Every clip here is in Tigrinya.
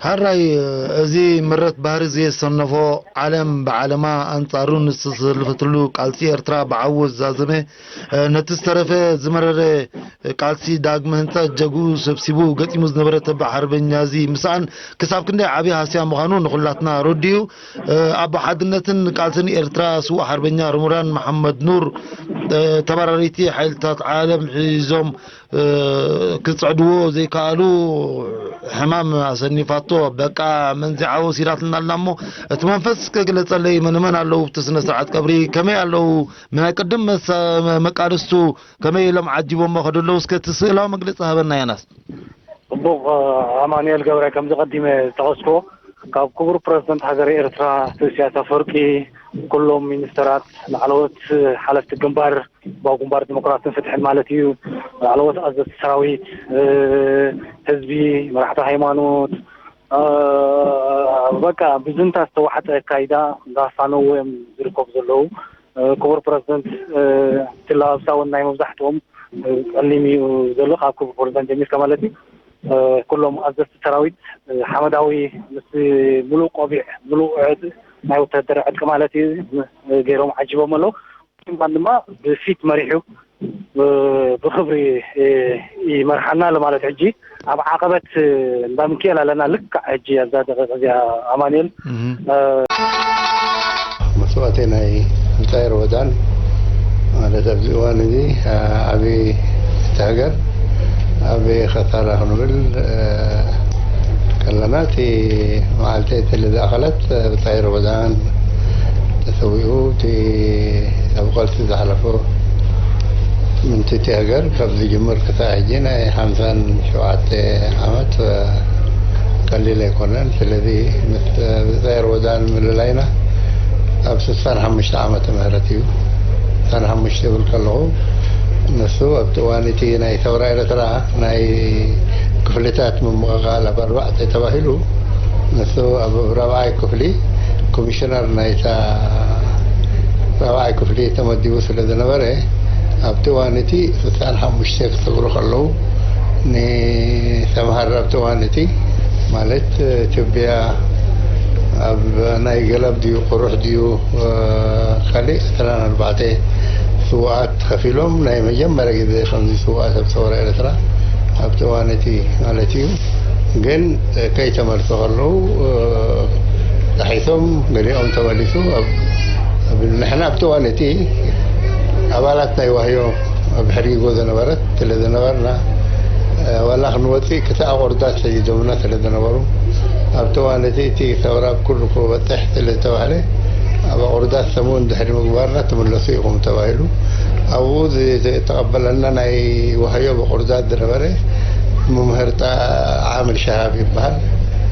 ሕራይ፣ እዚ ምረት ባህሪ ዘየሰነፎ፣ ዓለም ብዓለማ ኣንጻሩ ንዝተሰለፈትሉ ቃልሲ ኤርትራ ብዓወት ዝዛዘመ፣ ነቲ ዝተረፈ ዝመረረ ቃልሲ ዳግመ ህንጻ ጀግኡ ሰብሲቡ ገጢሙ ዝነበረ ተባዕ ሓርበኛ እዚ ምስኣን ክሳብ ክንደይ ዓቢ ሃስያ ምዃኑ ንኹላትና ረዲኡ። ኣቦ ሓድነትን ቃልስን ኤርትራ ስዉእ ሓርበኛ ርሙራን መሓመድ ኑር፣ ተባራሪቲ ሓይልታት ዓለም ሒዞም ክጽዕድዎ ዘይከኣሉ፣ ሕማም ኣሰኒፋቶ፣ በቃ መንዚዓ ወሲዳትና ኣላ። እሞ እቲ መንፈስ እስከ ግለጸለይ፣ መን መን ኣለዉ ኣብቲ ስነ ስርዓት ቀብሪ? ከመይ ኣለዉ? ናይ ቅድም መስ-፣ መቃልስቱ ከመይ ኢሎም ዓጂቦሞ ከደለዉ? እስከ እቲ ስእላዊ መግለጺ ሃበና ዮናስ። ጽቡቕ፣ ኣማኑኤል ገብረ፣ ከምዚ ቀዲመ ዝጠቐስኩዎ፣ ካብ ክቡር ፕረዚደንት ሃገረ ኤርትራ ኣቶ ኢሳያስ ኣፈወርቂ፣ ኩሎም ሚኒስተራት፣ ላዕለዎት ሓለፍቲ ግንባር፣ ህዝባዊ ግንባር ዲሞክራስን ፍትሕን ማለት እዩ፣ ላዕለዎት ኣዘዝቲ ሰራዊት፣ እ፣ ህዝቢ፣ መራሕቲ ሃይማኖት፣ እ፣ በቃ ብዝንታ ዝተዋሕጠ ኣካይዳ እንዳሳነዉ እዮም ዝርከቡ ዘለዉ። እ፣ ክቡር ፕረዚደንት፣ እ፣ እቲ ለባብሳ እውን ናይ መብዛሕትኦም፣ እ፣ ጸሊም እዩ ዘሎ፣ ካብ ክቡር ፕረዚደንት ጀሚርካ ማለት እዩ። እ፣ ኩሎም ኣዘዝቲ ሰራዊት፣ እ፣ ሓመዳዊ ምስ ምሉእ ቆቢዕ፣ ምሉእ ዕጥ-፣ ናይ ወታደር ዕጥቂ ማለት እዩ፣ እ፣ ገይሮም ዓጂቦም ኣለዉ። ድማ ብፊት መሪሑ፣ እ፣ ብኽብሪ፣ እ፣ ይመርሓና ኣሎ ማለት ሕጂ ኣብ ዓቐበት፣ እ፣ እንዳ ምክኤል ኣለና። ልክዕ ሕጂ ኣብዛ ደቂቕ እዚኣ ኣማኑኤል፣ እህ። እ፣ መስዋእቲ ናይ ብጻይ ሮዳን ማለት ኣብዚ እዋን እዚ፣ እ፣ ዓቢ እቲ ሃገር ኣብ ከሳራ ክንብል፣ እ፣ ከለና፣ እቲ መዓልቲ እቲ ልደት ኣካላት፣ እ፣ ብጻይ ሮዳን ተሰዊኡ፣ እቲ ኣብ ቃልሲ ዝሓለፎ ምእንቲ እቲ ሃገር ካብ ዝጅምር ክሳዕ ሕጂ ናይ ሓምሳን ሸውዓተ ዓመት፣ እ፣ ቀሊል ኣይኮነን። ስለዚ ምስ፣ እ፣ ብጻይ ሮዳን ምልላይና ኣብ ስሳን ሓሙሽተ ዓመተ ምህረት እዩ። ስሳን ሓሙሽተ ይብል ከለኹ፣ ንሱ ኣብቲ እዋን እቲ ናይ ሰውራ ኤርትራ ናይ ክፍልታት ምምቕቓል ኣብ ኣርባዕተ ተባሂሉ፣ ንሱ ኣብ ራብዓይ ክፍሊ ኮሚሽነር ናይታ ራብዓይ ክፍሊ ተመዲቡ ስለ ዝነበረ፣ ኣብቲ እዋን እቲ ስሳን ሓሙሽተ ክሰግሩ ከለዉ፣ ንሰምሃር ኣብቲ እዋን እቲ ማለት ትቢያ ኣብ ናይ ገለብ ድዩ ቁሩሕ ድዩ፣ እ፣ ካልእ ዕስራን ኣርባዕተ ስውኣት ከፊሎም፣ ናይ መጀመርያ ግዜ ከምዚ ስውኣት ኣብ ሰውራ ኤርትራ ኣብቲ እዋን እቲ ማለት እዩ። ግን፣ እ፣ ከይተመልሱ ከለዉ፣ እ፣ ጣሒሶም፣ ገሊኦም ተመሊሱ ኣብ፣ ኣብ፣ ንሕና ኣብቲ እዋን እቲ ኣባላት ናይ ዋህዮ ኣብ ሕርጊጎ ዝነበረት ስለ ዝነበርና፣ እ፣ ዋላ ክንወጽእ ክሳዕ ቁርዳት ሰዲዶምና ስለ ዝነበሩ፣ ኣብቲ እዋን እቲ፣ እቲ ሰውራ ኣብ ኩሉ ክበጽሕ ስለ ዝተባህለ፣ ኣብ ቁርዳት ሰሙን ድሕሪ ምግባርና ትምለሱ ኢኹም ተባሂሉ። ኣብኡ ዝ-፣ ዝተቐበለና ናይ ዋህዮ ብቁርዳት ዝነበረ መምህር ጣ-፣ ዓምል ሸሃብ ይበሃል።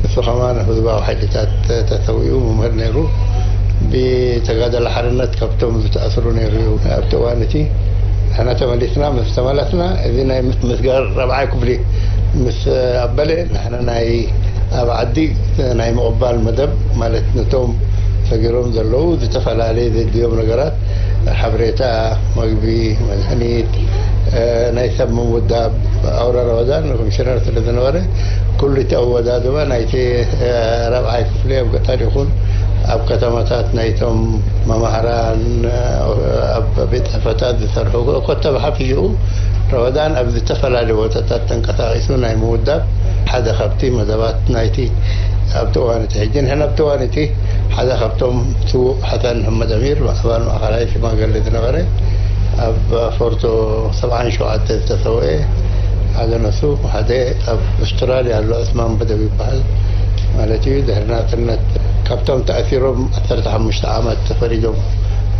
ንሱ ከማን ህዝባዊ ሓይልታት ተሰዊኡ መምህር ነይሩ። ብተጋደለ ሓርነት ካብቶም ዝተኣስሩ ነይሩ እዩ። ኣብቲ እዋን እቲ ንሕና ተመሊስና፣ ምስ ተመለስና፣ እዚ ናይ ምስ-፣ ምስጋር ራብዓይ ክፍሊ ምስ ኣበለ፣ ንሕና ናይ ኣብ ዓዲ ናይ ምቕባል መደብ፣ ማለት ነቶም ሰጊሮም ዘለዉ ዝተፈላለየ ዘድልዮም ነገራት፣ ሓበሬታ፣ መግቢ፣ መድሃኒት፣ እ፣ ናይ ሰብ ምውዳብ፣ ኣውራ ረመዳን ኮሚሽነር ስለ ዝነበረ፣ ኩሉ እቲ ኣወዳድባ ናይቲ፣ እ፣ ራብዓይ ክፍሊ ኣብ ገጠር ይኹን ኣብ ከተማታት ናይቶም መማህራን፣ እ፣ ኣብ ቤት ጽሕፈታት ዝሰርሑ፣ ኮተብ ሓፊሽኡ ረመዳን ኣብ ዝተፈላለዩ ቦታታት ተንቀሳቒሱ ናይ ምውዳብ ሓደ ካብቲ መደባት ናይቲ ኣብቲ እዋን እቲ። ሕጂ ንሕና ኣብቲ እዋን እቲ ሓደ ካብቶም ስዉእ ሓሰን መሐመድ ኣሚር፣ ኣባል ማእኸላይ ሽማግለ ዝነበረ፣ ኣብ ፎርቶ ሰብዓን ሸውዓተ ዝተሰውኤ ሓደ ነሱ፣ ሓደ ኣብ ኣውስትራልያ ኣሎ፣ ዑስማን በደው ይበሃል ማለት እዩ። ድሕሪ ናጽነት ካብቶም ተኣሲሮም ዓሰርተ ሓሙሽተ ዓመት ተፈሪዶም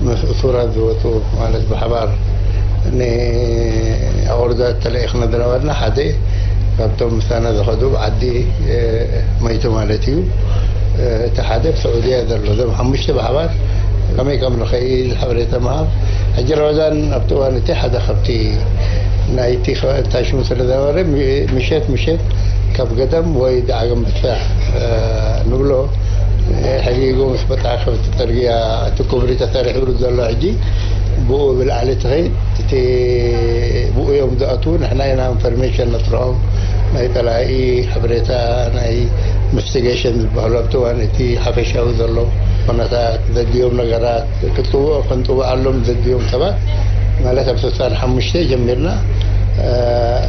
ምስ እሱራት ዝወጹ ማለት ብሓባር ንኣቑርዳት ተለኢኽና ዝነበርና ሓደ ካብቶም ምሳና ዝኸዱ ብዓዲ፣ እ፣ መይቱ ማለት እዩ። እ፣ እቲ ሓደ ኣብ ስዑድያ ዘሎ፣ እዞም ሓሙሽተ ብሓባር ከመይ ከም ንኸይድ ሓበሬታ ምሃብ። ሕጂ ረመዳን ኣብቲ እዋን እቲ ሓደ ካብቲ ናይቲ ከ-፣ እንታይ ሽሙ ስለ ዝነበረ፣ ሚ-፣ ምሸት ምሸት ካብ ገደም ወይ ዳዕገ ኣንበሳ፣ እ፣ ንብሎ፣ እ፣ ሕጊጎ ምስ በጽሐ ካብቲ ጽርግያ እቲ ኩብሪ ተሰሪሑሉ ዘሎ ሕጂ ብኡ ብላዕሊ ትኸይድ፣ እቲ ብኡ እዮም ዝኣትዉ። ንሕና ኢና ኢንፎርሜሽን ነጥርዖም፣ ናይ ጸላኢ ሓበሬታ፣ ናይ ምስቲ ዴሌጌሽን ዝበሃሉ ኣብቲ እዋን እቲ ሓፈሻዊ ዘሎ ኩነታት ዘድልዮም ነገራት ክትፅውዑ ክንፅውዓሎም ዘድልዮም ሰባት ማለት ኣብ ስሳን ሓሙሽተ ጀሚርና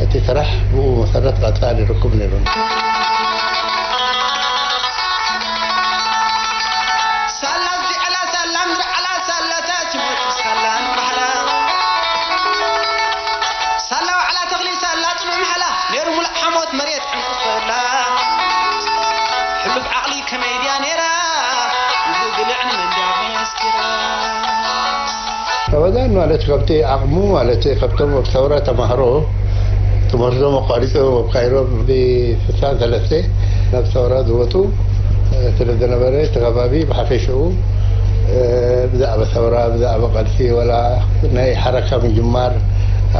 እቲ ስራሕ ብኡ መሰረት ቀፃሊ ይረክብ ነይሩ። ሳላ ዝዕላ ሳላ ንርዓላ ሳላታት ይሞቱ ሳላ ንባህላ ሳላ ዋዕላ ተኽሊ ሳላ ጽኑዕ ምሕላ ነይሩ ሙሉእ ሓሞት መሬት ዕንቁፈላ ሕሉፍ ዓቕሊ ከመይ ድያ ነይራ ንብግልዕ ንመንድያ መስኪራ። ኣበዛን ማለት ካብቲ ዓቕሙ ማለት ካብቶም ኣብ ሰውራ ተማህሮ ትምህርቶም ኣቋሪጾም ኣብ ካይሮ ብስሳን ሰለስተ ናብ ሰውራ ዝወጡ ስለ ዝነበረ እቲ ከባቢ ብሓፈሽኡ ብዛዕባ ሰውራ ብዛዕባ ቃልሲ ወላ ናይ ሓረካ ምጅማር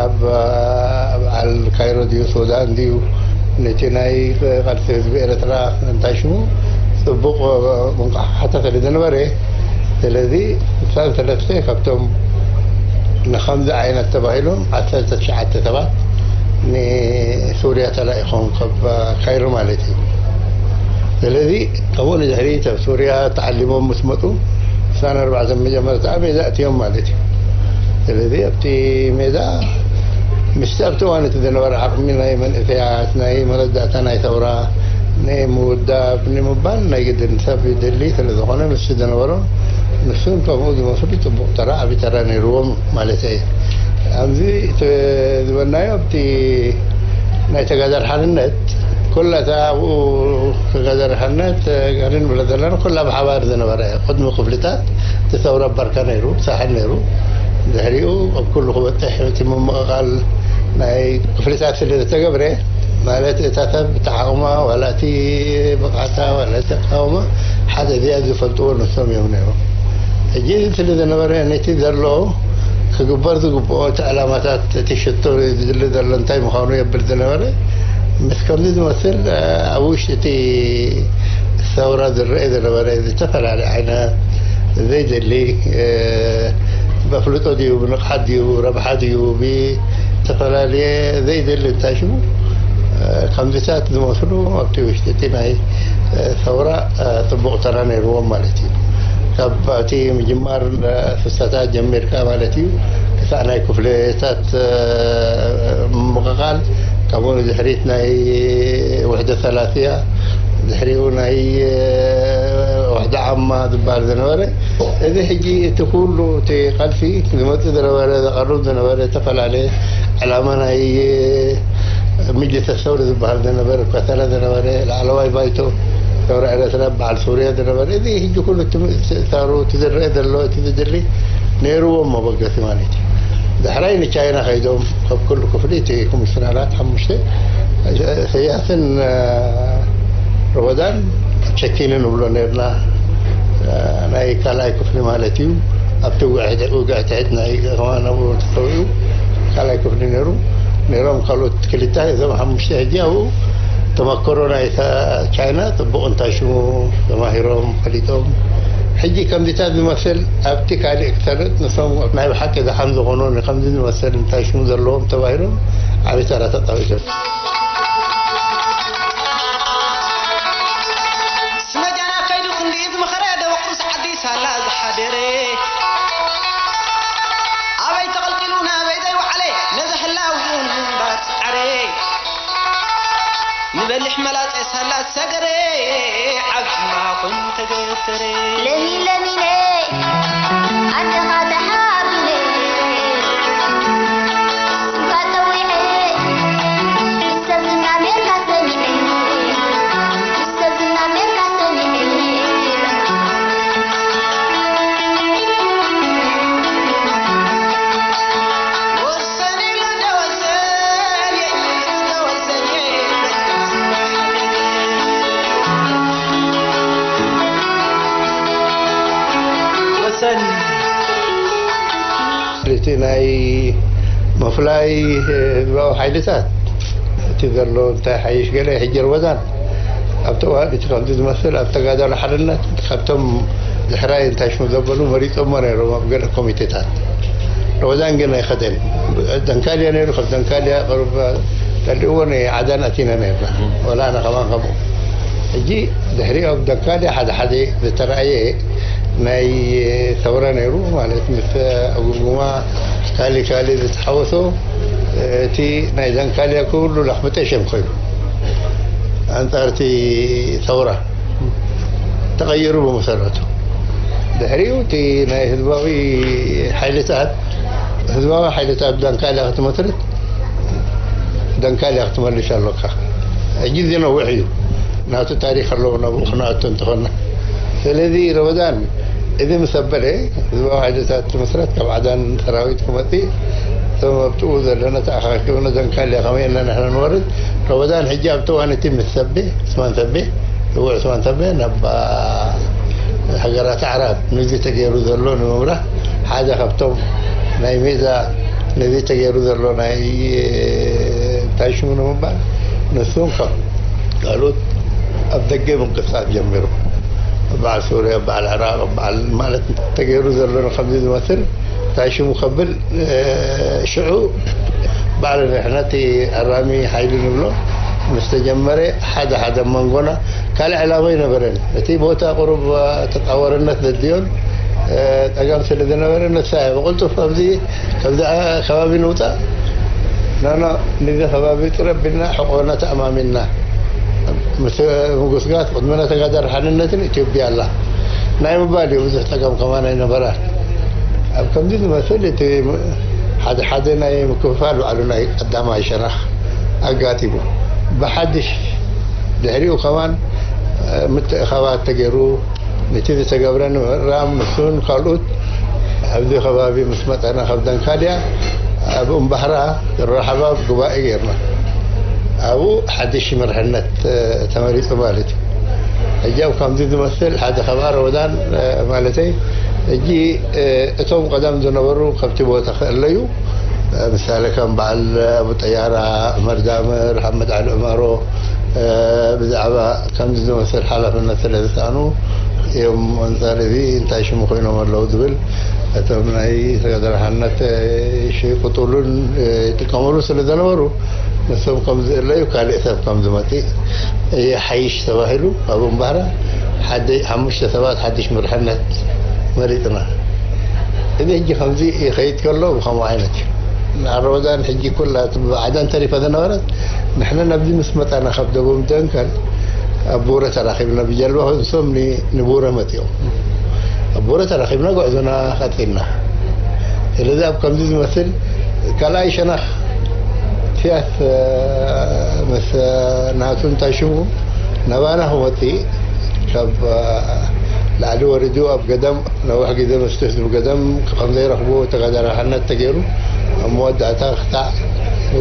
ኣብ በዓል ካይሮ ድዩ ሱዳን ድዩ ነቲ ናይ ቃልሲ ህዝቢ ኤርትራ እንታይ ሽሙ ጽቡቕ ምንቃሕሓታ ስለ ዝነበረ ስለዚ ስሳን ሰለስተ ካብቶም ንኸምዚ ዓይነት ተባሂሎም ዓሰርተ ትሽዓተ ሰባት ንሱርያ ተላኢኾም ካብ ካይሮ ማለት እዩ። ስለዚ ከምኡ ንድሕሪት ኣብ ሱርያ ተዓሊሞም ምስ መፁ ስሳን ኣርባዕተ መጀመርታ ኣብ ሜዳ ኣትዮም ማለት እዩ። ስለዚ ኣብቲ ሜዳ ምስቲ ኣብቲ እዋን እቲ ዝነበረ ዓቕሚ ናይ መንእሰያት ናይ መረዳእታ ናይ ሰውራ ናይ ምውዳብ ንምባል ናይ ግድን ሰብ ይደሊ ስለ ዝኾነ ምስቲ ዝነበሮም ንሱን ከምኡ ዝመስሉ ፅቡቕ ተራ ዓብዪ ተራ ነይርዎም ማለት እየ። ኣብዚ ዝበናዮ ኣብቲ ናይ ተጋዳል ሓርነት ኩላ እታ ኣብኡ ተጋዳል ሓርነት ገርን ብለ ዘለና ኩላ ብሓባር ዝነበረ ቅድሚ ክፍልታት እቲ ሰውራ ባርካ ነይሩ ሳሕል ነይሩ ድሕሪኡ ኣብ ኩሉ ክበፅሕ እቲ ምምቕቓል ናይ ክፍልታት ስለ ዝተገብረ ማለት እታ ሰብ እቲ ዓቕማ ዋላ እቲ ብቕዓታ ዋላ እቲ ኣቃውማ ሓደ እዚኣ ዝፈልጥዎ ንሶም እዮም ነይሮም። ሕጂ እዚ ስለ ዝነበረ ነቲ ዘሎ ክግበር ዝግብኦ እቲ ዕላማታት እቲ ሽቶ ዝድሊ ዘሎ እንታይ ምዃኑ የብል ዝነበረ ምስ ከምዚ ዝመስል ኣብ ውሽጢ እቲ ሰውራ ዝረአ ዝነበረ ዝተፈላለየ ዓይነት ዘይደሊ በፍልጦ ድዩ ብንቕሓት ድዩ ረብሓ ድዩ ብዝተፈላለየ ዘይደሊ እንታይ ሽሙ ከምዚታት ዝመስሉ ኣብቲ ውሽጢ እቲ ናይ ሰውራ ፅቡቕ ተራ ነይርዎም ማለት እዩ። ካብ እቲ ምጅማር ፍሰታት ጀሚርካ ማለት እዩ ክሳዕ ናይ ክፍለታት ምምቕቓል ካብኡ ንድሕሪት ናይ ውሕደ ሰላስያ ድሕሪኡ ናይ ውሕደ ዓማ ዝበሃል ዝነበረ እዚ ሕጂ እቲ ኩሉ እቲ ቃልሲ ዝመፅእ ዝነበረ ዘቐርብ ዝነበረ ዝተፈላለየ ዕላማ ናይ ምጅልስ ሰውሪ ዝበሃል ዝነበረ ከተለ ዝነበረ ላዕለዋይ ባይቶ ሰውራ ኤረትራ በዓል ሱርያ ዝነበረ እዚ ሕጂ ኩሉ እቲ ምእሳሩ እቲ ዝረአ ዘሎ እቲ ዝድሊ ነይርዎም መበገሲ ማለት እዩ። ዳሕራይ ንቻይና ከይዶም ካብ ኩሉ ክፍሊ እቲ ኮሚሽነራት ሓሙሽተ ኢሰያስን ሮቦዳን ቸኪኒ ንብሎ ነርና ናይ ካልኣይ ክፍሊ ማለት እዩ። ኣብቲ ውግዕ ትሕት ናይ ከማን ኣብኡ ተሰዊኡ ካልኣይ ክፍሊ ነይሩ ነይሮም ካልኦት ክልተ እዞም ሓሙሽተ ሕጂ ኣብኡ ተመክሮ ናይ ቻይና ፅቡቕ እንታይ ሽሙ ተማሂሮም ፈሊጦም ሕጂ ከምዚታት ዝመስል ኣብቲ ካልእ ክሰርጥ ንሶም ናይ ብሓቂ ደሓን ዝኾኑ ንከምዚ ዝመስል እንታይ ሽሙ ዘለዎም ተባሂሎም ዓብዪ ተራ ተፃዊቶም። ስመጃና ከይዱ ክንዲ ዝመኸረ ደበቁ ሰዓዲ ሳላ ዝሓደረ ኣበይ ተቐልቂሉ ናበይ ዘይወዓለ ነዚ ህላው እውን ምንባር ሰዓረ ንበሊሕ መላፀ ሳላ ዝሰገረ ዓብማ ኮይኑ ተገተረ ለሚ ለሚነ ኣደኻ ተሓቢነ ስምካ ጠዊዐ ወሰን እቲ ናይ ምፍላይ ህዝባዊ ሓይልታት እቲ ዘሎ እንታይ ሓይሽ ገለ ሕጂ ርወዛን ኣብቲ እዋን እቲ ከምዚ ዝመስል ኣብ ተጋዳሎ ሓርነት ካብቶም ድሕራይ እንታይ ሽሙ ዘበሉ መሪፆሞ ነይሮም ኣብ ገለ ኮሚቴታት። ርወዛን ግን ኣይኸደን። ደንካልያ ነይሩ፣ ካብ ደንካልያ ቅሩብ ጠሊእዎ ናይ ዓዳን ኣቲና ነርና። ወላ ኣነ ከማን ከምኡ። ሕጂ ድሕሪኡ ኣብ ደንካልያ ሓደ ሓደ ዝተራእየ ናይ ሰውራ ነይሩ፣ ማለት ምስ ዕጉምጉማ ካሊ ካሊ ዝተሓወሶ፣ እቲ ናይ ደንካልያ ኩሉ ላኽምጠ ሸም ኮይኑ ኣንጻር እቲ ሰውራ ተቐይሩ። ብመሰረቱ ድሕሪኡ እቲ ናይ ህዝባዊ ሓይልታት፣ ህዝባዊ ሓይልታት ደንካልያ ክትመስርት፣ ደንካልያ ክትመልሽ ኣሎካ። ሕጂ እዚ ነዊሕ እዩ፣ ናቱ ታሪኽ ኣለዎ፣ ናብኡ ክንኣቱ እንተኾንና። ስለዚ ረመዳን እዚ ምስ ኣበለ፣ ህዝባዊ ሓይልታት ትምስረት፣ ካብ ዓዳን ሰራዊት ክመጽእ፣ እቶም ኣብኡ ዘለና ተኣኻኪብና ደንካልያ ከመይ ኢልና ንሕና ንወርድ። ረመዳን ሕጂ ኣብቲ እዋን እቲ ምስ ሰቤ፣ ዑስማን ሰቤ፣ ስዉእ ዑስማን ሰቤ ናብ ሃገራት ኣዕራብ ንዚ ተገይሩ ዘሎ ንምምራሕ ሓደ ካብቶም ናይ ሜዳ ነዚ ተገይሩ ዘሎ ናይ እንታይ ሽሙ ንምባል፣ ንሱን ካብ ካልኦት ኣብ ደገ ምንቅስቃስ ጀሚሩ። በዓል ሱርያ፣ በዓል ዕራቕ፣ በዓል ማለት ተገይሩ ዘሎ ከምዚ ዝመስል እንታይ ሽሙ ከብል፣ ሽዑ ባዕሉ ንሕና እቲ ኣራሚ ሓይሊ ንብሎ ምስ ተጀመረ፣ ሓደ ሓደ መንጎና ካልእ ዕላማ ኣይነበረን። እቲ ቦታ ቁሩብ ተጻዋርነት ዘድልዮን ጸገም ስለ ዝነበረ፣ ንሳ እያ ብቕልጡፍ ኣብዚ ካብዚ ከባቢ ንውጻእ፣ ናና ነዚ ከባቢ ጥረ ኣቢልና ሕቆና ተኣማሚንና። ምስ ምጉስጋስ ቅድመና ተጋዳሪ ሓድነትን ኢትዮጵያ ኣላ ናይ ምባል እዩ። ብዙሕ ጸገም ከማን ኣይነበራን። ኣብ ከምዚ ዝመስል እቲ ሓደ ሓደ ናይ ምክፍፋል ባዕሉ ናይ ቀዳማይ ሸነኽ ኣጋጢሙ። ብሓድሽ ድሕሪኡ ከማን ምትእኻባት ተገይሩ፣ ነቲ ዝተገብረ ንምእራም ንሱን ካልኦት ኣብዚ ከባቢ ምስ መጸና ካብ ደንካልያ ኣብ እምባህራ ዝረሓባ ጉባኤ ጌርና። ኣብኡ ሓድሽ መርሕነት ተመሪጹ ማለት እዩ። ሕጂ ኣብ ከምዚ ዝመስል ሓደ ካብ ኣረወዳን ማለተይ፣ ሕጂ እቶም ቀደም ዝነበሩ ከብቲ ቦታ ክእለዩ፣ ምሳሌ ከም በዓል ኣቡ ጠያራ፣ ዑመር ዳምር፣ ሓመድ ዓሊ ዑማሮ፣ ብዛዕባ ከምዚ ዝመስል ሓላፍነት ስለ ዝሰኣኑ እዮም ኣንጻር እዚ እንታይ ሽሙ ኮይኖም ኣለዉ ዝብል፣ እቶም ናይ ተጋዳላይ ሓድነት ይሽቅጥሉን ይጥቀምሉ ስለ ዝነበሩ፣ ንሶም ከም ዝእለዩ ካልእ ሰብ ከም ዝመጽእ ይሓይሽ ተባሂሉ፣ ኣብ እምባህራ ሓደ ሓሙሽተ ሰባት ሓድሽ መርሕነት መሪጽና። እዚ ሕጂ ከምዚ ይኸይድ ከሎ ብኸምኡ ዓይነት እዩ። ንኣረወዳን ሕጂ ኩላ እቲ ብዓዳን ተሪፋ ዝነበረት፣ ንሕና ናብዚ ምስ መጻና ካብ ደቡብ ደንከል ኣብ ቡረ ተራኺብና፣ ብጀልባ ንሶም ኒ-፣ ንቡረ መጺኦም። ኣብ ቡረ ተራኺብና ጉዕዞና ቀጺልና። ስለዚ ኣብ ከምዚ ዝመስል ካልኣይ ሸነኽ ኢሳያስ፣ እ፣ ምስ፣ እ፣ ናቱ እንታይ ሽሙ ናባና ክመጽእ ካብ፣ እ፣ ላዕሊ ወሪዱ ኣብ ገዳም ነዊሕ ግዜ መስደስ ዝብገደም ከም ዘይረኽቦ ተጋዳላይ ሓድነት ተገይሩ፣ ኣብ መወዳእታ ክሳዕ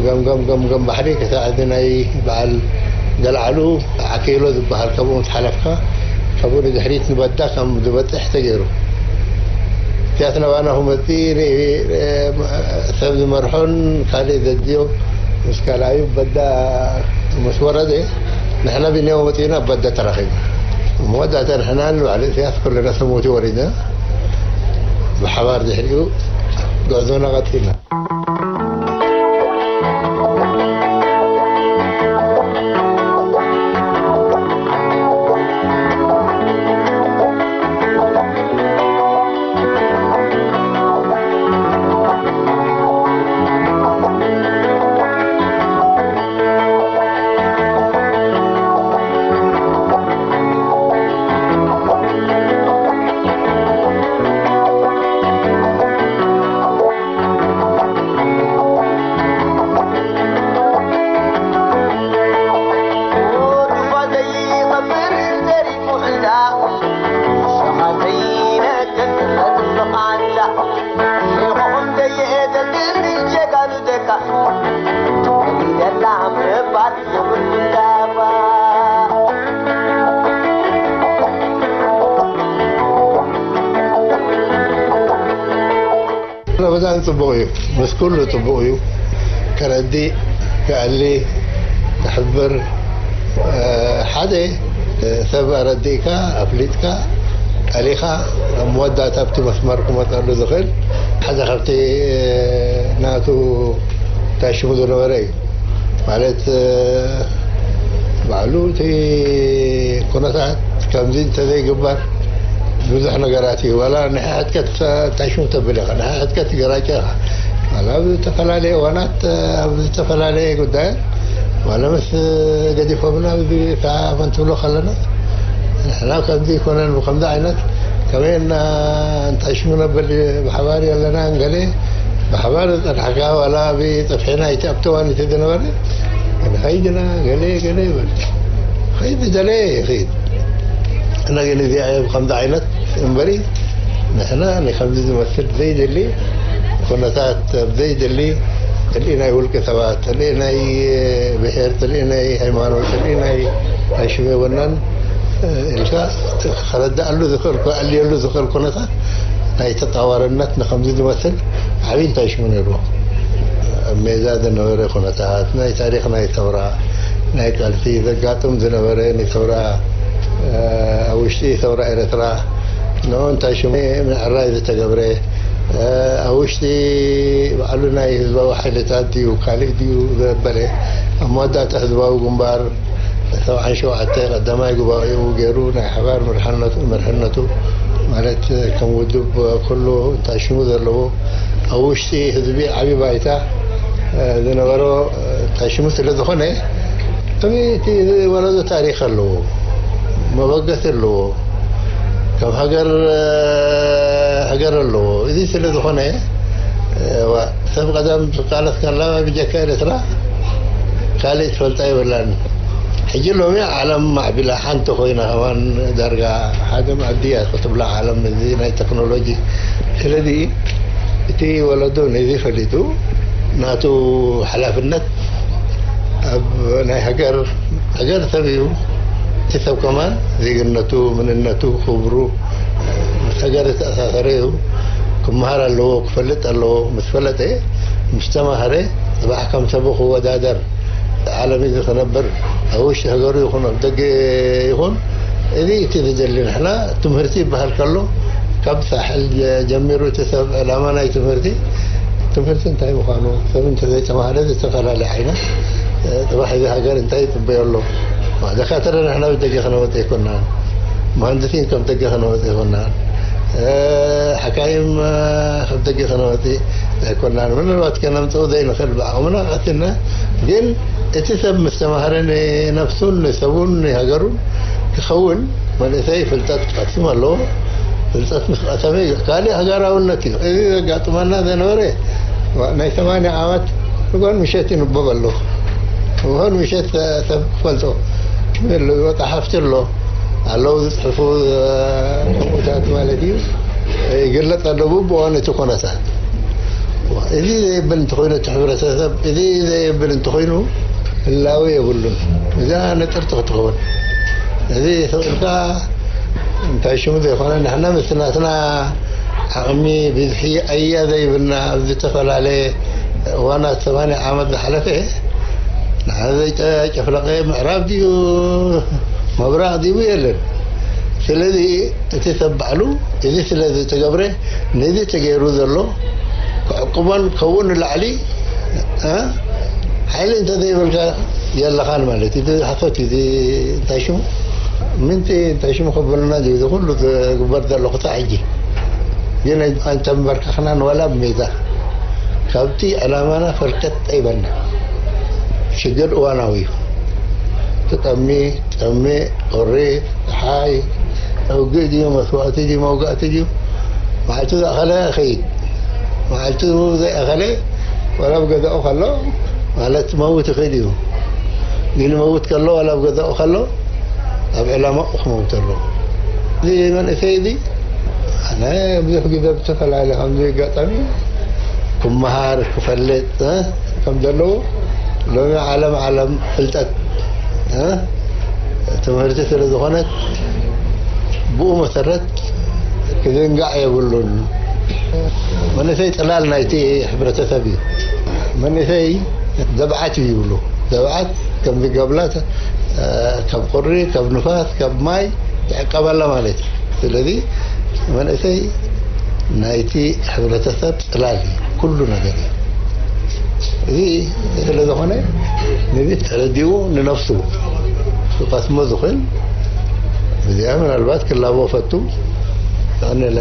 ገምገም ገምገም ባሕሪ ክሳዕ እዚ ናይ በዓል ገልዓሉ ዓኪሎ ዝበሃል፣ ከምኡ ምስ ሓለፍካ፣ ካብኡ ንድሕሪት ንበዳ ከም ዝበጽሕ ተገይሩ። እቲኣት ናባና ክመጽእ ርኢ፣ ሰብ ዝመርሖን ካልእ ዘድልዮ ምስ ካልኣዩ በዳ ምስ ወረደ፣ ንሕና ብንያው መጺእና ኣብ በዳ ተራኺብና። መወዳእታ ንሕናን በዓል እቲኣት ኩልና ሰሞቲ ወሪድና። ብሓባር ድሕሪኡ ጉዕዞና ቀጺልና። ረመዳን ጽቡቕ እዩ፣ ምስ ኩሉ ጽቡቕ እዩ። ከረዲ፣ ክኣሊ፣ ክሕብር፣ እ፣ ሓደ ሰብ ኣረዲእካ፣ ኣፍሊጥካ፣ ቀሊኻ፣ ኣብ መወዳእታ ኣብቲ መስመር ክመጸሉ ዝኽእል ሓደ ካብቲ፣ እ፣ ናቱ እንታይ ሽሙ ዝነበረ እዩ። ማለት፣ እ፣ ባዕሉ እቲ ኩነታት ከምዚ እንተዘይግበር ብዙሕ ነገራት እዩ። ዋላ ንሕሕትከት እንታይ ሽሙ ተብል ኢኻ፣ ንሕሕትከት ገራጨ ኢኻ። ዋላ ኣብ ዝተፈላለየ እዋናት፣ ኣብ ዝተፈላለየ ጉዳያት፣ ዋላ ምስ ገዲፎምና፣ እዚ ከኣ መን ትብሎ ከለና፣ ንሕና ከምዚ ይኮነን፣ ብከምዚ ዓይነት ከመይ እና እንታይ ሽሙ ነብል፣ ብሓባር ኣለና፣ ገለ ብሓባር ዝጸናሕካ፣ ዋላ ኣብ ጸፍሒና፣ እቲ ኣብቲ እዋን እቲ ዝነበረ፣ ንኸይድና፣ ገለ፣ ገለ ይበል። ኸይድ ዝደለየ ይኸይድ። እና ግን እዚኣ እየ ብከምዚ ዓይነት እምበሪ፣ ንሕና ንከምዚ ዝመስል ዘይደሊ ኩነታት፣ ዘይደሊ ጥልኢ ናይ ውልቂ ሰባት፣ ጥልኢ ናይ ብሄር፣ ጥልኢ ናይ ሃይማኖት፣ ጥልኢ ናይ፣ ናይ ሽመ ወናን፣ እ፣ ኢልካ ከረድኣሉ ዝኽእል፣ ክኣልየሉ ዝኽእል ኩነታት ናይ ተጻዋርነት ንከምዚ ዝመስል ዓብዪ እንታይ ሽሙ ነይርዎ። ኣብ ሜዳ ዝነበረ ኩነታት፣ ናይ ታሪኽ ናይ ሰውራ፣ ናይ ቃልሲ ዘጋጥም ዝነበረ ንሰውራ፣ እ፣ ኣብ ውሽጢ ሰውራ ኤርትራ ንዑ እንታይ ሽሙ ምዕራይ ዝተገብረ፣ እ፣ ኣብ ውሽጢ ባዕሉ ናይ ህዝባዊ ሓይልታት ድዩ ካልእ ድዩ ዘበለ፣ ኣብ መወዳእታ ህዝባዊ ግንባር ሰብዓን ሸውዓተ ቀዳማይ ጉባኤኡ ገይሩ ናይ ሓባር መርሓነቱ፣ መርሕነቱ ማለት ከም ውድብ ኩሉ እንታይ ሽሙ ዘለዎ ኣብ ውሽጢ ህዝቢ ዓቢ ባይታ፣ እ፣ ዝነበሮ፣ እ፣ እንታይ ሽሙ ስለ ዝኾነ፣ እቲ ወለዶ ታሪኽ ኣለዎ፣ መበገሲ ኣለዎ፣ ከም ሃገር፣ እ፣ ሃገር ኣለዎ። እዚ ስለ ዝኾነ፣ እ፣ ዋ-፣ ሰብ ቀደም ዝቃለስ ከላ ብጀካ ኤርትራ ካልእ ትፈልጣ የብላን። ሕጂ ሎሚ ዓለም ማዕቢላ ሓንቲ ኮይና፣ ከማን ዳርጋ ሓደ ማዕዲ እያ ክትብላ ዓለም፣ እዚ ናይ ቴክኖሎጂ። ስለዚ እቲ ወለዶ ነዚ ፈሊጡ ናቱ ሓላፍነት ኣብ ናይ ሃገር፣ ሃገር ሰብ እዩ። እቲ ሰብ ከማን ዜግነቱ፣ መንነቱ፣ ክብሩ ምስ ሃገር ዝተኣሳሰረ እዩ። ክመሃር ኣለዎ፣ ክፈልጥ ኣለዎ። ምስ ፈለጠ፣ ምስ ተማሃረ፣ ጽባሕ ከም ሰቡ ክወዳደር፣ ዓለም እዚ ክነብር፣ ኣብ ውሽጢ ሃገሩ ይኹን ኣብ ደገ ይኹን፣ እዚ እቲ ዝደሊ። ንሕና ትምህርቲ ይበሃል ከሎ፣ ካብ ሳሕል ጀ-፣ ጀሚሩ እቲ ሰብ ዕላማ ናይ ትምህርቲ፣ ትምህርቲ እንታይ ምዃኑ፣ ሰብ እንተዘይተማሃረ ዝተፈላለየ ዓይነት፣ እ፣ ጽባሕ እዚ ሃገር እንታይ ይጽበዮ ኣሎ? ደካትረ ንሕና ኣብ ደገ ክነወጽእ ኣይኮናን። መሃንድሲን ካብ ደገ ክነወጽእ ኣይኮናን። እ፣ ሓካይም፣ እ፣ ካብ ደገ ክነወጽእ ኣይኮናን። ምናልባት ከነምጽኦ ዘይንኽእል ብዓቕምና ቀሲና፣ ግን እቲ ሰብ ምስ ተማህረ ንነፍሱን ንሰቡን ንሃገሩን ክኸውን መንእሰይ ፍልጠት ክቐስም ኣለዎ። ፍልጠት ምስ ቀሰመ እዩ። ካልእ ሃገራውነት እዩ። እዚ ዘጋጥመና ዘነበረ ናይ ሰማንያ ዓመት እዋን ምሸት ይንበብ ኣለዎ። እዋን ምሸት ሰብ ክፈልጦ ኣሎ፣ ወጣ ሓፍቲ ኣሎ፣ ኣለዉ ዝጽሕፉ፣ እ፣ ከምኡታት ማለት እዩ። ይግለጽ ኣሎ ብብእዋኑ እቲ ኩነታት። እዚ ዘየብል እንተኾይኑ እቲ ሕብረተሰብ፣ እዚ ዘየብል እንተኾይኑ ህላወ የብሉን። እዛ ነጥርቲ ክትኸውን። እዚ ተኽእልካ እንታይ ሽሙ ዘይኮነ፣ ንሕና ምስ ናትና ዓቕሚ ብዝሒ ኣያ ዘይብልና፣ ኣብ ዝተፈላለየ እዋናት ሰማንያ ዓመት ዝሓለፈ፣ ንሓዘ ጨ-፣ ጨፍለቐ ምዕራብ ድዩ ምብራቕ ድዩ የለን። ስለዚ እቲ ሰብ ባዕሉ እዚ ስለ ዝተገብረ፣ ነዚ ተገይሩ ዘሎ ክዕቅቦን ካብኡ ንላዕሊ፣ እ፣ ሓይሊ እንተዘይበልካ የለኻን ማለት እዩ። እዚ ሓሶት እዩ። እዚ እንታይ ሽሙ ምንቲ እንታይ ሽሙ ከበሉና ድዩ? እዚ ኩሉ ዝግበር ዘሎ ክሳዕ ሕጂ ግን ኣይተንበርከኽናን ዋላ ብሜዛ። ካብቲ ዕላማና ፈርከት ኣይበልና። ሽግር እዋናዊ እዩ። ትጠሚ፣ ጠሚ፣ ቁሪ፣ ፀሓይ፣ ውግእ ድዩ፣ መስዋእቲ ድዩ፣ መውጋእቲ ድዩ፣ መዓልቱ ዝኣኸለ ኸይድ፣ መዓልቱ ዘይኣኸለ ዋላ ኣብ ገዛኡ ከሎ ማለት መውት ይኽእል እዩ። ግን መውት ከሎ ዋላ ኣብ ገዛኡ ከሎ ኣብ ዕላማኡ ክመውት ኣለዎ። እዚ መንእሰይ እዚ ኣነ ብዙሕ ግዜ ብዝተፈላለየ ከምዚ ኣጋጣሚ ክመሃር ክፈልጥ፣ እ፣ ከም ዘለዎ ሎሚ ዓለም ዓለም ፍልጠት፣ እ፣ ትምህርቲ ስለ ዝኾነት ብኡ መሰረት ክዝንጋዕ የብሉን። መንእሰይ ጽላል ናይቲ ሕብረተሰብ እዩ። መንእሰይ ዘብዓት እዩ ይብሉ። ዘብዓት ከምዚ ገብላት፣ እ፣ ካብ ቁሪ፣ ካብ ንፋስ፣ ካብ ማይ ትዕቀበላ ማለት እዩ። ስለዚ መንእሰይ ናይቲ ሕብረተሰብ ጽላል እዩ፣ ኩሉ ነገር እዩ። እዚ ስለ ዝኾነ ነዚ ተረዲኡ ንነፍሱ ክቐስሞ ዝኽእል እዚኣ ምናልባት ክላቦ ፈቱ ኣነለ።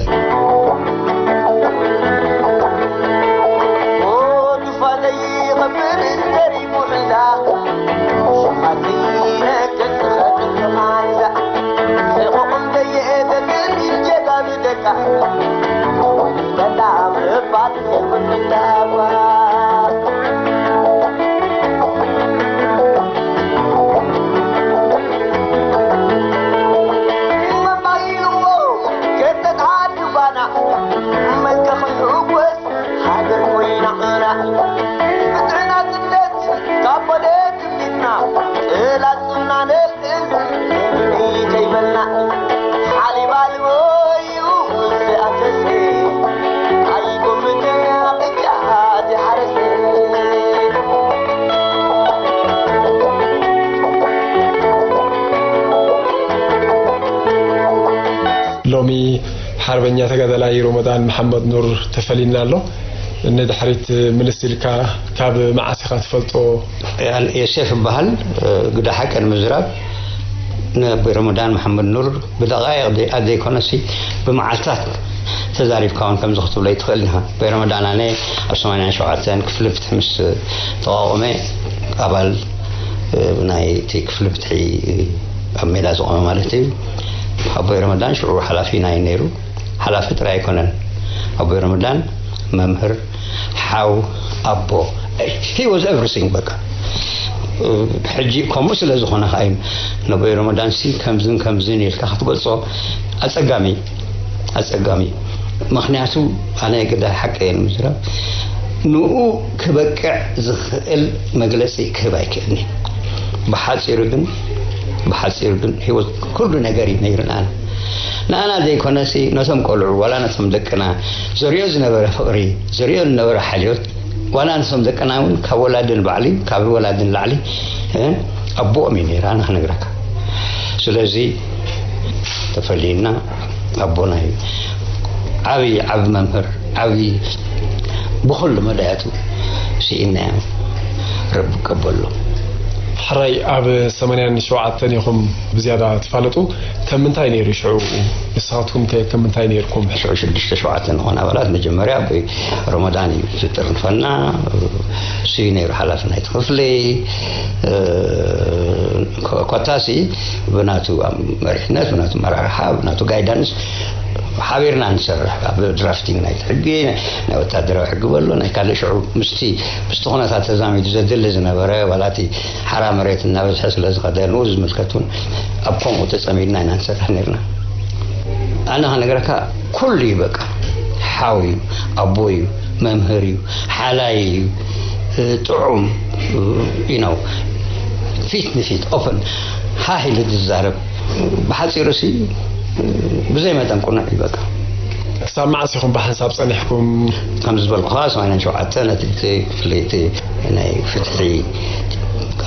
ሎሚ ሓርበኛ ተጋዳላይ ሮመዳን መሓመድ ኑር ተፈሊና ኣሎ። ንድሕሪት ምልስ ኢልካ ካብ መዓስ ኢኻ ትፈልጦ? ዮሴፍ እበሃል። ግዳ ሓቂ ንምዝራብ፣ ነቦይ ረመዳን መሓመድ ኑር ብደቃይቕ ደይ-፣ ኣደይኮነሲ፣ ብመዓልታት ተዛሪብካ እውን ከምዚ ክትብሎ ይትኽእል ኢኻ። ነቦይ ረመዳን ኣነ ኣብ ሰማንያን ሸውዓተን ክፍሊ ፍትሒ ምስ ተቋቖመ፣ ኣባል ናይቲ ክፍሊ ፍትሒ ኣብ ሜዳ ዝቖመ ማለት እዩ። ኣቦይ ረመዳን ሽዑ ሓላፊ ናይ ነይሩ። ሓላፊ ጥራይ ኣይኮነን። ኣቦይ ረመዳን መምህር፣ ሓው፣ ኣቦ፣ he was everything በቃ። ሕጂ ከምኡ ስለ ዝኾነ ከኣ እዩ፣ ነቦይ ረመዳን ሲ ከምዝን ከምዝን ኢልካ ክትገልጾ ኣጸጋሚ፣ ኣጸጋሚ። ምኽንያቱ ኣነ ግዳ ሓቂ እየ ንምዝራብ፣ ንኡ ክበቅዕ ዝኽእል መግለጺ ክህብ ኣይክእልን። ብሓጺሩ ግን፣ ብሓጺሩ ግን ህይወት ኩሉ ነገር እዩ ነይሩ ንኣና። ንኣና ዘይኮነሲ ነቶም ቆልዑ፣ ዋላ ነቶም ደቅና ዘርእዮ ዝነበረ ፍቕሪ፣ ዘርእዮ ዝነበረ ሓልዮት፣ ዋላ ነቶም ደቅና እውን ካብ ወላዲ ንባዕሊ፣ ካብ ወላዲ ንላዕሊ፣ እ፣ ኣቦኦም እዩ ነይሩ፣ ኣነ ክነግረካ። ስለዚ ተፈሊና ኣቦና እዩ። ዓብዪ፣ ዓቢ መምህር፣ ዓብዪ ብኹሉ መዳያቱ ስኢናዮ። ረቢ ቀበሎ። ሕራይ ኣብ ሰማንያን ሸውዓተን ኢኹም ብዝያዳ ትፋለጡ። ከም ምንታይ ነይሩ ሽዑ? ንስኻትኩም ከ ከም ምንታይ ነይርኩም? ሽዑ ሽዱሽተ ሸውዓተ ንኾን ኣባላት መጀመርያ ኣቦይ ሮመዳን እዩ ዝጥርንፈና። እሱ እዩ ነይሩ ሓላፊ ናይቲ ክፍሊ። እ፣ ኮ-፣ ኮታሲ ብናቱ መሪሕነት፣ ብናቱ መራርሓ፣ ብናቱ ጋይዳንስ ሓቢርና ንሰርሕ። ኣብ ድራፍቲንግ ናይቲ ሕጊ፣ ናይ ወታደራዊ ሕጊ በሎ፣ ናይ ካልእ ሽዑ ምስቲ፣ ምስቲ ኩነታት ተዛሚዱ ዘድሊ ዝነበረ፣ ዋላ እቲ ሓራ መሬት እናበዝሐ ስለ ዝኸደ፣ ንኡ ዝምልከት እውን ኣብ ከምኡ ተጸሚድና ኢና ንሰርሕ ነርና። ኣነ ከነግረካ፣ ኩሉ እዩ በቃ። ሓው እዩ፣ ኣቦ እዩ፣ መምህር እዩ፣ ሓላይ እዩ፣ እ፣ ጥዑም፣ እ፣ you know፣ ፊት ንፊት ኦፕን፣ ሃህ ኢሉ ዝዛረብ። ብሓጺሩ ሲ፣ ብዘይ መጠን ቅኑዕ እዩ በቃ። ክሳብ መዓስ ኢኹም ብሓንሳብ ጸኒሕኩም? ከም ዝበልኩኻ፣ ሰማንያን ሸውዓተ ነቲ ክፍሊ እቲ ናይ ፍትሒ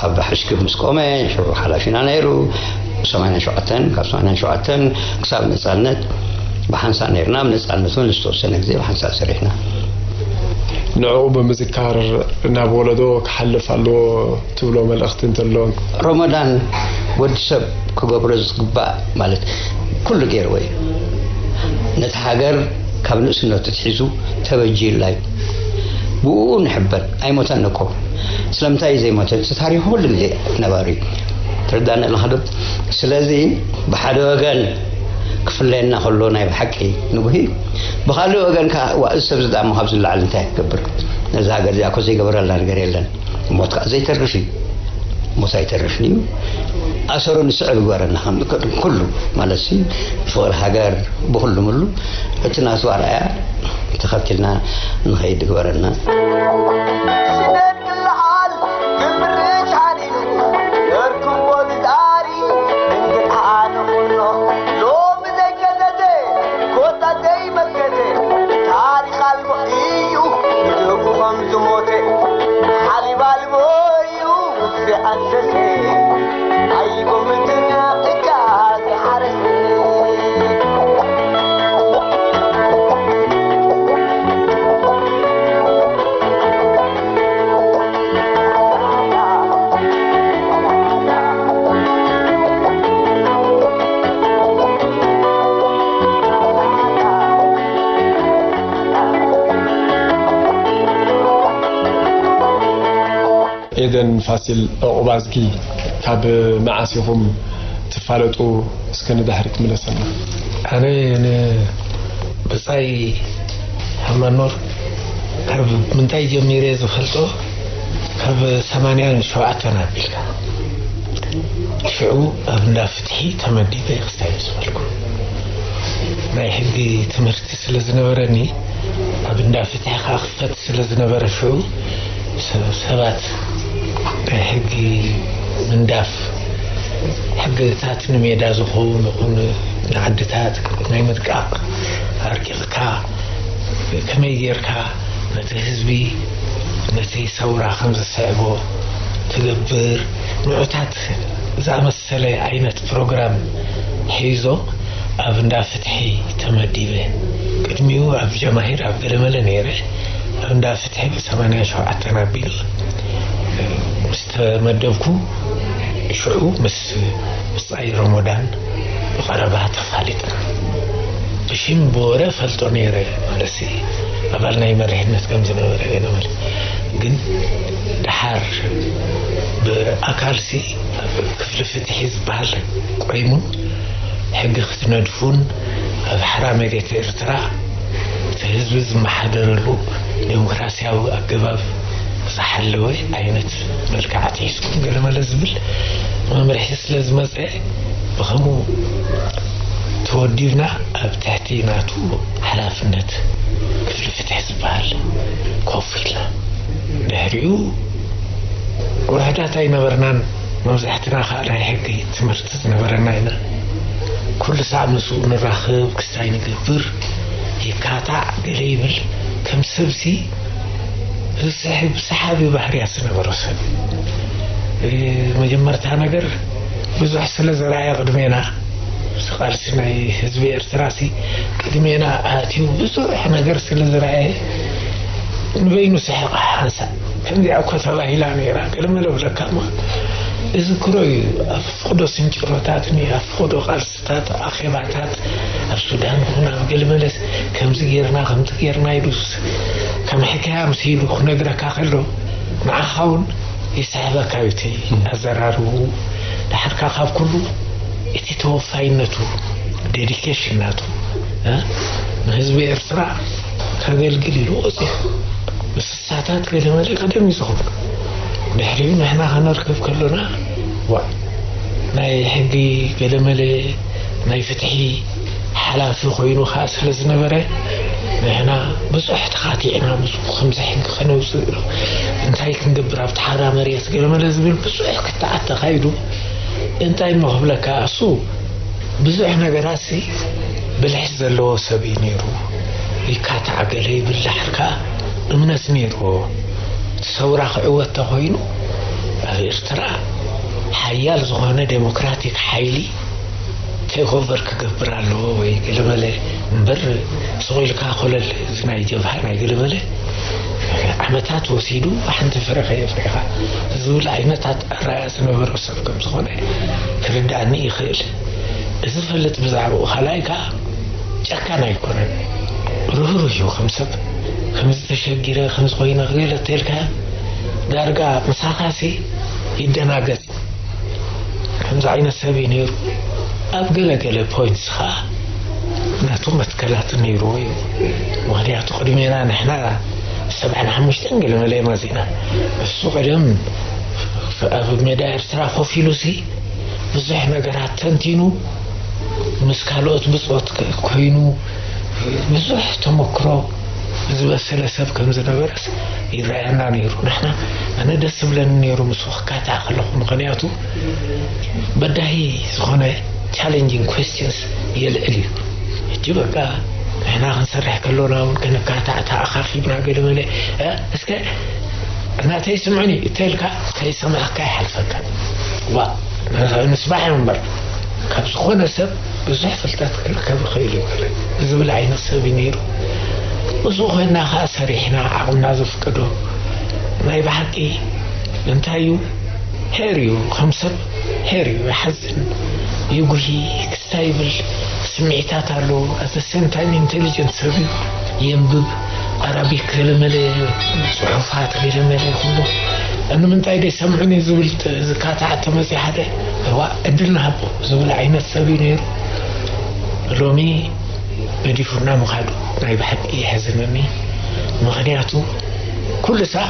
ኣብ ሕሽክብ ምስ ቆመ፣ ሽዑ ሓላፊና ነይሩ። ሰማንያን ሸውዓተን፣ ካብ ሰማንያን ሸውዓተን ክሳብ ነጻነት ብሓንሳእ ነይርና። ኣብ ነጻነት እውን ዝተወሰነ ግዜ ብሓንሳእ ሰሪሕና። ንዕኡ ብምዝካር ናብ ወለዶ ክሓልፍ ኣለዎ ትብሎ መልእኽቲ እንተሎ? ሮመዳን ወዲ ሰብ ክገብሮ ዝግባእ ማለት ኩሉ ገይርዎ እዩ። ነቲ ሃገር ካብ ንእስነቱ ትሒዙ ተበጅዩላ እዩ። ብኡ ንሕበን። ኣይሞተን እኮ። ስለምንታይ እዩ ዘይሞተ? እቲ ታሪኹ ኩሉ ግዜ ነባሪ እዩ። ትርዳኒ ኣለኻ ዶ? ስለዚ ብሓደ ወገን ክፍለየና ከሎ ናይ ብሓቂ ንጉሂ እዩ። ብኻልእ ወገን ከኣ፣ "ዋ፣ እዚ ሰብ እዚ ደኣ እሞ ካብዚ ንላዕሊ እንታይ ክገብር? ነዛ ሃገር እዚኣ እኮ ዘይገበረላ ነገር የለን። ሞት ከኣ ዘይተርፍ እዩ። ሞት ኣይተርፍን እዩ። ኣሰሩ ንስዕብ ይግበረና ከም ኩሉ ማለት ሲ፣ ብፍቕሪ ሃገር፣ ብኹሉ ምሉ እቲ ናቱ ኣርኣያ ተኸቲልና ንኸይድ ይግበረና." ደን ፋሲል፣ ዕቑባዝጊ ካብ መዓስ ኢኹም ትፋለጡ? እስከ ንድሕሪት ምለሰና። ኣነ ንብጻይ ሃማኖር ካብ ምንታይ ጀሚረ ዝፈልጦ፣ ካብ ሰማንያን ሸውዓተን ኣቢልካ፣ ሽዑ ኣብ እንዳ ፍትሒ ተመዲበ ክስታይ ምስ በልኩ፣ ናይ ሕጊ ትምህርቲ ስለ ዝነበረኒ፣ ኣብ እንዳ ፍትሒ ከኣ ክፈት ስለ ዝነበረ፣ ሽዑ ሰብ-፣ ሰባት ናይ ሕጊ ምንዳፍ፣ ሕግታት ንሜዳ ዝኸውን ይኹን ንዓድታት ናይ ምድቃቕ፣ ኣርቂቕካ ከመይ ጌርካ ነቲ ህዝቢ፣ ነቲ ሰውራ ከም ዘስዕቦ ትገብር፣ ንዑታት ዝኣመሰለ ዓይነት ፕሮግራም ሒዞም ኣብ እንዳ ፍትሒ ተመዲበ። ቅድሚኡ ኣብ ጀማሂር ኣብ ገለመለ ነይረ። ኣብ እንዳ ፍትሒ ብ ሰማንያን ሸውዓተን ኣቢሉ ምስ ተመደብኩ፣ ሽዑ ምስ ብጻይ ሮሞዳን ብቐረባ ተፋሊጥና። ብሽም ብወረ ፈልጦ ነይረ፣ ማለትሲ ኣባል ናይ መሪሕነት ከም ዝነበረ ገለ መለ። ግን ደሓር ብኣካልሲ ኣብ ክፍሊ ፍትሒ ዝበሃል ቆይሙ ሕጊ ክትነድፉን ኣብ ሓራ መሬት ኤርትራ እቲ ህዝቢ ዝመሓደረሉ ዴሞክራሲያዊ ኣገባብ ዝሓለወ ዓይነት መልክዓት ሒዝኩም ገለ መለ ዝብል መምርሒ ስለ ዝመጸ፣ ብኸምኡ ተወዲብና ኣብ ትሕቲ ናቱ ሓላፍነት ክፍሊ ፍትሒ ዝበሃል ኮፍ ኢልና። ድሕሪኡ ውሑዳት ኣይነበርናን። መብዛሕትና ከኣ ናይ ሕጊ ትምህርቲ ዝነበረና ኢና። ኩሉ ሳዕ ምስኡ ንራኸብ፣ ክስታይ ንገብር፣ ይካታዕ፣ ገለ ይብል። ከም ሰብሲ ዝስሕብ ሰሓቢ ባህርያት ዝነበሮ ሰብ። እ፣ መጀመርታ ነገር ብዙሕ ስለ ዝረኣየ ቅድሜና፣ እዚ ቃልሲ ናይ ህዝቢ ኤርትራሲ ቅድሜና ኣትዩ ብዙሕ ነገር ስለ ዝረኣየ ንበይኑ ስሕቕ ሓንሳእ። ከምዚኣ እኮ ተባሂላ ነይራ፣ ገለ መለ ብለካ እሞ እዝክሮ እዩ። ኣብ ፍቕዶ ስንጭሮታትኒ፣ ኣብ ፍቕዶ ቃልስታት፣ ኣኼባታት፣ ኣብ ሱዳን ይኹን ኣብ ገለ መለስ ከምዚ ጌርና፣ ከምዚ ጌርና ኢሉ ከም ሕካያ ምስ ኢሉ ክነግረካ ከሎ፣ ንዓኻ እውን ይስሕበካ እዩ እቲ ኣዘራርብኡ። ደሓርካ ካብ ኩሉ እቲ ተወፋይነቱ፣ ዴዲኬሽን ናቱ፣ እ፣ ንህዝቢ ኤርትራ ከገልግል ኢሉ ወፂኡ። ምስሳታት ገለ መለ ቀደም እዩ ዝኸውን። ድሕሪኡ ንሕና ከነርክብ ከሎና፣ ዋ፣ ናይ ሕጊ ገለ መለ፣ ናይ ፍትሒ ሓላፊ ኮይኑ ከኣ ስለ ዝነበረ፣ ንሕና ብዙሕ ተኻቲዕና፣ ብዙሕ ከምዚ ሕጊ ከነውፅእ፣ እንታይ ክንገብር ኣብቲ ሓራ መሬት ገለ መለ ዝብል ብዙሕ ክትዓት ተኻይዱ። እንታይ እሞ ክብለካ፣ እሱ ብዙሕ ነገራትሲ ብልሒ ዘለዎ ሰብ እዩ ነይሩ። ይካታዕ ገለ ይብል፣ ደሓር ከኣ እምነት ነይርዎ። እቲ ሰውራ ክዕወት ተኾይኑ፣ ኣብ ኤርትራ ሓያል ዝኾነ ዴሞክራቲክ ሓይሊ ቴክ ኦቨር ክገብር ኣለዎ ወይ ገለ መለ እምበር፣ ስቕ ኢልካ ኮለል፣ እዚ ናይ ጀብሃ ናይ ገለ መለ ዓመታት ወሲዱ ሓንቲ ፍረ ከየፍሪኻ ዝብል ዓይነት ኣረኣእያ ዝነበሮ ሰብ ከም ዝኾነ ክርድኣኒ ይኽእል። እዚ ፈልጥ ብዛዕባኡ። ካልኣይ ከኣ ጨካን ኣይኮነን። ርህሩህ እዩ። ከም ሰብ ከምዚ ተሸጊረ፣ ከምዚ ኮይነ ክገለ ተልካ ዳርጋ ምሳኻሲ ይደናገጽ። ከምዚ ዓይነት ሰብ እዩ ነይሩ። ኣብ ገለ ገለ ፖይንትስ ኸኣ ናቱ መትከላት ነይርዎ እዩ። ምኽንያቱ ቅድሜና ንሕና ሰብዓን ሓሙሽተን ገለ መለ መጺና። እሱ ቀደም ኣብ ሜዳ ኤርትራ ኮፍ ኢሉሲ ብዙሕ ነገራት ተንቲኑ፣ ምስ ካልኦት ብጾት ክ-፣ ኮይኑ ብዙሕ ተመክሮ ዝበሰለ ሰብ ከም ዝነበረስ ይረኣየና ነይሩ። ንሕና፣ ኣነ ደስ ዝብለኒ ነይሩ ምስኡ ክካታዕ ከለኹ፣ ምኽንያቱ በዳሂ ዝኾነ ቻሌንጂንግ ኩዌስችንስ የልዕል እዩ። ሕጂ በቃ ንሕና ክንሰርሕ ከሎና እውን ክንካታዕ ተኣኻኺብና ገለ መለ፣ እ፣ እስከ ናተይ ስምዑኒ እንተልካ ከይሰማዕካ ይሓልፈካ። ዋ፣ ንስማዕ እምበር ካብ ዝኾነ ሰብ ብዙሕ ፍልጠት ክርከብ ይኽእል እዩ ዝብል ዓይነት ሰብ እዩ ነይሩ። ምስኡ ኮይንና ከኣ ሰሪሕና ዓቕምና ዘፍቀዶ። ናይ ብሓቂ እንታይ እዩ፣ ሄር እዩ፣ ከም ሰብ ሄር እዩ፣ ይሓዝን፣ ይጉሂ፣ ክስታይ ይብል፣ ስምዒታት ኣለዎ። At the same time ኢንቴሊጀንት ሰብ እዩ፣ የንብብ፣ ኣራቢክ ገለመለ ጽሑፋት ገለመለ ኩሉ ንምንታይ ደይሰምዑኒ ዝብል ት- ዝካታዕ ተመፅዮ ሓደ፣ እዋ ዕድል ንሃቦ ዝብል ዓይነት ሰብ እዩ ነይሩ። ሎሚ ገዲፉና ምኻዱ ናይ ብሓቂ የሕዝነኒ። ምኽንያቱ ኩሉ ሳዕ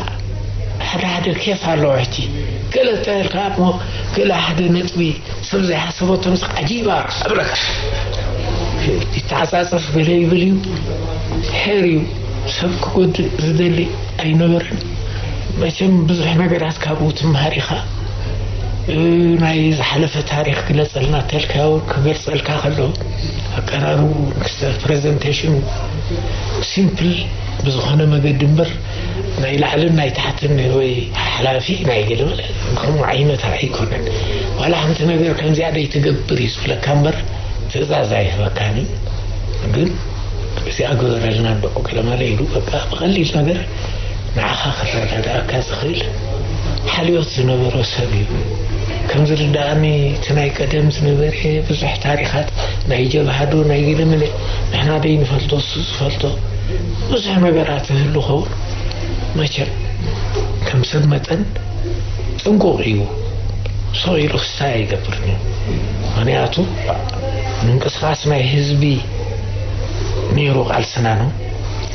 ሓደ ሓደ ኬፍ ኣለዎ። ሕጂ ገለ እንተልካ እሞ ገለ ሓደ ነጥቢ ሰብ ዘይሓሰቦ ተምስ ዓጂባ ኣብረካ ይተዓፃፀፍ ገለ ይብል እዩ። ሄር እዩ ሰብ ክጎድእ ዝደሊ ኣይነበረን። መቸም ብዙሕ ነገራት ካብኡ ትምሃር ኢኻ። እ፣ ናይ ዝሓለፈ ታሪኽ ግለፀልና ተልካዮ ክገልፀልካ ከሎ ኣቀራርቡ፣ ክስተ ፕሬዘንቴሽኑ ሲምፕል ብዝኾነ መገዲ እምበር ናይ ላዕልን ናይ ታሕትን ወይ ሓላፊ ናይ ገለ ከምኡ ዓይነት ኣይኮነን። ዋላ ሓንቲ ነገር ከምዚኣ ደይትገብር እዩ ዝብለካ እምበር ትእዛዝ ኣይህበካን እዩ። ግን እዚኣ ግበረልና እንዶ ገለመለ ኢሉ በቃ ብቐሊል ነገር ንዓኻ ክረዳድኣካ ዝኽእል ሓልዮት ዝነበሮ ሰብ እዩ። ከም ዝርዳእኒ እቲ ናይ ቀደም ዝነበረ ብዙሕ ታሪኻት ናይ ጀብሃዶ ናይ ገለመለ ንሕና ደይ ንፈልጦ እሱ ዝፈልጦ ብዙሕ ነገራት ይህሉ ኸውን። መቸም ከም ሰብ መጠን ጥንቁቕ እዩ። ሰው ኢሉ ክስታይ ኣይገብርን እዩ። ምኽንያቱ ምንቅስቃስ ናይ ህዝቢ ነይሩ ቃልስና ነው።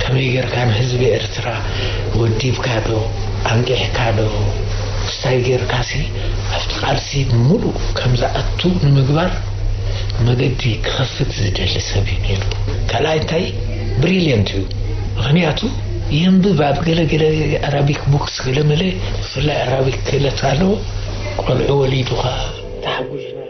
ከመይ ጌርካ ንህዝቢ ኤርትራ ወዲብካ ዶ ኣንቂሕካ ዶ ክስታይ ጌርካሲ ኣብቲ ቃልሲ ሙሉእ ከም ዝኣቱ ንምግባር መገዲ ክኸፍት ዝደሊ ሰብ እዩ ነይሩ። ካልኣይ እንታይ ብሪልየንት እዩ። ምኽንያቱ የንብብ ኣብ ገለ ገለ ኣራቢክ ቡክስ ገለ መለ ብፍላይ ኣራቢክ ክእለት ኣለዎ። ቆልዑ ወሊዱ ኸዓ ተሓጉስና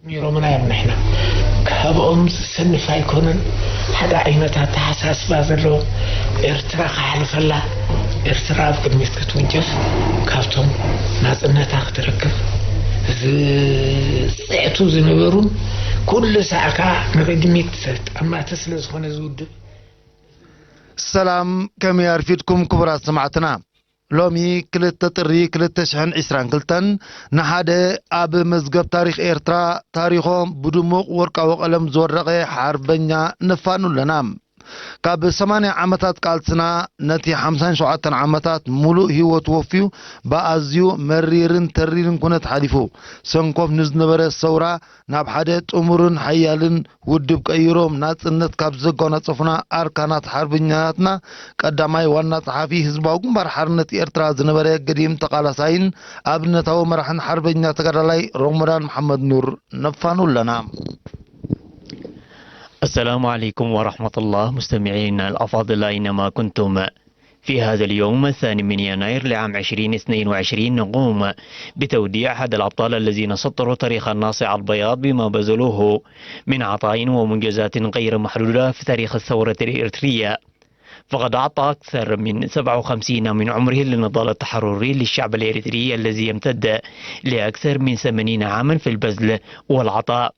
ነይሮምና እዮም። ንሕና ካብኦም ዝሰንፍ ኣይኮነን። ሓደ ዓይነት ኣተሓሳስባ ዘለዎ ኤርትራ ክሓልፈላ፣ ኤርትራ ኣብ ቅድሚት ክትውንጨፍ፣ ካብቶም ናጽነታ ክትረክብ ዝጽዕቱ ዝነበሩን ኩሉ ሳዕ ከዓ ንቕድሚት ጠማቲ ስለ ዝኾነ ዝውድብ። ሰላም፣ ከመይ ኣርፊድኩም ክቡራት ሰማዕትና? ሎሚ ክልተ ጥሪ ክልተ ሽሕን ዕስራን ክልተን ንሓደ ኣብ መዝገብ ታሪኽ ኤርትራ ታሪኾም ብድሙቕ ወርቃዊ ቀለም ዝወረቐ ሓርበኛ ነፋኑ ኣለና። ካብ ሰማንያ ዓመታት ቃልስና ነቲ ሓምሳን ሸውዓተን ዓመታት ሙሉእ ህይወቱ ወፍዩ ብኣዝዩ መሪርን ተሪርን ኩነት ሓሊፉ። ሰንኮፍ ንዝነበረ ሰውራ ናብ ሓደ ጥሙርን ሓያልን ውድብ ቀይሮም ናጽነት ካብ ዘጓናጸፉና ኣርካናት ሓርበኛታትና ቀዳማይ ዋና ጸሓፊ ህዝባዊ ግንባር ሓርነት ኤርትራ ዝነበረ ገዲም ተቓላሳይን ኣብነታዊ መራሕን ሓርበኛ ተጋዳላይ ሮሞዳን መሓመድ ኑር ነፋኑ ኣለና። السلام عليكم ورحمة الله مستمعينا الأفاضل أينما كنتم. في هذا اليوم الثاني من يناير لعام عشرين اثنين وعشرين نقوم بتوديع أحد الأبطال الذين سطروا تاريخ الناصع البياض بما بذلوه من عطاء ومنجزات غير محدودة في تاريخ الثورة الإريترية. فقد أعطى أكثر من سبعة وخمسين من عمره للنضال التحرري للشعب الإريتري الذي يمتد لأكثر من ثمانين عاما في البذل والعطاء.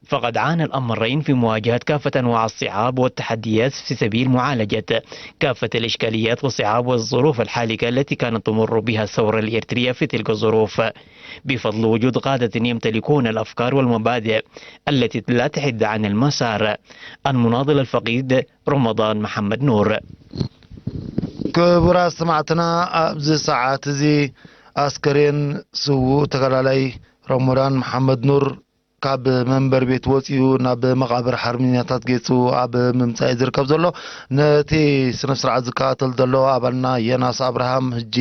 فقد عانى الأمرين في مواجهة كافة أنواع الصعاب والتحديات في سبيل معالجة كافة الإشكاليات والصعاب والظروف الحالكة التي كانت تمر بها الثورة الإريترية في تلك الظروف، بفضل وجود قادة يمتلكون الأفكار والمبادئ التي لا تحد عن المسار، المناضل الفقيد رمضان محمد نور. ክቡራት ሰማዕትና፣ ኣብዚ ሰዓት እዚ ኣስከሬን ስዉእ ተጋዳላይ ረመዳን መሓመድ ኑር ካብ መንበር ቤት ወፂኡ ናብ መቓብር ሓርበኛታት ገፁ ኣብ ምምፃእ እዩ ዝርከብ ዘሎ። ነቲ ስነ ስርዓት ዝከታተል ዘሎ ኣባልና የናስ ኣብርሃም ሕጂ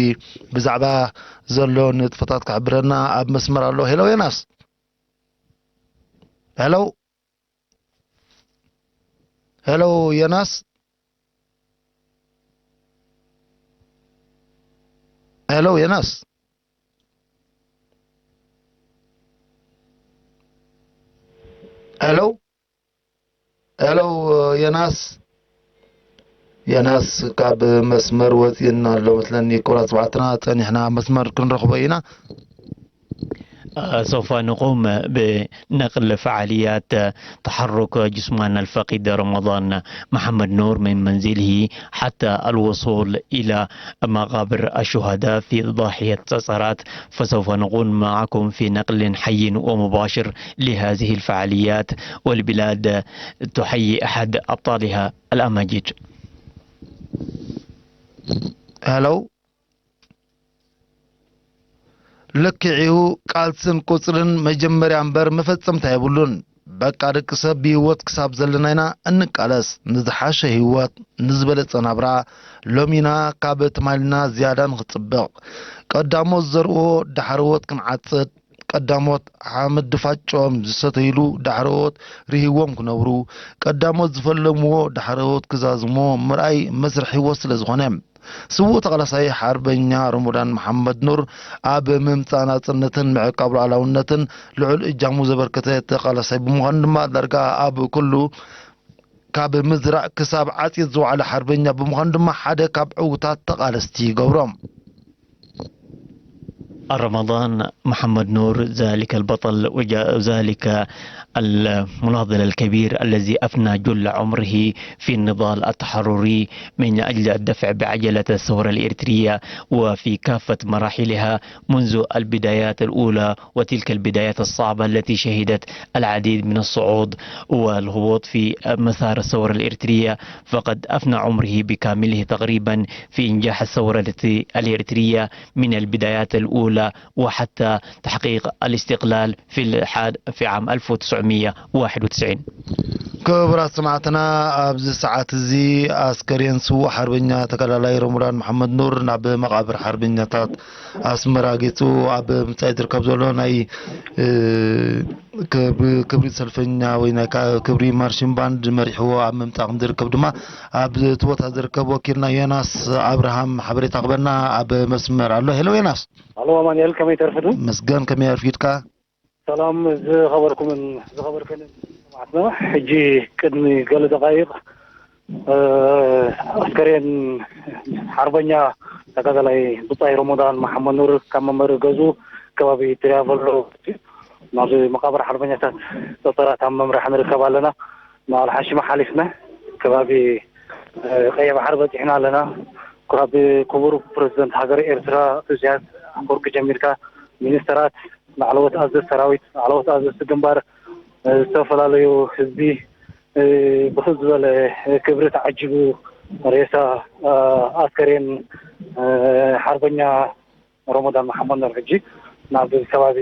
ብዛዕባ ዘሎ ንጥፈታት ክሕብረና ኣብ መስመር ኣሎ። ሄሎ የናስ። ሄሎ፣ ሄሎ የናስ። ሄሎ የናስ። ሄሎ፣ ሄሎ የናስ። የናስ ካብ መስመር ወፂእና ኣሎ መስለኒ። ክቡራት ሰማዕትና፣ ፀኒሕና መስመር ክንረኽቦ ኢና። آه، سوف نقوم بنقل فعاليات تحرك جثمان الفقيد رمضان محمد نور من منزله حتى الوصول إلى مقابر الشهداء في ضاحية صرصرات. فسوف نكون معكم في نقل حي ومباشر لهذه الفعاليات، والبلاد تحيي أحد أبطالها الأماجيد. ሄሎ። ልክዕዩ፣ ቃልስን ቁጽርን መጀመርያ እምበር መፈጸምታ የብሉን። በቃ ደቂ ሰብ ብህይወት ክሳብ ዘለና ኢና እንቃለስ፣ ንዝሓሸ ህይወት፣ ንዝበለጸ ናብራ። ሎሚና ካብ ትማልና ዝያዳ ንኽጽብቕ፣ ቀዳሞት ዝዘርዎ ዳሕረዎት ክንዓጽድ፣ ቀዳሞት ሓመድ ድፋጮም ዝሰተይሉ ዳሕረዎት ርህዎም ክነብሩ፣ ቀዳሞት ዝፈለምዎ ዳሕረዎት ክዛዝሞ ምርኣይ መስርሕ ህይወት ስለ ዝኾነ። ስዉእ ተቓላሳይ ሓርበኛ ረመዳን መሓመድ ኑር ኣብ ምምጻእ ናጽነትን ምዕቃብ ሉዓላውነትን ልዑል እጃሙ ዘበርከተ ተቓላሳይ ብምዃኑ ድማ ዳርጋ ኣብ ኩሉ ካብ ምዝራእ ክሳብ ዓጺድ ዝወዓለ ሓርበኛ ብምዃኑ ድማ ሓደ ካብ ዕዉታት ተቓለስቲ ይገብሮ። رمضان محمد نور ذلك البطل وذلك المناضل الكبير الذي أفنى جل عمره في النضال التحرري من أجل الدفع بعجلة الثورة الإريترية وفي كافة مراحلها منذ البدايات الأولى وتلك البدايات الصعبة التي شهدت العديد من الصعود والهبوط في مسار الثورة الإريترية. فقد أفنى عمره بكامله تقريبا في إنجاح الثورة الإريترية من البدايات الأولى وحتى تحقيق الاستقلال في الحاد في عام ألف وتسعمية وواحد وتسعين. ክቡራት ሰማዕትና፣ ኣብዚ ሰዓት እዚ ኣስከሬን ስዉእ ሓርበኛ ተጋዳላይ ረመዳን መሓመድ ኑር ናብ መቓብር ሓርበኛታት ኣስመራ ጌጹ ኣብ ምጻእ ዝርከብ ዘሎ ናይ ክብሪ ሰልፈኛ ወይ ናይ ክብሪ ማርሽን ባንድ መሪሕዎ ኣብ ምምጻእ ከም ዝርከብ ድማ ኣብ እቲ ቦታ ዝርከብ ወኪልና ዮናስ ኣብርሃም ሓበሬታ ክበና ኣብ መስመር ኣሎ። ሄሎ ዮናስ። ኣሎ ኣማንኤል፣ ከመይ ተርፍዱ? መስገን፣ ከመይ ኣርፊድካ? ሰላም ዝኸበርኩምን ዝኸበርክንን ሰማዕትና፣ ሕጂ ቅድሚ ገለ ደቃይቕ ኣስከሬን ሓርበኛ ተጋዳላይ ብጻይ ረመዳን መሓመድ ኑር ካብ መንበሪ ገዝኡ ከባቢ ትሪያቨሎ ናብዚ መቃብር ሓርበኛታት ጸጸራት ኣብ ምምራሕ ንርከብ ኣለና። ንኣልሓሽማ ሓሊፍና ከባቢ ቀይሕ ባሕሪ በጺሕና ኣለና። ካብ ክቡር ፕረዚደንት ሃገር ኤርትራ ኢሳያስ ኣፈወርቂ ጀሚርካ፣ ሚኒስተራት፣ ላዕለዎት ኣዘዝቲ ሰራዊት፣ ላዕለዎት ኣዘዝቲ ግንባር፣ ዝተፈላለዩ ህዝቢ ብኽብ ዝበለ ክብሪ ተዓጂቡ ሬሳ ኣስከሬን ሓርበኛ ረመዳን መሓመድ ኑር ሕጂ ናብ ከባቢ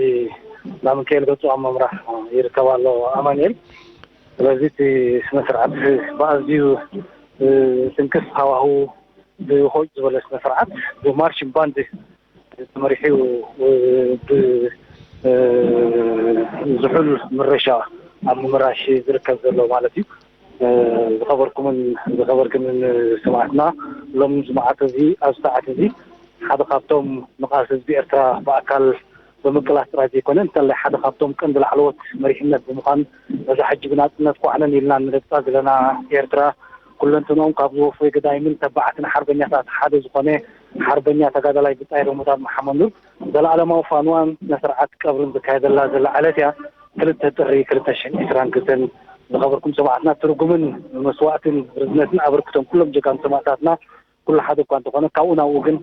ላምንከኤል ገጹ ኣብ ምምራሕ ይርከብ ኣሎ ኣማንኤል። ስለዚ እቲ ስነ ስርዓት ብኣዝዩ ትንክፍ ሃዋህው ብሆጭ ዝበለ ስነ ስርዓት ብማርሽን ባንድ ተመሪሑ ብዝሑል ምረሻ ኣብ ምምራሽ ዝርከብ ዘሎ ማለት እዩ። ዝኸበርኩምን ዝኸበርክንን ሰማዕትና፣ ሎም ዝመዓት እዚ ኣብ ሰዓት እዚ ሓደ ካብቶም ንቃልሲ ህዝቢ ኤርትራ ብኣካል ብምቅላስ ጥራይ ዘይኮነ፣ እንተላይ ሓደ ካብቶም ቀንዲ ላዕለዎት መሪሕነት ብምዃን ነዛ ሕጂ ብናጽነት ኳዕነን ኢልና ንረግጻ ዘለና ኤርትራ ኩለንትንኦም ካብ ዝወፈዩ ገዳይምን ተባዕትን ሓርበኛታት ሓደ ዝኾነ ሓርበኛ ተጋዳላይ ብጻይ ረመዳን መሓመድ ኑር ዘለኣለማዊ ፋንዋን ስነ ስርዓት ቀብርን ዝካየደላ ዘላ ዕለት እያ። ክልተ ጥሪ ክልተ ሽሕን ዕስራን ክልተን። ዝኸበርኩም ሰማዕትና፣ ትርጉምን መስዋእትን ርዝነትን ኣበርክቶን ኩሎም ጀጋኑ ሰማእታትና ኩሉ ሓደ እኳ እንተኾነ፣ ካብኡ ናብኡ ግን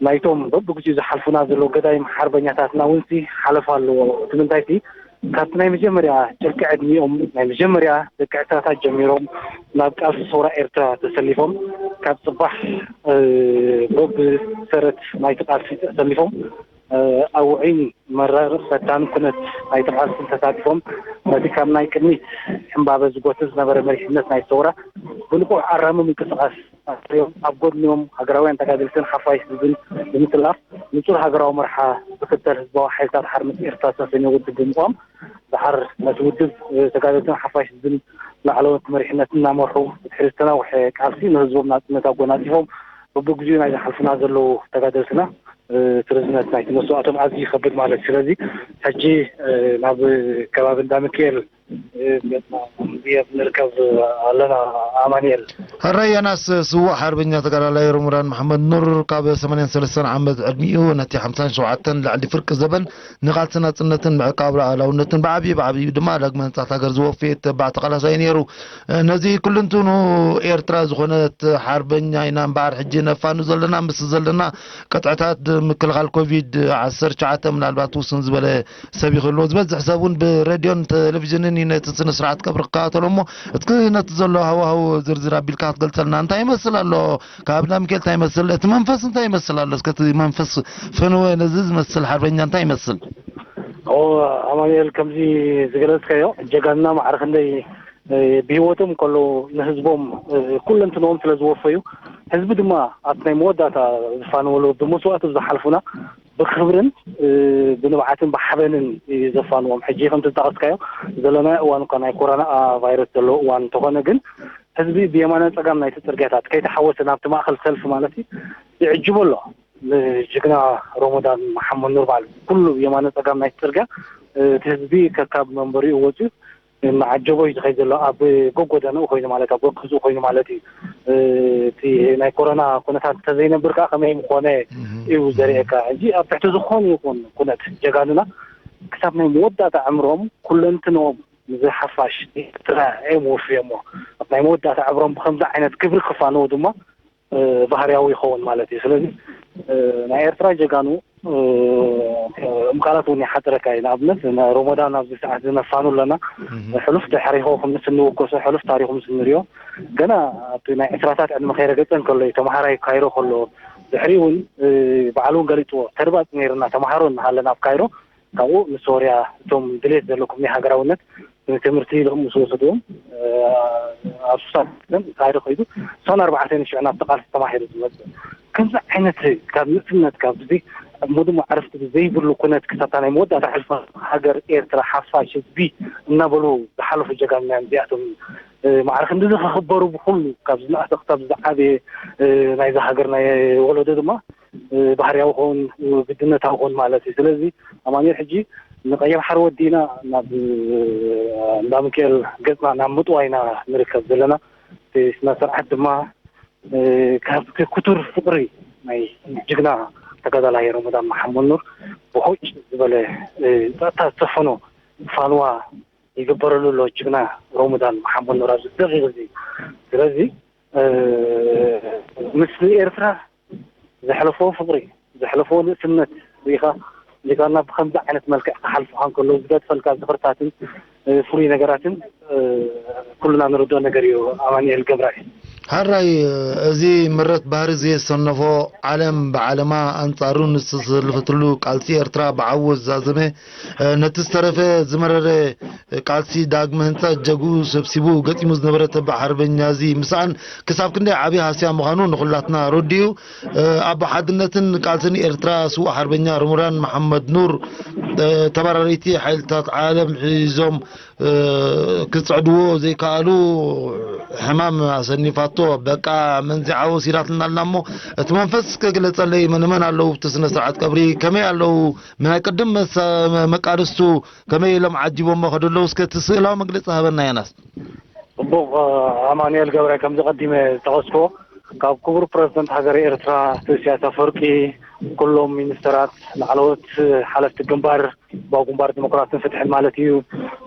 ናይቶም በብግዚኡ ዝሓልፉና ዘለዉ ገዳይም ሓርበኛታትና እውን ሲ ሓለፋ ኣለዎ። እቲ ምንታይ ሲ ካብቲ ናይ መጀመርያ ጨርቂ ዕድሚኦም ናይ መጀመርያ ደቂ ዕስራታት ጀሚሮም ናብ ቃልሲ ሰውራ ኤርትራ ተሰሊፎም ካብ ጽባሕ በብሰረት ናይቲ ቃልሲ ተሰሊፎም ኣብ ውዑይን መራር ፈታን ኩነት ናይቲ ቃልሲ ተሳቲፎም ነቲ ካብ ናይ ቅድሚት ሕምባበ ዝጎትት ዝነበረ መሪሕነት ናይ ሰውራ ብንቑሕ ኣራሚ ምንቅስቓስ ኣስርዮም ኣብ ጎድኒኦም ሃገራውያን ተጋደልትን ሓፋሽ ህዝብን ብምስላፍ ንጹር ሃገራዊ መርሓ ዝኽተል ህዝባዊ ሓይልታት ሓርነት ኤርትራ ዝተሰኘ ውድብ ብምቋም ደሓር ነቲ ውድብ ተጋደልትን ሓፋሽ ህዝብን ላዕለዎት መሪሕነትን እናመርሑ ብድሕሪ ዝተናውሐ ቃልሲ ንህዝቦም ናጽነት ኣጎናጺፎም በብግዚኡ ናይ ዝሓልፉና ዘለዉ ተጋደልትና እቲ ርዝነት ናይቲ መስዋእቶም ኣዝዩ ይኸብድ ማለት እዩ። ስለዚ ሕጂ ናብ ከባቢ እንዳ ሚካኤል ገጽና ንርከብ ኣለና ኣማንኤል። ሕራይ የናስ፣ ስዉእ ሓርበኛ ተጋዳላይ ሮሙዳን መሓመድ ኑር፣ ካብ ሰማንያን ሰለስተን ዓመት ዕድሚኡ ነቲ ሓምሳን ሸውዓተን ልዕሊ ፍርቂ ዘበን ንቓልሲ ናጽነትን ምዕቃብ ሉዓላውነትን ብዓብዪ ብዓብዪ ድማ ዳግመ ህንጻት ሃገር ዝወፈየ ተባዕ ተቓላሳይ ነይሩ። ነዚ ኩልንትኑ ኤርትራ ዝኾነት ሓርበኛ ኢና እምበኣር፣ ሕጂ ነፋኑ ዘለና፣ ምስ ዘለና ቅጥዕታት ምክልኻል ኮቪድ ዓሰርተ ትሽዓተ ምናልባት ውስን ዝበለ ሰብ ይኽእልዎ። ዝበዝሕ ሰብ እውን ብሬድዮን ቴሌቪዥንን እዩ ነቲ ስነ ስርዓት ከብሪ ክከታተሎ እሞ፣ እስኪ ነቲ ዘሎ ሃዋህው ዝርዝር ኣቢልካ ክትገልጸልና። እንታይ ይመስል ኣሎ? ካብ እንዳ ሚካኤል እንታይ ይመስል? እቲ መንፈስ እንታይ ይመስል ኣሎ? እስከ እቲ መንፈስ ፈነወ ነዚ ዝመስል ሓርበኛ እንታይ ይመስል? ኦ፣ ኣማኑኤል፣ ከምዚ ዝገለጽካዮ፣ ጀጋንና ማዕረ ክንደይ፣ እ፣ ብህይወቶም ከለዉ ንህዝቦም፣ እ፣ ኩለንትንኦም ስለ ዝወፈዩ፣ ህዝቢ ድማ ኣብቲ ናይ መወዳእታ ዝፋነወሉ፣ ብመስዋእቲ ዝሓልፉና ብክብርን፣ እ፣ ብንብዓትን ብሓበንን እዩ ዘፋንዎም። ሕጂ ከምቲ ዝጠቐስካዮ፣ ዘለናዮ እዋን እኳ ናይ ኮሮና ቫይረስ ዘለዎ እዋን እንተኾነ፣ ግን ህዝቢ ብየማነ ጸጋም ናይቲ ጽርግያታት ከይተሓወሰ ናብቲ ማእከል ሰልፊ ማለት እዩ ይዕጅቦ ኣሎ። ንጅግና ሮሞዳን መሓመድ ኑር ማለት እዩ። ኩሉ ብየማነ ጸጋም ናይቲ ጽርግያ፣ እ፣ እቲ ህዝቢ ከካብ መንበሪኡ ወጺኡ እናዓጀቦ እዩ ዝኸይድ ዘሎ። ኣብ ጎጎደንኡ ኮይኑ ማለት፣ ኣብ ገዝኡ ኮይኑ ማለት እዩ። እ፣ እቲ ናይ ኮሮና ኩነታት እንተዘይነብር ከኣ ከመይ ምኾነ እህ፣ እዩ እህ። ዘርእየካ። ሕጂ ኣብ ትሕቲ ዝኾነ ይኹን ኩነት ጀጋኑና ክሳብ ናይ መወዳእታ ዕምሮም ኩለንትንኦም ንዚ ሓፋሽ ኤርትራ እዮም ወፍዮሞ። ኣብ ናይ መወዳእታ ዕምሮም ብኸምዚ ዓይነት ክብሪ ክፋነዉ ድማ፣ እ፣ ባህርያዊ ይኸውን ማለት እዩ። ስለዚ፣ እ፣ ናይ ኤርትራ ጀጋኑ፣ እ፣ እም ቃላት እውን ይሓጽረካ እዩ። ንኣብነት፣ ን-፣ ሮሞዳን ኣብዚ ሰዓት እዚ ነፋኑ ኣለና። እህ። ሕሉፍ ታሪኹ ምስ እንውከሶ፣ ሕሉፍ ታሪኹ ምስ እንሪኦ፣ ገና ኣብቲ ናይ ዕስራታት ዕድመ ከይረገጸ እንከሎ እዩ፣ ተምሃራይ ካይሮ ከሎ፣ ድሕሪ እውን፣ እ፣ ባዕሉ እውን ገሊጽዎ፣ ተርባጽ ነይርና፣ ተምሃሮ እናሃለና ኣብ ካይሮ፣ ካብኡ ንሶርያ እቶም ድሌት ዘለኩም ናይ ሃገራውነት ትምህርቲ ኢሎም ምስ ወሰድዎም፣ እ፣ ኣብ ሱሳን ካይሮ ከይዱ፣ ሶን ኣርባዕተ ሽዑ ናብቲ ቃልሲ ተማሂሩ ዝመጽእ። ከምዚ ዓይነት ካብ ንእስነት፣ ካብ እዚ እሞ ድማ ዕረፍቲ ዘይብሉ ኩነት ክሳብ እታ ናይ መወዳእታ ሕልፋ ሃገር ኤርትራ ሓፋሽ ህዝቢ እናበሉ ዝሓለፉ ጀጋኑና እዮም እዚኣቶም። እ፣ ማዕረ ክንድዚ ክኽበሩ ብኹሉ ካብ ዝነኣሰ ክሳብ ዝዓበየ፣ እ፣ ናይዛ ሃገር ናይ ወለዶ ድማ እ፣ ባህርያዊ ክኸውን፣ እ፣ ግድነታዊ ክኸውን ማለት እዩ። ስለዚ ኣማኑኤል፣ ሕጂ ንቀይሕ ባሕሪ ወዲእና ናብ፣ እ፣ እንዳ ሚካኤል ገጽና ናብ ምጥዋይ ኢና ንርከብ ዘለና። እቲ ስነ ስርዓት ድማ፣ እ፣ ካብቲ ክቱር ፍቕሪ ናይ ጅግና ተጋዳላይ ሮሞዳን መሓመድ ኑር ብሆጭ ዝበለ፣ እ፣ ጸጥታ ዝሰፈኖ ፋንዋ ይግበረሉ ኣሎ ጅግና ሮሞዳን መሓመድ ኑር ኣብዚ ደቂቕ እዚ። ስለዚ፣ እ፣ ምስ ኤርትራ ዘሕለፎ ፍቕሪ፣ ዘሕለፎ ንእስነት ርኢኻ፣ ጀጋኑና ብኸምዚ ዓይነት መልክዕ ክሓልፉኻ እንከለዉ ዝገድፈልካ ዝኽርታትን፣ እ፣ ፍሉይ ነገራትን፣ እ፣ ኩልና ንርድኦ ነገር እዩ። ኣማኑኤል ገብራይ። ሕራይ፣ እዚ ምረት ባህሪ ዘየሰነፎ፣ ዓለም ብዓለማ ኣንጻሩ ንዝተሰለፈትሉ ቃልሲ ኤርትራ ብዓወት ዝዛዘመ፣ እ፣ ነቲ ዝተረፈ ዝመረረ ቃልሲ ዳግመ ህንጻ ጀግኡ ሰብሲቡ ገጢሙ ዝነበረ ተባዕ ሓርበኛ እዚ ምስኣን ክሳብ ክንደይ ዓቢ ሃስያ ምዃኑ ንኹላትና ረዲኡ። እ፣ ኣቦ ሓድነትን ቃልስን ኤርትራ ስዉእ ሓርበኛ ሮሞዳን መሓመድ ኑር፣ እ፣ ተበራረይቲ ሓይልታት ዓለም ሒዞም፣ እ፣ ክጽዕድዎ ዘይከኣሉ ሕማም ኣሰኒፋቶ። በቃ መንዚዓ ወሲዳትና ኣላ እሞ እቲ መንፈስ ከግለጸለይ መን መን ኣለዉ ኣብቲ ስነ ስርዓት ቀብሪ? ከመይ ኣለዉ? ናይ ቅድም መሳ-፣ መቃልስቱ ከመይ ኢሎም ዓጂቦሞ ከደለዉ? እስከ እቲ ስእላዊ መግለጺ ሃበና ዮናስ። ጽቡቕ፣ ኣማኑኤል ገብረ፣ ከምዚ ቀዲመ ዝጠቐስኩዎ፣ ካብ ክቡር ፕረዚደንት ሃገረ ኤርትራ ኣቶ ኢሳያስ ኣፈወርቂ፣ ኩሎም ሚኒስተራት፣ ላዕለዎት ሓለፍቲ ግንባር፣ ህዝባዊ ግንባር ዲሞክራስን ፍትሕን ማለት እዩ፣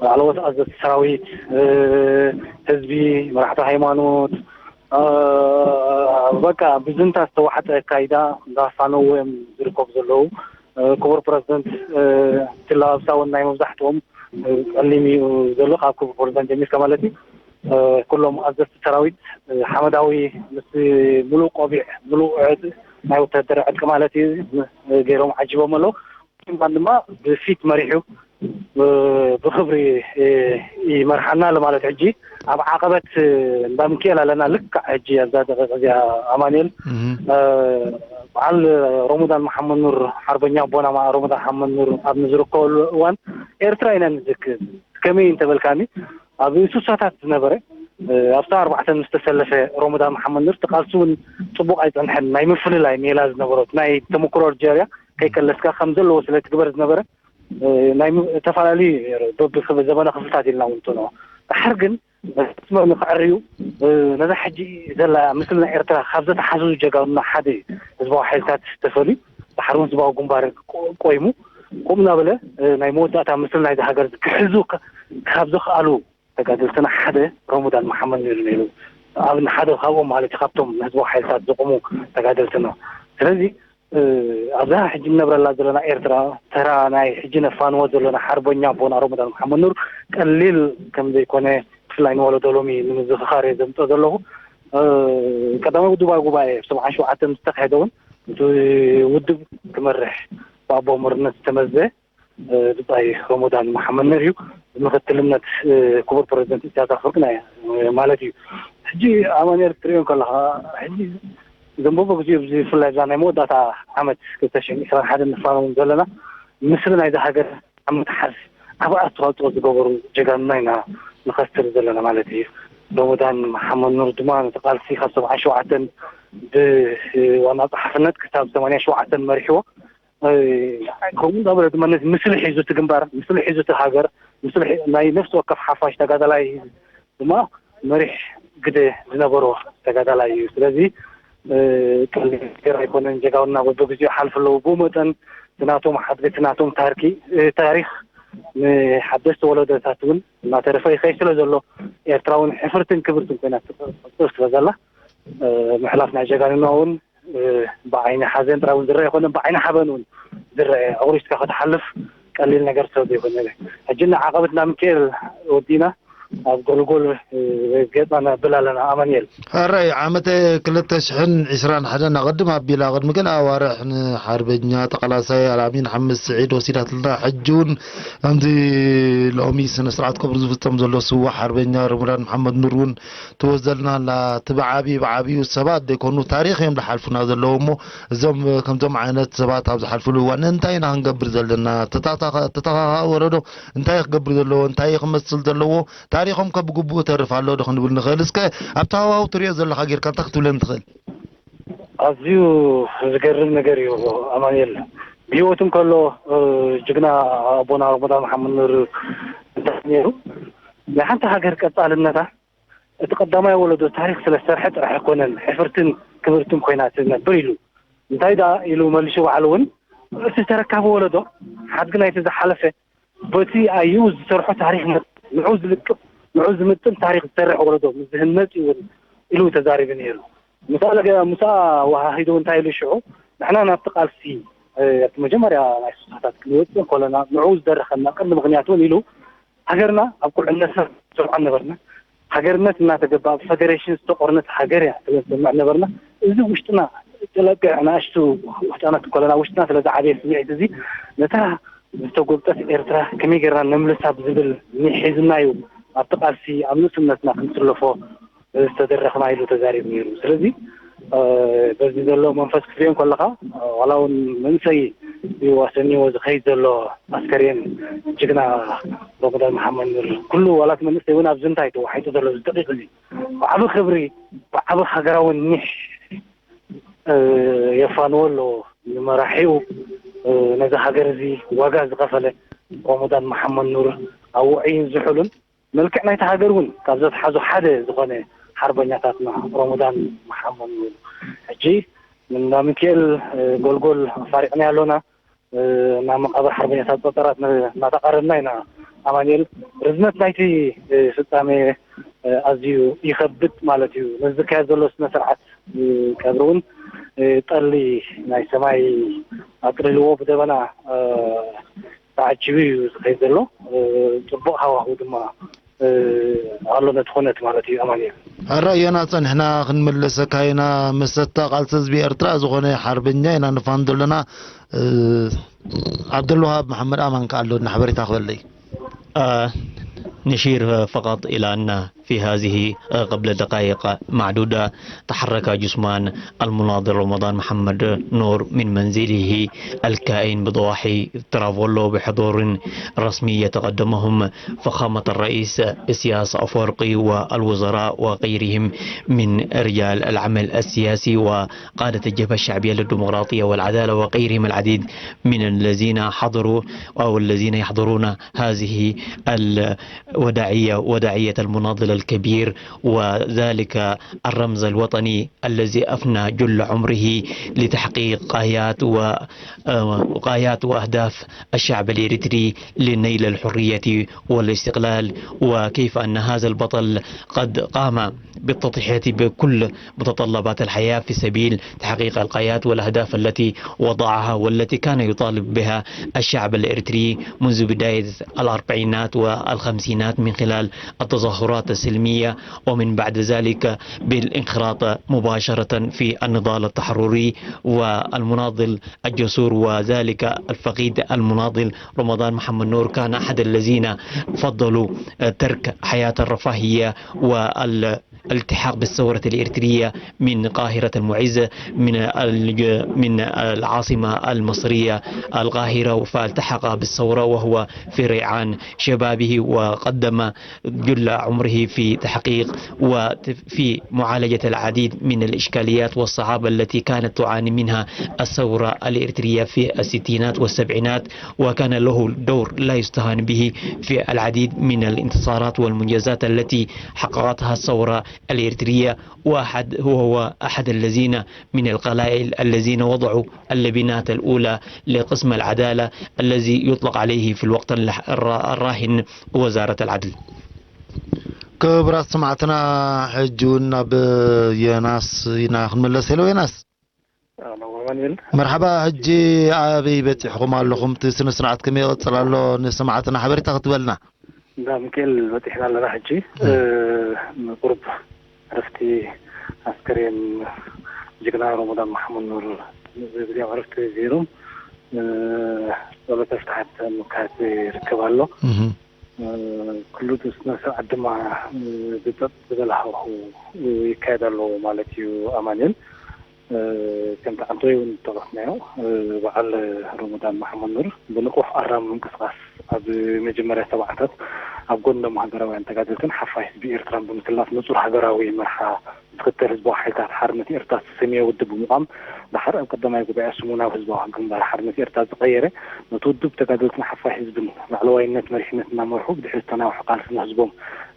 ላዕለዎት ኣዘዝቲ ሰራዊት፣ እ፣ ህዝቢ፣ መራሕቲ ሃይማኖት፣ እ፣ በቃ ብዝንታ ዝተዋሕጠ ኣካይዳ እንዳፋነዉ እዮም ዝርከቡ ዘለዉ። እ፣ ክቡር ፕረዚደንት፣ እ፣ እቲ ኣለባብሳ እውን ናይ መብዛሕትኦም፣ እ፣ ጸሊም እዩ ዘሎ፣ ካብ ክቡር ፕረዚደንት ጀሚርካ ማለት እዩ። እ፣ ኩሎም ኣዘዝቲ ሰራዊት፣ እ፣ ሓመዳዊ ምስ ምሉእ ቆቢዕ፣ ምሉእ ዕጥ-፣ ናይ ወተሃደር ዕጥቂ ማለት እዩ፣ እ፣ ገይሮም ዓጂቦም ኣለዉ። ድማ ብፊት መሪሑ፣ እ፣ ብኽብሪ፣ እ፣ ይመርሓና ኣሎ ማለት። ሕጂ ኣብ ዓቐበት፣ እ፣ እንዳ ሚካኤል ኣለና። ልክዕ ሕጂ ኣብዛ ደቂቕ እዚኣ፣ ኣማኑኤል፣ እህ። እ፣ በዓል ሮሞዳን መሓመድ ኑር፣ ሓርበኛ ኣቦና ማ-፣ ሮሞዳን መሓመድ ኑር ኣብ ንዝርከበሉ እዋን፣ ኤርትራ ኢና ንዝክር። ከመይ እንተበልካኒ፣ ኣብ ሱሳታት ዝነበረ፣ እ፣ ኣብታ ኣርባዕተ ምስ ተሰለፈ ሮሞዳን መሓመድ ኑር፣ እቲ ቃልሲ እውን ጽቡቕ ኣይጸንሐን። ናይ ምፍልላይ ሜላ ዝነበሮ፣ ናይ ተመኩሮ ኣልጀርያ ከይከለስካ ከም ዘለዎ ስለ ትግበር ዝነበረ፣ እ፣ ናይ ም-፣ ተፈላለዩ ነይሩ። በቢ ክብ-፣ ዘበነ ክፍልታት ኢልና እውን ትንኦ። ድሓር ግን መስመር ንክዕርዩ ነዛ ሕጂ ዘላ ምስልና ኤርትራ ካብ ዘተሓዙ ጀጋኑና ሓደ እዩ። ህዝባዊ ሓይልታት ተፈልዩ፣ ዳሕሪ እውን ህዝባዊ ግንባር ቆይሙ፣ ከምኡ እናበለ ናይ መወዳእታ ምስልና ናይዚ ሃገር ክሕዙ ካብ ዘኽኣሉ ተጋደልትና ሓደ ረመዳን መሓመድ ነይሩ። ነይሩ ኣብ ሓደ ካብኦም ማለት ካብቶም ንህዝባዊ ሓይልታት ዝቆሙ ተጋደልትና። ስለዚ ኣብዛ ሕጂ ንነብረላ ዘለና ኤርትራ ተራ ናይ ሕጂ ነፋንዎ ዘለና ሓርበኛ ኣቦና ረመዳን መሓመድ ኑር ቀሊል ከም ዘይኮነ፣ ብፍላይ ንወለዶ ሎሚ ንምዝኽኻር እየ ዘምፅኦ ዘለኹ። ቀዳማይ ውድባዊ ጉባኤ ሰብዓን ሸውዓተን ዝተኻየደ እውን እቲ ውድብ ክመርሕ ብኣቦ መርነት ዝተመዘ ብጻይ ረመዳን መሓመድ ኑር እዩ። ብምክትልነት ክቡር ፕረዚደንት ኢሳያስ ኣፈወርቂ ናይ ማለት እዩ። ሕጂ ኣማኑኤል ክትሪኦ ከለኻ ሕጂ እዞም በብግዚኡ ብፍላይ እዛ ናይ መወዳእታ ዓመት ክልተ ሽሕን ዕስራን ሓደን ንፋነዎም ዘለና ምስሊ ናይዛ ሃገር ኣብ ምትሓዝ ዓቢ ኣስተዋፅኦ ዝገበሩ ጀጋኑና ኢና ንኸስር ዘለና ማለት እዩ። ረመዳን መሓመድ ኑር ድማ ነቲ ቃልሲ ካብ ሰብዓን ሸውዓተን ብዋና ጸሓፍነት ክሳብ ሰማንያን ሸውዓተን መሪሕዎ። ከምኡ እንዳበለ ድማ ነቲ ምስሊ ሒዙ እቲ ግንባር፣ ምስሊ ሒዙ እቲ ሃገር፣ ናይ ነፍሲ ወከፍ ሓፋሽ ተጋዳላይ ድማ መሪሕ ግደ ዝነበሮ ተጋዳላይ እዩ። ስለዚ ቀሊል ነገር ኣይኮነን። ጀጋኑና በብግዚኡ ይሓልፉ ኣለዉ። ብኡ መጠን እቲ ናቶም ሓድጊ፣ እቲ ናቶም ታርኪ ታሪኽ ንሓደስቲ ወለዶታት እውን እናተረፈ ይኸይድ ስለ ዘሎ ኤርትራ እውን ሕፍርትን ክብርትን ኮይና ትቕፅል ስለ ዘላ ምሕላፍ ናይ ጀጋኑና እውን ብዓይኒ ሓዘን ጥራይ እውን ዝረአ ኣይኮነን፣ ብዓይኒ ሓበን እውን ዝረአ ኣቑሪስካ ክትሓልፍ ቀሊል ነገር ሰብ ዘይኮነ። ሕጂ ንዓቐበት ናብ ሚካኤል ወዲእና ኣብ ጎልጎል ገፅና ነብል ኣለና። ኣማንኤል። ሕራይ ዓመተ ክልተ ሽሕን ዕስራን ሓደን ኣቐድም ኣቢላ ቅድሚ ገለ ኣዋርሕ ንሓርበኛ ተቓላሳይ ኣልኣሚን ሓምድ ስዒድ ወሲዳትልና። ሕጂ እውን ከምዚ ሎሚ ስነ ስርዓት ክብሪ ዝፍፀም ዘሎ ስዋ ሓርበኛ ረመዳን መሓመድ ኑር እውን ትወዘልና ኣላ። እቲ ብዓብዩ ብዓብዩ ሰባት ዘይኮኑ ታሪኽ እዮም ዝሓልፉና ዘለዉ እሞ እዞም ከምዞም ዓይነት ሰባት ኣብ ዝሓልፉሉ እዋን እንታይ ኢና ክንገብር ዘለና? ተተኻኻኢ ወለዶ እንታይ ክገብር ዘለዎ? እንታይ ክመስል ዘለዎ? ታሪኾም ከ ብግቡእ ተርፍ ኣሎ ዶ ክንብል ንኽእል? እስከ ኣብቲ ሃዋሁ ትሪኦ ዘለኻ ጌርካ እንታይ ክትብለኒ ትኽእል? ኣዝዩ ዝገርም ነገር እዩ ኣማኑኤል። ብህይወቱ እንከሎ ጅግና ኣቦና ረመዳን መሓመድ ኑር እንታይ ነይሩ ናይ ሓንቲ ሃገር ቀጻልነታ እቲ ቀዳማይ ወለዶ ታሪኽ ስለ ዝሰርሐ ጥራሕ ኣይኮነን ሕፍርትን ክብርትን ኮይና ትነብር ኢሉ። እንታይ ደኣ ኢሉ መሊሱ ባዕሉ እውን እቲ ተረካቢ ወለዶ ሓድጊ ናይቲ ዝሓለፈ በቲ ኣዩ ዝሰርሖ ታሪኽ ንዑ ዝልቅቕ ንዑ ዝምጥን ታሪኽ ዝሰርሕ ወለዶ ምስ ዝህነጽ እዩ እውን ኢሉ ተዛሪቡ ነይሩ። ምሳሌ ምሳ ወሃሂዱ እንታይ ኢሉ ሽዑ ንሕና ናብቲ ቃልሲ እቲ መጀመርያ ናይ ስሳታት ክንወፅእ ከለና ንዑ ዝደረኸና ቅድሚ ምክንያት እውን ኢሉ ሃገርና ኣብ ቁልዕነትና ሰብዓ ነበርና። ሃገርነት እናተገባ ኣብ ፈደሬሽን ዝተቆርነት ሃገር እያ ስለ ዝሰምዕ ነበርና። እዚ ውሽጥና ጥለቅዕ ንኣሽቱ ህፃናት ከለና ውሽጥና ስለ ዝዓበየ ስምዒት እዚ ነታ ዝተጎብጠት ኤርትራ ከመይ ጌርና ነምልሳ ብዝብል ኒሕ ሒዝና እዩ ኣብቲ ቃልሲ ኣብ ንእስነትና ክንስለፎ ዝተደረኽና ኢሉ ተዛሪቡ ነይሩ። ስለዚ በዚ ዘሎ መንፈስ ክትሪኦ ከለኻ ዋላ እውን መንእሰይ እዩ ኣሰኒዎ ዝኸይድ ዘሎ ኣስከሬን ጅግና ረመዳን መሓመድ ኑር ኩሉ ዋላት መንእሰይ እውን ኣብዚ እንታይ ተዋሒጡ ዘሎ እዚ ደቂቕ እዚ ብዓቢ ክብሪ ብዓቢ ሃገራዊ ኒሕ የፋንዎ ኣሎ ንመራሒኡ ነዚ ሃገር እዚ ዋጋ ዝኸፈለ ረመዳን መሓመድ ኑር ኣብ ውዑይን ዝሑልን መልክዕ ናይቲ ሃገር እውን ካብ ዘትሓዙ ሓደ ዝኾነ ሓርበኛታትና ረመዳን መሓመድ ኑር ሕጂ እንዳ ሚካኤል ጎልጎል ኣፋሪቕና ኣሎና ናብ መቃብር ሓርበኛታት ጸጠራት እናተቃረብና ኢና። ኣማኑኤል ርዝመት ናይቲ ፍጻሜ ኣዝዩ ይኸብድ ማለት እዩ። ነዚ ዝካየድ ዘሎ ስነ ስርዓት ቀብሪ እውን ጠሊ ናይ ሰማይ ኣጥልልዎ ብደበና ተዓጂቡ እዩ ዝኸይድ ዘሎ። ጽቡቕ ሃዋህው ድማ ኣሎ ነቲ ኩነት ማለት እዩ። ኣማኑኤል። ሕራይ ዮናስ ጸኒሕና ክንምልሰካ ኢና። መሰታ ቃልሲ ህዝቢ ኤርትራ ዝኾነ ሓርበኛ ኢና ንፋን ዘለና። ዓብደልዋሃብ መሓመድ ኣማን ከኣ ኣሎ ሓበሬታ ክበለይ። نشير فقط إلى أن في هذه قبل دقائق معدودة تحرك جثمان المناضل رمضان محمد نور من منزله الكائن بضواحي ترافولو بحضور رسمي يتقدمهم فخامة الرئيس إسياس أفورقي والوزراء وغيرهم من رجال العمل السياسي وقادة الجبهة الشعبية للديمقراطية والعدالة وغيرهم العديد من الذين حضروا أو الذين يحضرون هذه الوداعية، وداعية المناضلة الكبير، وذلك الرمز الوطني الذي أفنى جل عمره لتحقيق غايات و-، آه، غايات وأهداف الشعب الإريتري لنيل الحرية والاستقلال، وكيف أن هذا البطل قد قام بالتضحية بكل متطلبات الحياة في سبيل تحقيق الغايات والأهداف التي وضعها والتي كان يطالب بها الشعب الإريتري منذ بداية الأربعينات والخمسينات من خلال التظاهرات السلمية، ومن بعد ذلك بالانخراط مباشرة في النضال التحرري والمناضل الجسور، وذلك الفقيد المناضل رمضان محمد نور كان أحد الذين فضلوا ترك حياة الرفاهية والالتحاق بالثورة الإريترية من قاهرة المعزة، من الج-، من العاصمة المصرية القاهرة، فالتحق بالثورة وهو في ريعان شبابه، وقدم جل عمره في تحقيق وفي معالجة العديد من الإشكاليات والصعاب التي كانت تعاني منها الثورة الإريترية في الستينات والسبعينات، وكان له دور لا يستهان به في العديد من الانتصارات والمنجزات التي حققتها الثورة الإريترية. وأحد، هو، هو أحد الذين من القلائل الذين وضعوا اللبنات الأولى لقسم العدالة الذي يطلق عليه في الوقت الراهن وزارة العدل. ክቡራት ሰማዕትና፣ ሕጂ እውን ናብ ዮናስ ኢና ክንመለስ። ሄሎ ዮናስ። ኣማኑኤል፣ መርሓባ። ሕጂ ኣበይ በፂሕኹም ኣለኹም? እቲ ስነ ስርዓት ከመይ ይቐፅል ኣሎ? ንሰማዕትና ሓበሬታ ክትበልና። እንዳ ሚካኤል በፂሕና ኣለና። ሕጂ ቁሩብ ዕረፍቲ ኣስከሬን ጅግና ሮሞዳን መሓመድ ኑር ዝብል ዕረፍቲ ገይሮም ጸሎተ ፍትሓት ምክያድ ይርከብ ኣሎ። ኩሉ ስነ ስርዓት ድማ ብጸጥ ዝበለ ሃዋሁ ይካየድ ኣሎ ማለት እዩ። ኣማኑኤል፣ ከምቲ ዓንተወይ እውን ዝጠቐስናዮ፣ በዓል ሮሞዳን መሓመድ ኑር ብንቑሕ ኣራሚ ምንቅስቓስ ኣብ መጀመርያ ሰብዓታት ኣብ ጎኒ ደሞ ሃገራውያን ተጋደልትን ሓፋሽ ህዝቢ ኤርትራን ብምስላፍ ንጹር ሃገራዊ መርሓ ዝኽተል ህዝባዊ ሓይልታት ሓርነት ኤርትራ ዝተሰምየ ውድብ ብምቋም፣ ደሓር ኣብ ቀዳማይ ጉባኤ ስሙ ናብ ህዝባዊ ግንባር ሓርነት ኤርትራ ዝቐየረ፣ ነቲ ውድብ ተጋደልትን ሓፋሽ ህዝብን ላዕለዋይነት መሪሕነት እናመርሑ ብድሕሪ ዝተናውሐ ቃልሲ ንህዝቦም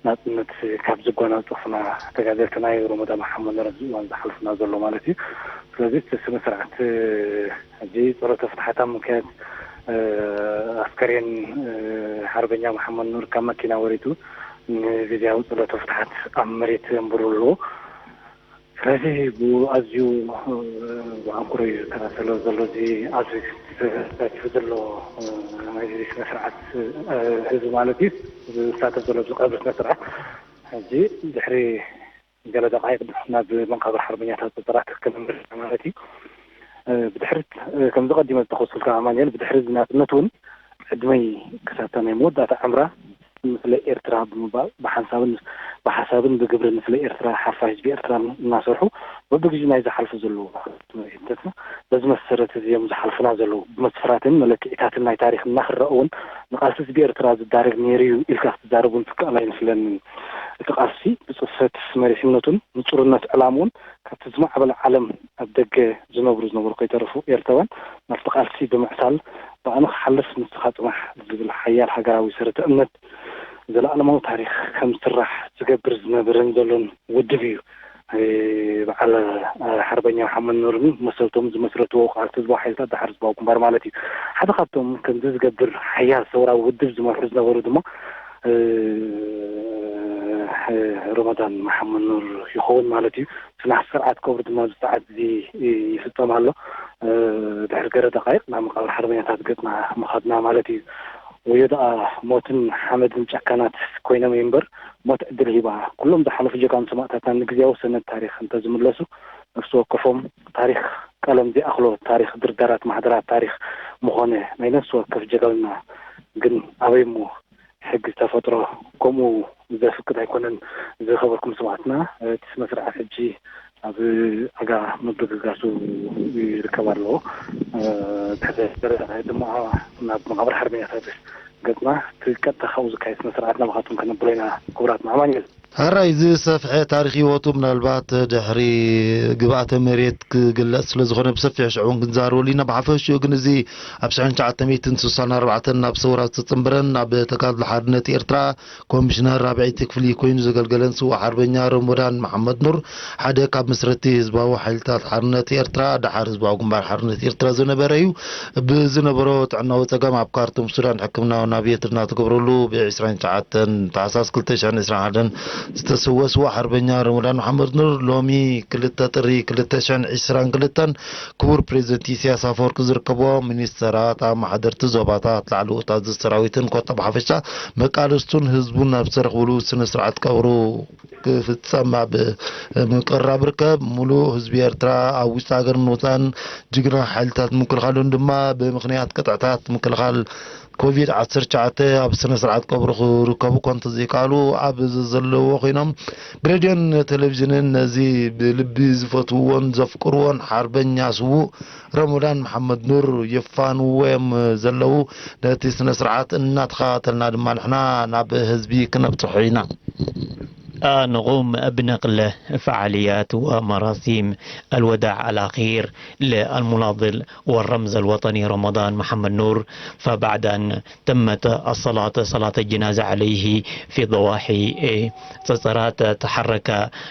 ናጽነት ካብ ዘጓናጸፉና ተጋደልቲ ናይ ሮሞዳን መሓመድ ኑር ኣብዚ እዋን ዝሓልፉና ዘሎ ማለት እዩ። ስለዚ እቲ ስነ ስርዓት ሕጂ ጸሎተ ፍትሓት ኣብ ምክያድ ኣስከሬን ሓርበኛ መሓመድ ኑር ካብ መኪና ወሪዱ ንግዝያዊ ጸሎተ ፍትሓት ኣብ መሬት የንብሩ ኣለዉ። ስለዚ ብኡ ኣዝዩ ብኣንክሮ እዩ ዝከታተሎ ዘሎ። እዚ ኣብዚ ተሳቲፉ ዘሎ ናይ ስነ ስርዓት ህዝቢ ማለት እዩ ዝሳተፍ ዘሎ ኣብዚ ቀብሪ ስነ ስርዓት። ሕጂ ድሕሪ ገለ ደቃይቕ ናብ መቃብር ሓርበኛታት ጥራት ክንምርሕ ማለት እዩ። ብድሕሪት ከምዚ ቀዲመ ዝተኸስኩልካ ኣማኑኤል፣ ብድሕሪ ናጽነት እውን ዕድመይ ክሳብ ናይ መወዳእታ ዕምራ ንስለ ኤርትራ ብምባል ብሓንሳብን ብሓሳብን ብግብርን ንስለ ኤርትራ ሓፋሽ ህዝቢ ኤርትራ እናሰርሑ በብግዜኡ ናይ ዝሓልፉ ዘለዉ መሪሕነትና በዚ መሰረት እዚ እዮም ዝሓልፉና ዘለዉ። ብመስፈራትን መለክዒታትን ናይ ታሪኽ እናኽረእ እውን ንቃልሲ ህዝቢ ኤርትራ ዝዳረግ ነይሩ እዩ ኢልካ ክትዛረብ እውን ትከኣል ኣይመስለንን። እቲ ቃልሲ ብጽፈት መሪሕነቱን ንጹርነት ዕላምኡን ካብቲ ዝማዕበለ ዓለም ኣብ ደገ ዝነብሩ ዝነበሩ ከይተረፉ ኤርትራውያን ናብቲ ቃልሲ ብምዕሳል ብኣነ ክሓልፍ ንስኻ ጽናሕ ዝብል ሓያል ሃገራዊ ሰረተ እምነት ዘለኣለማዊ ታሪኽ ከም ዝስራሕ ዝገብር ዝነበረን ዘሎን ውድብ እዩ። በዓል ሓርበኛ መሓመድ ኑርን መሰልቶም ዝመስረትዎ ቃልሲ ህዝባዊ ሓይልታት ዳሕር ህዝባዊ ግንባር ማለት እዩ። ሓደ ካብቶም ከምዚ ዝገብር ሓያል ሰውራዊ ውድብ ዝመርሑ ዝነበሩ ድማ ሮሞዳን መሓመድ ኑር ይኸውን ማለት እዩ። ስራሕ ስርዓት ቀብሩ ድማ ኣብዚ ሰዓት እዚ ይፍጸም ኣሎ። ድሕሪ ገለ ደቃይቕ ናብ መቃብር ሓርበኛታት ገጽና ምኻድና ማለት እዩ። ወዮ ደኣ ሞትን ሓመድን ጨካናት ኮይኖም እዩ እምበር ሞት ዕድል ሂባ ኩሎም ዝሓለፉ ጀጋኑ ሰማእታትና ንግዝያዊ ሰነድ ታሪኽ እንተዝምለሱ ነፍሲ ወከፎም ታሪኽ ቀለም ዘይኣኽሎ ታሪኽ ድርዳራት ማሕደራት ታሪኽ ምኾነ ናይ ነፍሲ ወከፍ ጀጋኑና ግን ኣበይ እሞ ሕጊ ተፈጥሮ ከምኡ ዘፍቅድ ኣይኮነን። ዝኸበርኩም ሰማዕትና እቲ ስነ ስርዓት ሕጂ ኣብ ኣጋ ምብግጋሱ ይርከብ ኣሎ። ድሕሪ ደረጃ ድማ ናብ መቃብር ሓርበኛታት ገጽና እቲ ቀጥታ ካብኡ ዝካየድ ስነ ስርዓት ናባኻትኩም ከነብሎ ኢና። ክቡራት ኣማኑኤል። ሕራይ ዝሰፍሐ ታሪኽ ህይወቱ ምናልባት ድሕሪ ግብኣተ መሬት ክግለጽ ስለ ዝኾነ ብሰፊሕ ሽዑ እውን ክንዛረበሉ ኢና። ብሓፈሽኡ ግን እዚ ኣብ ሽሕን ትሽዓተ ሚእትን ስሳን ኣርባዕተን ናብ ሰውራ ዝተጸንበረን ኣብ ተጋድሎ ሓርነት ኤርትራ ኮሚሽነር ራብዐይቲ ክፍሊ ኮይኑ ዘገልገለን ስዉእ ሓርበኛ ረመዳን መሓመድ ኑር ሓደ ካብ መስረቲ ህዝባዊ ሓይልታት ሓርነት ኤርትራ፣ ደሓር ህዝባዊ ግንባር ሓርነት ኤርትራ ዝነበረ እዩ። ብዝነበሮ ጥዕናዊ ጸገም ኣብ ካርቱም ሱዳን ሕክምናዊ ናብየት እናተገብረሉ ብ ዕስራን ትሽዓተን ታሕሳስ ክልተ ሽሕን ዕስራን ሓደን ዝተሰወ ስዉእ ሓርበኛ ረመዳን መሓመድ ኑር ሎሚ ክልተ ጥሪ ክልተ ሽሕን ዕስራን ክልተን ክቡር ፕሬዚደንት ኢሳያስ ኣፈወርቂ ዝርከቦ ሚኒስተራት፣ ኣመሓደርቲ ዞባታት፣ ላዕለዎት ኣዘዝቲ ሰራዊትን ኮታ ብሓፈሻ መቃለስቱን ህዝቡን ኣብ ዝተረኽብሉ ስነ ስርዓት ቀብሩ ክፍጸም ኣብ ምቅርራብ ርከብ። ሙሉእ ህዝቢ ኤርትራ ኣብ ውሽጢ ሃገርን ወጻእን ጅግና ሓይልታት ምክልኻሉን ድማ ብምኽንያት ቅጥዕታት ምክልኻል ኮቪድ ዓሰርተ ትሽዓተ ኣብ ስነ ስርዓት ቀብሩ ክርከቡ እኳ እንተዘይከኣሉ ኣብ ዘዘለዎ ኮይኖም ብሬድዮን ቴሌቪዥንን ነዚ ብልቢ ዝፈትውዎን ዘፍቅርዎን ሓርበኛ ስዉእ ረመዳን መሓመድ ኑር የፋንዎ እዮም ዘለዉ። ነቲ ስነ ስርዓት እናተኸታተልና ድማ ንሕና ናብ ህዝቢ ክነብጽሖ ኢና። آه، نقوم بنقل فعاليات ومراسيم الوداع الأخير للمناضل والرمز الوطني رمضان محمد نور. فبعد أن تمت الصلاة، صلاة الجنازة عليه في ضواحي، إيه، صرصرات، تحرك،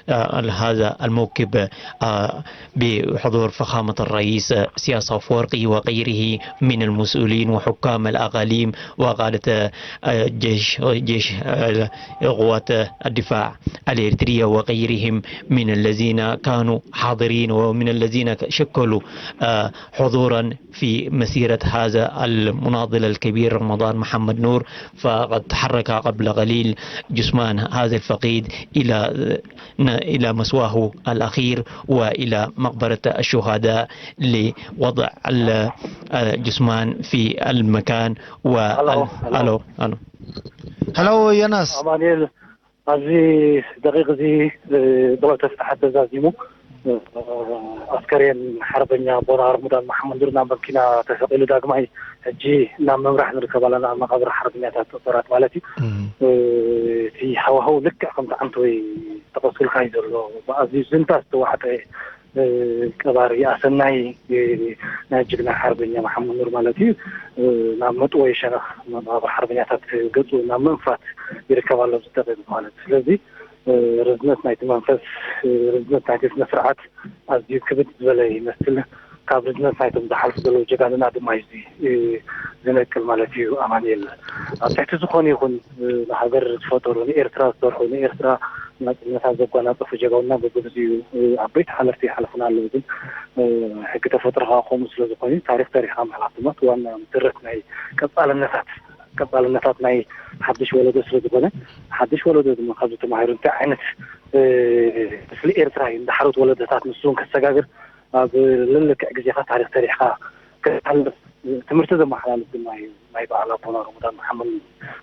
آه، هذا الموكب، آه، بحضور فخامة الرئيس سياس أفورقي وغيره من المسؤولين وحكام الأقاليم وقادة، آه، جيش، جيش، آه، قوات الدفاع الإريترية وغيرهم من الذين كانوا حاضرين ومن الذين شكلوا، آه، حضورا في مسيرة هذا المناضل الكبير رمضان محمد نور. فقد تحرك قبل قليل جثمان هذا الفقيد إلى، إلى مثواه الأخير وإلى مقبرة الشهداء لوضع ال-، الجثمان في المكان. و ألو، ألو. ألو، ألو. ሄሎ ዮናስ። ኣማኑኤል፣ ኣብዚ ደቂቕ እዚ፣ እ፣ ብቕልጥፍቲ ተሓተ ዛዚሙ፣ እ፣ ኣስከሬን ሓርበኛ ኣቦና ረመዳን መሓመድ ኑር ናብ መኪና ተሰቒሉ ዳግማይ ሕጂ ናብ ምምራሕ ንርከብ ኣለና፣ ኣብ መቓብር ሓርበኛታት ጦራት ማለት እዩ። እም። እ፣ እቲ ሃዋህው ልክዕ ከምቲ ዓንተወይ ጠቐስኩልካ እዩ ዘሎ። ብኣዝዩ ዝንታ ዝተዋሕጠ፣ እ፣ ቀባሪ ኣሰናይ፣ እ፣ ናይ ጅግና ሓርበኛ መሓመድ ኑር ማለት እዩ። እ፣ ናብ መጥወይ ሸነኽ መቓብር ሓርበኛታት ገጹ ናብ ምንፋት ይርከብ ኣሎ ኣብዚ ደቂቕ ማለት። ስለዚ፣ እ፣ ርዝነት ናይቲ መንፈስ፣ እ፣ ርዝነት ናይቲ ስነ ስርዓት ኣዝዩ ክብድ ዝበለ ይመስል። ካብ ርዝነት ናይቶም ዝሓልፉ ዘለዉ ጀጋኑና ድማ እዩ እዚ፣ እ፣ ዝነቅል ማለት እዩ። ኣማኑኤል፣ ኣብ ትሕቲ ዝኾነ ይኹን፣ እ፣ ንሃገር ዝፈጠሩ፣ ንኤርትራ ዝሰርሑ፣ ንኤርትራ ናጽነታ ዘጓናጸፉ ጀጋኑና በብግዚኡ፣ እ፣ ዓበይቲ ሓለፍቲ ይሓልፉና ኣለዉ። ግን፣ እ፣ ሕጊ ተፈጥሮ ከኣ ከምኡ ስለ ዝኾነ ታሪኽ ሰሪሕኻ ምሕላፍ ድማ እቲ ዋና መሰረት ናይ ቀጻልነታት፣ ቀጻልነታት ናይ ሓድሽ ወለዶ ስለ ዝኾነ፣ ሓድሽ ወለዶ ድማ ካብዚ ተማሂሩ እንታይ ዓይነት፣ እ፣ ምስሊ ኤርትራ እዩ ንዳሕሮት ወለዶታት ንሱ እውን ከሰጋግር ኣብ ልልክዕ ግዜኻ ታሪኽ ሰሪሕካ ክትሓልፍ ትምህርቲ ዘመሓላልፍ ድማ እዩ ናይ በዓል ኣቦና ረመዳን መሓመድ።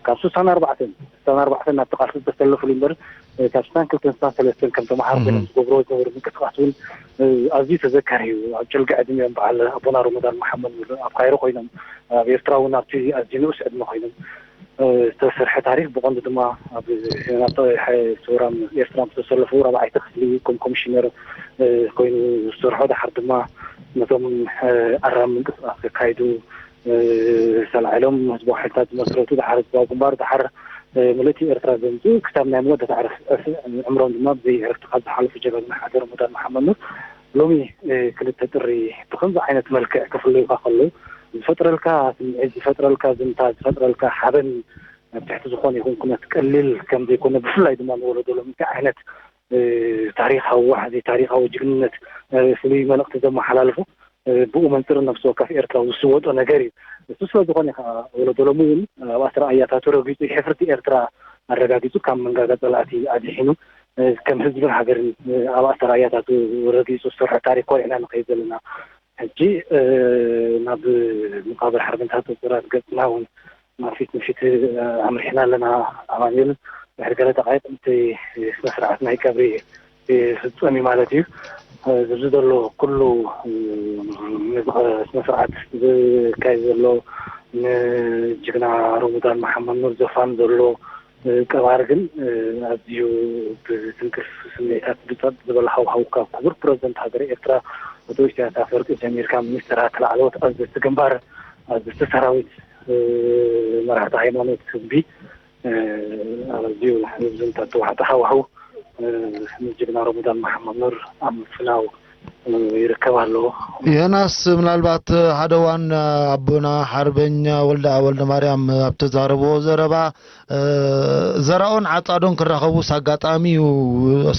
ካብ ስሳን ኣርባዕተን፣ ስሳን ኣርባዕተን ናብቲ ቃልሲ ዝተሰለፉሉ እምበር፣ እ፣ ካብ ስሳን ክልተን ስሳን ሰለስተን ከም ተምሃሮ እም። ኮይኖም ዝገብርዎ ዝነበሩ ምንቅስቃስ እውን፣ እ፣ ኣዝዩ ተዘካሪ እዩ። ኣብ ጭልጋ ዕድሚኦም በዓል ኣቦና ረመዳን መሓመድ ኣብ ካይሮ ኮይኖም፣ ኣብ ኤርትራ እውን ኣብቲ ኣዝዩ ንኡስ ዕድመ ኮይኖም፣ እ፣ ዝተሰርሐ ታሪኽ ብቐንዱ ድማ ኣብ ናብቲ ሰውራ ኤርትራ ምስ ተሰለፉ ራብዓይቲ ክፍሊ ከም ኮሚሽነር፣ እ፣ ኮይኑ ዝሰርሖ፣ ደሓር ድማ ነቶም፣ እ፣ ኣራም ምንቅስቃስ ዘካይዱ፣ እ፣ ተላዒሎም ህዝባዊ ሓይልታት ዝመስረቱ፣ ደሓር ህዝባዊ ግንባር፣ ደሓር፣ እ፣ ምልእቲ ኤርትራ ዘምፅኡ ክሳብ ናይ መወዳእታ ዕረፍ-፣ ዕረፍ-፣ ዕምሮም ድማ ብዘይ ዕረፍቲ ካብ ዝሓለፉ ጀጋኑና ሓደ ረመዳን መሓመድ ኑር ሎሚ፣ እ፣ ክልተ ጥሪ ብኸምዚ ዓይነት መልክዕ ክፍለዩኻ ከለዉ ዝፈጥረልካ ስምዒት፣ ዝፈጥረልካ ዝምታ፣ ዝፈጥረልካ ሓበን ኣብ ትሕቲ ዝኾነ ይኹን ኩነት ቀሊል ከም ዘይኮነ፣ ብፍላይ ድማ ንወለዶ ሎሚ እንታይ ዓይነት፣ እ፣ ታሪኻዊ ዋሕዚ፣ ታሪኻዊ ጅግንነት፣ እ፣ ፍሉይ መልእኽቲ ዘመሓላልፉ፣ እ፣ ብኡ መንፅር ነፍሲ ወከፍ ኤርትራዊ ዝስወጦ ነገር እዩ። እሱ ስለ ዝኾነ ከዓ ወለዶ ሎሚ እውን ኣብ ኣስራእያታቱ ረጊፁ፣ ሕፍርቲ ኤርትራ ኣረጋጊፁ፣ ካብ መንጋጋ ፀላእቲ ኣድሒኑ፣ እ፣ ከም ህዝብን ሃገርን፣ እ፣ ኣብ ኣስራእያታቱ ረጊፁ ዝሰርሖ ታሪኽ ኮሪዕና ንኸይድ ዘለና። ሕጂ፣ እ፣ ናብ መቃብር ሓርበኛታት ጦራት ገጽና እውን ናብ ፊት ንፊት፣ እ፣ ኣምሪሕና ኣለና። ኣማኑኤል፣ ድሕሪ ገለ ደቃይቕ እቲ ስነ ስርዓት ናይ ቀብሪ ይፍጸም እዩ ማለት እዩ። እ፣ እዚ ዘሎ ኩሉ፣ እ፣ ስነ ስርዓት ዝካየድ ዘሎ ንጅግና ረመዳን መሓመድ ኑር ዘፋን ዘሎ ቀባር ግን ኣዝዩ ብትንክፍ ስምዒታት ብጸጥ ዝበለ ሃዋህው ካብ ክቡር ፕረዚደንት ሃገረ ኤርትራ ኣቶ ኢሳያስ ኣፈወርቂ ጀሚርካ፣ ሚኒስተራትን ላዕለዎት ኣዘዝቲ ግንባር፣ ኣዘዝቲ ሰራዊት፣ መራሕቲ ሃይማኖት፣ ህዝቢ ኣዝዩ ዝንታተዋሕጠ ሃዋህው ንጅግና ረመዳን መሓመድ ኑር ኣብ ምፍናው ይርከብ ኣሎ። ዮናስ፣ ምናልባት ሓደ ዋና ኣቦና ሓርበኛ ወልደ ወልደ ማርያም ኣብ ተዛረቦ ዘረባ ዘራኦን ዓጻዶን ክራኸቡስ ኣጋጣሚ እዩ፣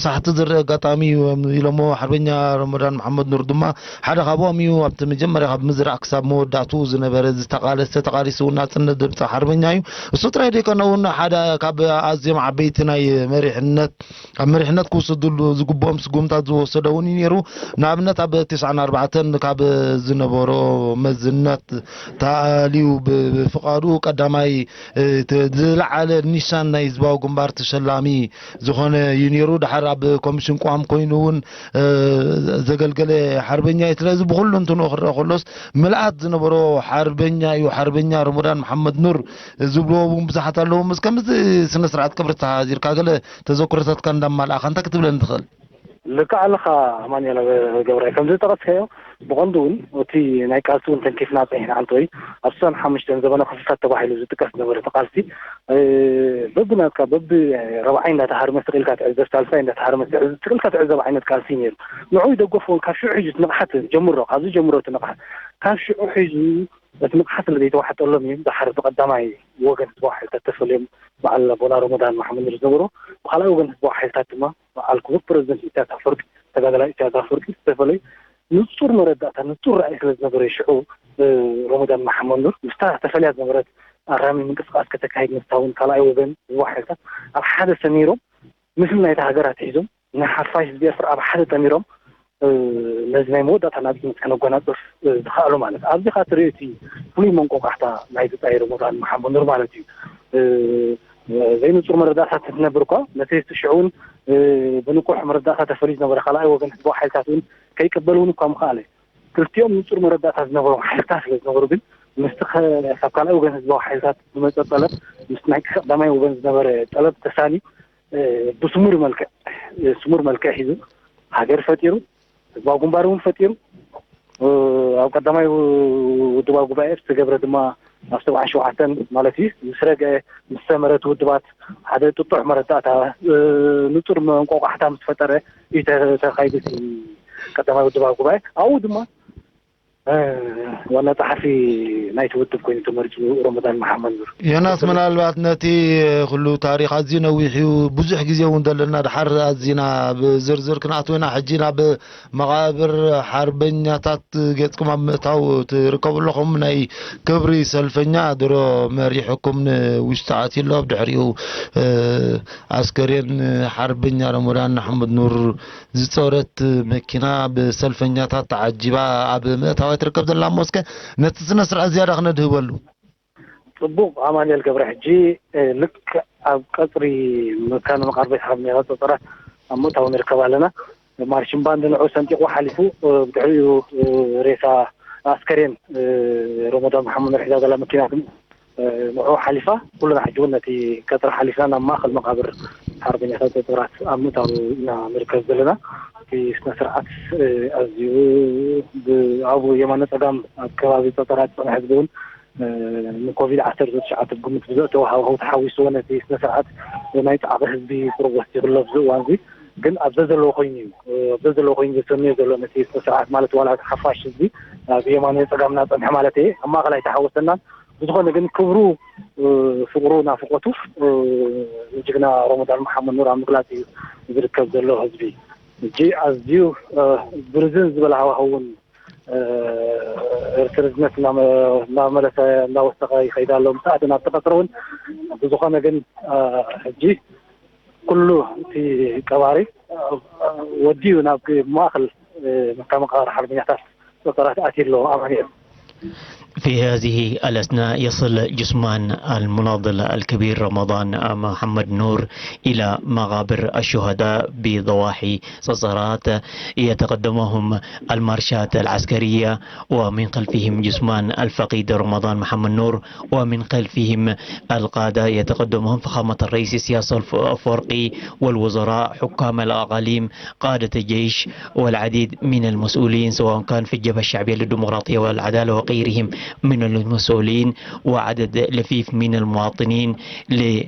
ሳሕቲ ዝርእ ኣጋጣሚ እዩ ኢሎሞ። ሓርበኛ ረመዳን መሓመድ ኑር ድማ ሓደ ካብኦም እዩ። ኣብቲ መጀመርያ ካብ ምዝራእ ክሳብ መወዳእቱ ዝነበረ ዝተቃለሰ፣ ተቃሊሱ ናጽነት ዘምጻ ሓርበኛ እዩ። እሱ ጥራይ ደይኮነ እውን ሓደ ካብ ኣዝዮም ዓበይቲ ናይ መሪሕነት ኣብ መሪሕነት ክውሰድሉ ዝግብኦም ስጉምታት ዝወሰደ እውን እዩ ነይሩ። ንኣብነት ኣብ ተስዓን ኣርባዕተን ካብ ዝነበሮ መዝነት ተኣልዩ ብፍቓዱ ቀዳማይ ዝለዓለ ኒሻን ናይ ህዝባዊ ግንባር ተሸላሚ ዝኾነ እዩ ነይሩ። ድሓር ኣብ ኮሚሽን ቋም ኮይኑ እውን ዘገልገለ ሓርበኛ እዩ። ስለዚ ብኩሉ እንትንኡ ክረአ ከሎስ ምልኣት ዝነበሮ ሓርበኛ እዩ። ሓርበኛ ረመዳን መሓመድ ኑር ዝብልዎ እውን ብዙሓት ኣለዎም። ምስ ከምዚ ስነ ስርዓት ቀብሪ ተሓዚርካ ገለ ተዘክሮታትካ እንዳማልኣኻ እንታይ ክትብለኒ ትኽእል? ልክዕ ኣለኻ ኣማኑኤል ገብራይ፣ ከም ዝጠቐስካዮ ብቐንዱ እውን እቲ ናይ ቃልሲ እውን ተንኪፍና ጸኒሕና። ኣንተ ወይ ኣብ ስሳን ሓሙሽተን ዘበነ ክፍልታት ተባሂሉ ዝጥቀስ ዝነበረ እቲ ቃልሲ በብናትካ በቢ ረብዓይ እንዳተሃርመ ስቕ ኢልካ ትዕዘብ፣ ሳልሳይ እንዳተሃርመ ትዕዘብ፣ ስቕ ኢልካ ትዕዘብ ዓይነት ቃልሲ እዩ ነይሩ። ንዑ ይደገፎ እውን ካብ ሽዑ ሒዙ እቲ ንቕሓት ጀምሮ፣ ካብዚ ጀምሮ እቲ ንቕሓት ካብ ሽዑ ሒዙ እቲ ንቕሓት ስለ ዘይተዋሕጠሎም እዮም። ድሓር ብቐዳማይ ወገን ህዝባዊ ሓይልታት ተፈልዮም በዓል ኣቦና ረመዳን መሓመድ ዝነበሩ፣ ብኻልኣይ ወገን ህዝባዊ ሓይልታት ድማ በዓል ክቡር ፕረዚደንት ኢሳያስ ኣፈወርቂ፣ ተጋዳላይ ኢሳያስ ኣፈወርቂ ዝተፈለዩ ንጹር መረዳእታ፣ ንጹር ራእይ ስለ ዝነበረ ሽዑ ረመዳን መሓመድ ኑር ምስታ ተፈልያ ዝነበረት ኣራሚ ምንቅስቃስ ከተካይድ ምስታ እውን ካልኣይ ወገን ህዝባዊ ሓይልታት ኣብ ሓደ ሰሚሮም ምስሊ ናይታ ሃገር ኣትሒዞም ንሓፋሽ ህዝቢ ኤርትራ ኣብ ሓደ ጠሚሮም ነዚ ናይ መወዳእታ ናጽነት ከነጎናጽፍ ዝኸኣሉ ማለት ኣብዚ ካ ትሪኦ እቲ ፍሉይ መንቆቃሕታ ናይ ብጻይ ረመዳን መሓመድ ኑር ማለት እዩ። ዘይንጹር መረዳእታ ትነብር እኳ ነቲ ሽዑ እውን ብንቁሕ መረዳእታ ተፈልዩ ዝነበረ ካልኣይ ወገን ህዝባዊ ሓይልታት እውን ከይቅበል እውን እኳ ምኸኣለ። ክልቲኦም ንጹር መረዳእታ ዝነበሮም ሓይልታት ስለ ዝነበሩ ግን ምስቲ ካብ ካልኣይ ወገን ህዝባዊ ሓይልታት ዝመጸ ጠለብ ምስ ናይ ቀዳማይ ወገን ዝነበረ ጠለብ ተሳኒ ብስሙር መልክዕ ስሙር መልክዕ ሒዙ ሃገር ፈጢሩ ህዝባዊ ግንባር እውን ፈጢሩ ኣብ ቀዳማይ ውድባዊ ጉባኤ ዝተገብረ ድማ ኣብ ሰብዓን ሸውዓተን ማለት እዩ ምስ ረገ ምስ ሰመረት ውድባት ሓደ ጥጡሕ መረዳእታ ንጹር መንቆቋሕታ ምስ ፈጠረ እዩ ተኻይዱ ቀዳማይ ውድባዊ ጉባኤ ኣብኡ ድማ ዋና ጸሓፊ ናይቲ ውድብ ኮይኑ ተመሪጹ ረመዳን መሓመድ ኑር። ዮናስ፣ ምናልባት ነቲ ኩሉ ታሪኽ ኣዝዩ ነዊሕ እዩ፣ ብዙሕ ግዜ እውን ዘለና ድሓር ኣዚና ብዝርዝር ክንኣትወና ሕጂ ናብ መቓብር ሓርበኛታት ገጽኩም ኣብ ምእታው ትርከቡ ኣለኹም። ናይ ክብሪ ሰልፈኛ ድሮ መሪሕኩም ንውሽጢ ኣትዩ ኣሎ። ብድሕሪኡ ኣስከሬን ሓርበኛ ረመዳን መሓመድ ኑር ዝጸረት መኪና ብሰልፈኛታት ተዓጂባ ኣብ ምእታዋ ትርከብ ዘላ እሞ እስከ ነቲ ስነ ስርዓት ዝያዳ ክነድህበሉ። ጽቡቕ ኣማኑኤል ገብረ ሕጂ ልክ ኣብ ቀጽሪ መካነ መቃብር ቤት ሓርበኛታት ጸጸራት ኣብ ምእታው ንርከብ ኣለና። ማርሽን ባንድ ንዑ ሰንጢቑ ሓሊፉ ብድሕሪኡ ሬሳ ኣስከሬን ረመዳን መሓመድ ሒዛ ዘላ መኪና ግን ንዑ ሓሊፋ ኩሉና ሕጂ እውን ነቲ ቀጽሪ ሓሊፍና ናብ ማእከል መቃብር ሓርበኛታት ጸጸራት ኣብ ምእታው ኢና ንርከብ ዘለና። እቲ ስነ ስርዓት ኣዝዩ ኣብ የማነ ጸጋም ኣብ ከባቢ ጸጸራት ዝጸንሐ ህዝቢ እውን ንኮቪድ ዓሰርተ ትሽዓተ ብግምት ብዘእተወ ሃዋህው ተሓዊስዎ ነቲ ስነ ስርዓት ናይ ጻዕቒ ህዝቢ ቁሩብ ወሲኹ ኣሎ ኣብዚ እዋን እዚ። ግን ኣብ ዘዘለዎ ኮይኑ እዩ ኣብ ዘዘለዎ ኮይኑ ዘሰንዮ ዘሎ ነቲ ስነ ስርዓት ማለት ዋላ እቲ ሓፋሽ ህዝቢ ኣብ የማነ ጸጋምና ጸንሐ ማለት እየ ኣብ ማእኸል ኣይተሓወሰናን። ብዝኾነ ግን ክብሩ ፍቕሩ ናፍቆቱ ንጅግና ረመዳን መሓመድ ኑር ኣብ ምግላጽ እዩ ዝርከብ ዘሎ ህዝቢ። ሕጂ ኣዝዩ ብርዝን ዝበለ ሃዋህው እውን ርዝነት እናመለሰ እናወሰኸ ይኸይድ ኣሎ። ምስ ኣደ ናብ ተቐጽረ እውን ብዝኾነ ግን ሕጂ ኩሉ እቲ ቀባሪ ወዲኡ ናብ ማእኸል መካመቃር ሓርበኛታት ጸጸራት ኣትዩ ኣሎ ኣማኒኤል። في هذه الأثناء يصل جثمان المناضل الكبير رمضان محمد نور إلى مقابر الشهداء بضواحي صرصرات، يتقدمهم المارشات العسكرية، ومن خلفهم جثمان الفقيد رمضان محمد نور، ومن خلفهم القادة، يتقدمهم فخامة الرئيس إسياس الف-، أفورقي، والوزراء، حكام الأقاليم، قادة الجيش، والعديد من المسؤولين، سواء كان في الجبهة الشعبية للديمقراطية والعدالة وغيرهم من المسؤولين، وعدد لفيف من المواطنين ل-،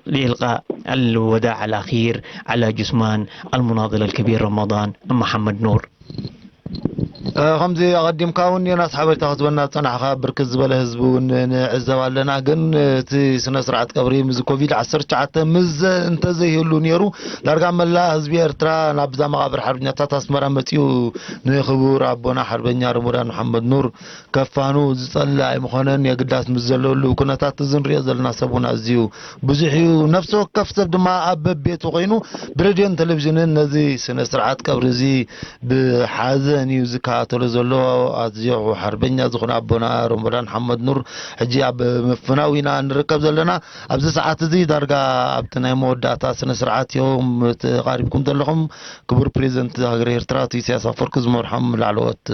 لإلقاء الوداع الأخير على جثمان المناضل الكبير رمضان محمد نور. እ፣ ከምዚ ኣቐዲምካ እውን ዮናስ ሓበሬታ ክትበና ዝጸናሕካ ብርክት ዝበለ ህዝቢ እውን ንዕዘብ ኣለና። ግን እቲ ስነ ስርዓት ቀብሪ ምስ ኮቪድ ዓሰርተ ትሽዓተ ምስ ዘ-፣ እንተዘይህሉ ነይሩ፣ ዳርጋ መላእ ህዝቢ ኤርትራ ናብዛ መቓብር ሓርበኛታት ኣስመራ መጺኡ ንክቡር ኣቦና ሓርበኛ ረመዳን መሓመድ ኑር ከፋኑ ዝጸልእ ኣይምኾነን። የግዳስ ምስ ዘለሉ ኩነታት እዚ ንሪኦ ዘለና ሰብ እውን ኣዝዩ ብዙሕ እዩ። ነፍሲ ወከፍ ሰብ ድማ ኣብ በቤቱ ኮይኑ ብሬድዮን ቴሌቪዥንን ነዚ ስነ ስርዓት ቀብሪ እዚ ብሓዘን እዩ ዝከታተሎ ዘሎ። ኣዝዮ ሓርበኛ ዝኾነ ኣቦና ረመዳን ሓመድ ኑር ሕጂ ኣብ ምፍናው ኢና ንርከብ ዘለና። ኣብዚ ሰዓት እዚ ዳርጋ ኣብቲ ናይ መወዳእታ ስነ ስርዓት እዮም ተቓሪብኩም ዘለኹም። ክቡር ፕሬዚደንት ሃገረ ኤርትራ ኣቶ ኢሳያስ ኣፈወርቂ ዝመርሖም ላዕለዎት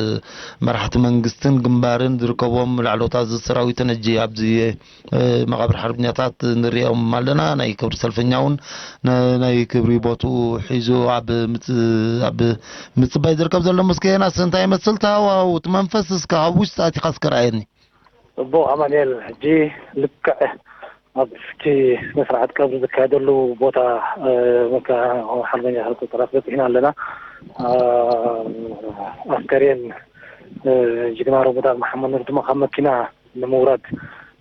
መራሕቲ መንግስትን ግንባርን ዝርከብዎም ላዕለዎት ኣዘዝቲ ሰራዊትን ሕጂ ኣብዚ እ፣ መቓብር ሓርበኛታት ንሪኦም ኣለና። ናይ ክብሪ ሰልፈኛ እውን ነ-፣ ናይ ክብሪ ቦትኡ ሒዙ ኣብ ምጽ-፣ ኣብ ምጽባይ ዝርከብ ዘሎ። ምስኪ ዮናስ፣ እንታይ ይመስል እቲ ሃዋህው፣ እቲ መንፈስ እስከ ካብ ውሽጢ ኣቲኻ እስከ ረኣየኒ። ጽቡቕ ኣማኑኤል፣ ሕጂ ልክዕ ኣብቲ ስነ ስርዓት ቀብሪ ዝካየደሉ ቦታ፣ እ፣ መካ-፣ ሓርበኛ ቁጽራት በጺሕና ኣለና። እ፣ ኣስከሬን፣ እ፣ ጅግና ረመዳን መሓመድ ኑር ድማ ካብ መኪና ንምውራድ፣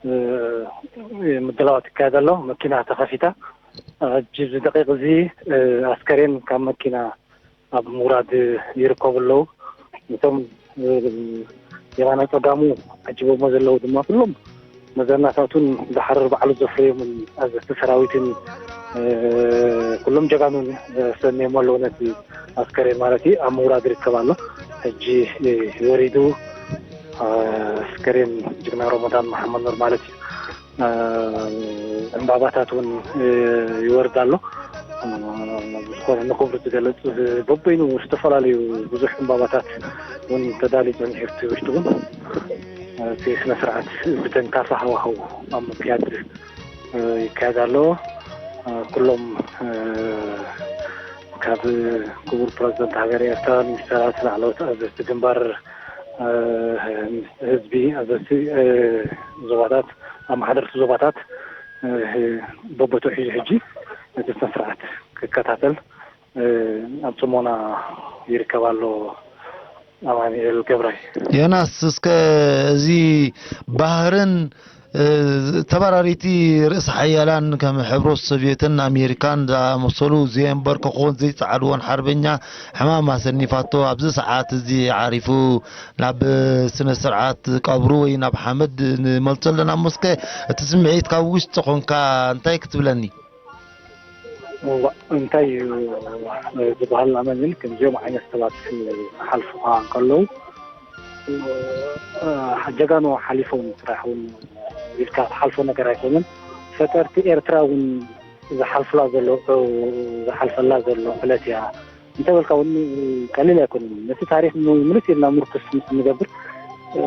እ፣ ምድላዋት ይካየድ ኣሎ። መኪና ተኸፊታ። ሕጂ እዚ ደቂቕ እዚ፣ እ፣ ኣስከሬን ካብ መኪና ኣብ ምውራድ ይርከቡ ኣለዉ። እቶም፣ እ፣ የማነ ጸጋሙ ዓጂቦሞ ዘለዉ ድማ ኩሎም መዘናታቱን ዝሓርር ባዕሉ ዘፍረዮምን ኣዘዝቲ ሰራዊትን፣ እ፣ ኩሎም ጀጋኑን፣ እ፣ ሰንዮም ኣለዉ ነቲ ኣስከሬን ማለት እዩ። ኣብ ምውራድ ይርከብ ኣሎ። ሕጂ፣ እ፣ ወሪዱ፣ እ፣ ኣስከሬን ጅግና ረመዳን መሓመድ ኑር ማለት እዩ። እ፣ ዕምባባታት እውን፣ እ፣ ይወርድ ኣሎ። እ፣ ዝኾነ ንኽብሪ ዝገልጽ በበይኑ ዝተፈላለዩ ብዙሕ ዕምባባታት እውን ተዳልዩ ጸኒሑ፣ እቲ ውሽጢ እውን፣ እ፣ እቲ ስነ ስርዓት ብተንካፋ ሃዋህው ኣብ ምክያድ፣ እ፣ ይካየድ ኣሎ። እ፣ ኩሎም፣ እ፣ ካብ ክቡር ፕረዚደንት ሃገር ኤርትራ፣ ሚኒስተራት፣ ላዕለዎት ኣዘዝቲ ግንባር፣ እ፣ ህዝቢ፣ ኣዘዝቲ፣ እ፣ ዞባታት፣ ኣመሓደርቲ ዞባታት፣ እ፣ በቦትኡ ሒዙ ሕጂ ነቲ ስነ ስርዓት ክከታተል፣ እ፣ ኣብ ጽሞና ይርከብ ኣሎ። ኣማኑኤል ገብራይ። ዮናስ፣ እስከ እዚ ባህርን፣ እ፣ ተበራሪቲ ርእሰ ሓያላን ከም ሕብረት ሶቪየትን ኣሜሪካን ዝኣመሰሉ ዘየንበርከኽዎን ዘይጸዓድዎን ሓርበኛ ሕማም ኣሰኒፋቶ ኣብዚ ሰዓት እዚ ዓሪፉ ናብ ስነ ስርዓት ቀብሩ ወይ ናብ ሓመድ ንመልሶ ኣለና። እሞ እስከ እቲ ስምዒት ካብ ውሽጢ ኾንካ እንታይ ክትብለኒ? እዋ፣ እንታይ እዩ ዝበሃል? ኣመልን ከምዚኦም ዓይነት ሰባት ክሓልፉኻ እንከለዉ፣ እ፣ ጀጋኑ ሓሊፎም ጥራሕ እውን ኢልካ ትሓልፎ ነገር ኣይኮነን። ፈጠርቲ ኤርትራ እውን ዝሓልፉላ ዘሎ፣ ዝሓልፈላ ዘሎ ዕለት እያ እንተበልካ እውን ቀሊል ኣይኮነን። ነቲ ታሪኽ ም-፣ ምልስ ኢልና ምርኩስ ምስ እንገብር፣ እ፣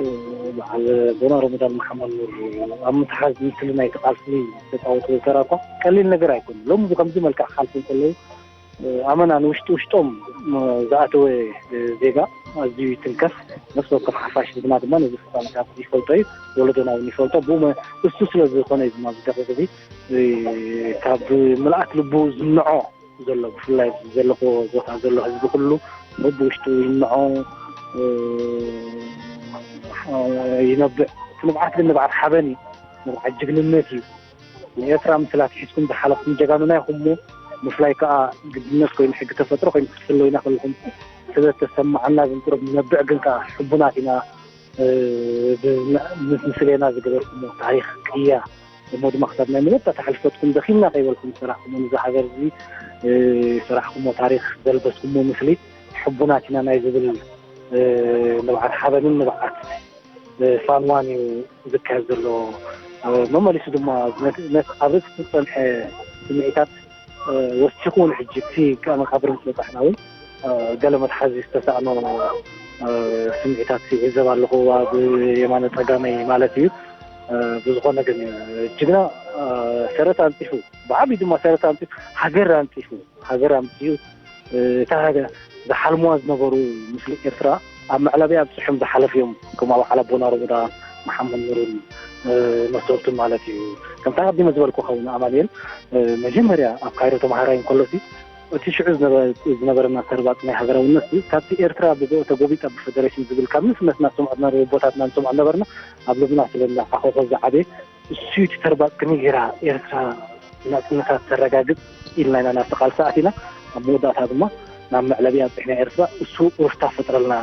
በዓል ኣቦና ረመዳን መሓመድ ኑር ኣብ ምትሓዝ ምስሊ ናይቲ ቃልሲ ዝተፃወትዎ ተራ እኳ ቀሊል ነገር ኣይኮነን። ሎሚ እዚ ከምዚ መልክዕ ክሓልፉ እንከለዉ፣ እ፣ ኣመና ንውሽጢ ውሽጦም፣ እ፣ ዝኣተወ፣ እ፣ ዜጋ ኣዝዩ ይትንከፍ። ነፍሲ ወከፍ ሓፋሽ ህዝብና ድማ ነዚ ፍጻመታት ይፈልጦ እዩ፣ ወለዶና እውን ይፈልጦ። ብኡ መ-፣ እሱ ስለ ዝኾነ እዩ ድማ ኣብዚ ደቂቕ እዚ፣ እ፣ ካብ ምልኣት ልቡ ዝንዖ ዘሎ፣ ብፍላይ ኣብዚ ዘለኹዎ ቦታ ዘሎ ህዝቢ ኩሉ በብውሽጡ ይንዖ፣ እ፣ ይነብዕ። እቲ ንብዓት ግን ንብዓት ሓበን እዩ፣ ንብዓት ጅግንነት እዩ። ንኤርትራ ምስላ ኣትሒዝኩም ዝሓለፍኩም ጀጋኑና ኢኹም እሞ፣ ምፍላይ ከኣ ግድነት ኮይኑ፣ ሕጊ ተፈጥሮ ኮይኑ ክትፍለዩ ኢና ከለኹም ስለ ዝተሰማዓና፣ ግን ቁሩብ ንነብዕ፣ ግን ከኣ ሕቡናት ኢና። እ፣ ብ-፣ ምስ ምስሌና ዝገበርኩሞ ታሪኽ ቅያ፣ እሞ ድማ ክሳብ ናይ መወዳእታ ሕልፈትኩም ደኺምና ከይበልኩም ዝሰራሕኩሞ፣ ንዛ ሃገር እዚ፣ እ፣ ዝሰራሕኩሞ ታሪኽ ዘልበስኩሞ ምስሊ ሕቡናት ኢና ናይ ዝብል፣ እ፣ ንብዓት ሓበንን ንብዓት ብፋንዋን እዩ ዝካየድ ዘሎ። መመሊሱ ድማ ኣብ ርእሲ ዝፀንሐ ስምዒታት ወሲኹ እውን ሕጂ እቲ መቃብር ምስ በፃሕና እውን ገለ መትሓዚ ዝተሳእኖ ስምዒታት ይዕዘብ ኣለኹ፣ ኣብ የማነ ፀጋመይ ማለት እዩ። ብዝኾነ ግን ጅግና ሰረት ኣንፂፉ፣ ብዓብዩ ድማ ሰረት ኣንፂፉ፣ ሃገር ኣንፂፉ፣ ሃገር ኣምፂኡ፣ እታ ዝሓልምዋ ዝነበሩ ምስሊ ኤርትራ ኣብ መዕለቢያ ኣብፅሖም ዝሓለፉ እዮም። ከም ኣባዓል ኣቦና ሮሞዳ፣ መሓመድ ኑርን መሰልቱን ማለት እዩ። ከምታ ቀዲመ ዝበልኩ ኸውን ኣማንኤል፣ መጀመርያ ኣብ ካይሮ ተምሃራይ እንከሎ እቲ ሽዑ ዝነበረና ተርባፅ ናይ ሃገራውነት ካብቲ ኤርትራ ተጎቢጣ ብፈደሬሽን ዝብል ካብ ንስነትና ዝሰምዖ ዝነበረ ኣቦታትና ንሰምዖ ነበርና። ኣብ ልብና ስለ እንዳፋኸኾ ዝዓበየ እሱ እቲ ተርባፅ ከመይ ገይራ ኤርትራ ናፅነታ ተረጋግፅ ኢልና ኢና ናብቲ ቃልሲ ኣቲና። ኣብ መወዳእታ ድማ ናብ መዕለቢ ኣብፅሕና ኤርትራ እሱ ሩፍታ ፈጥረልና።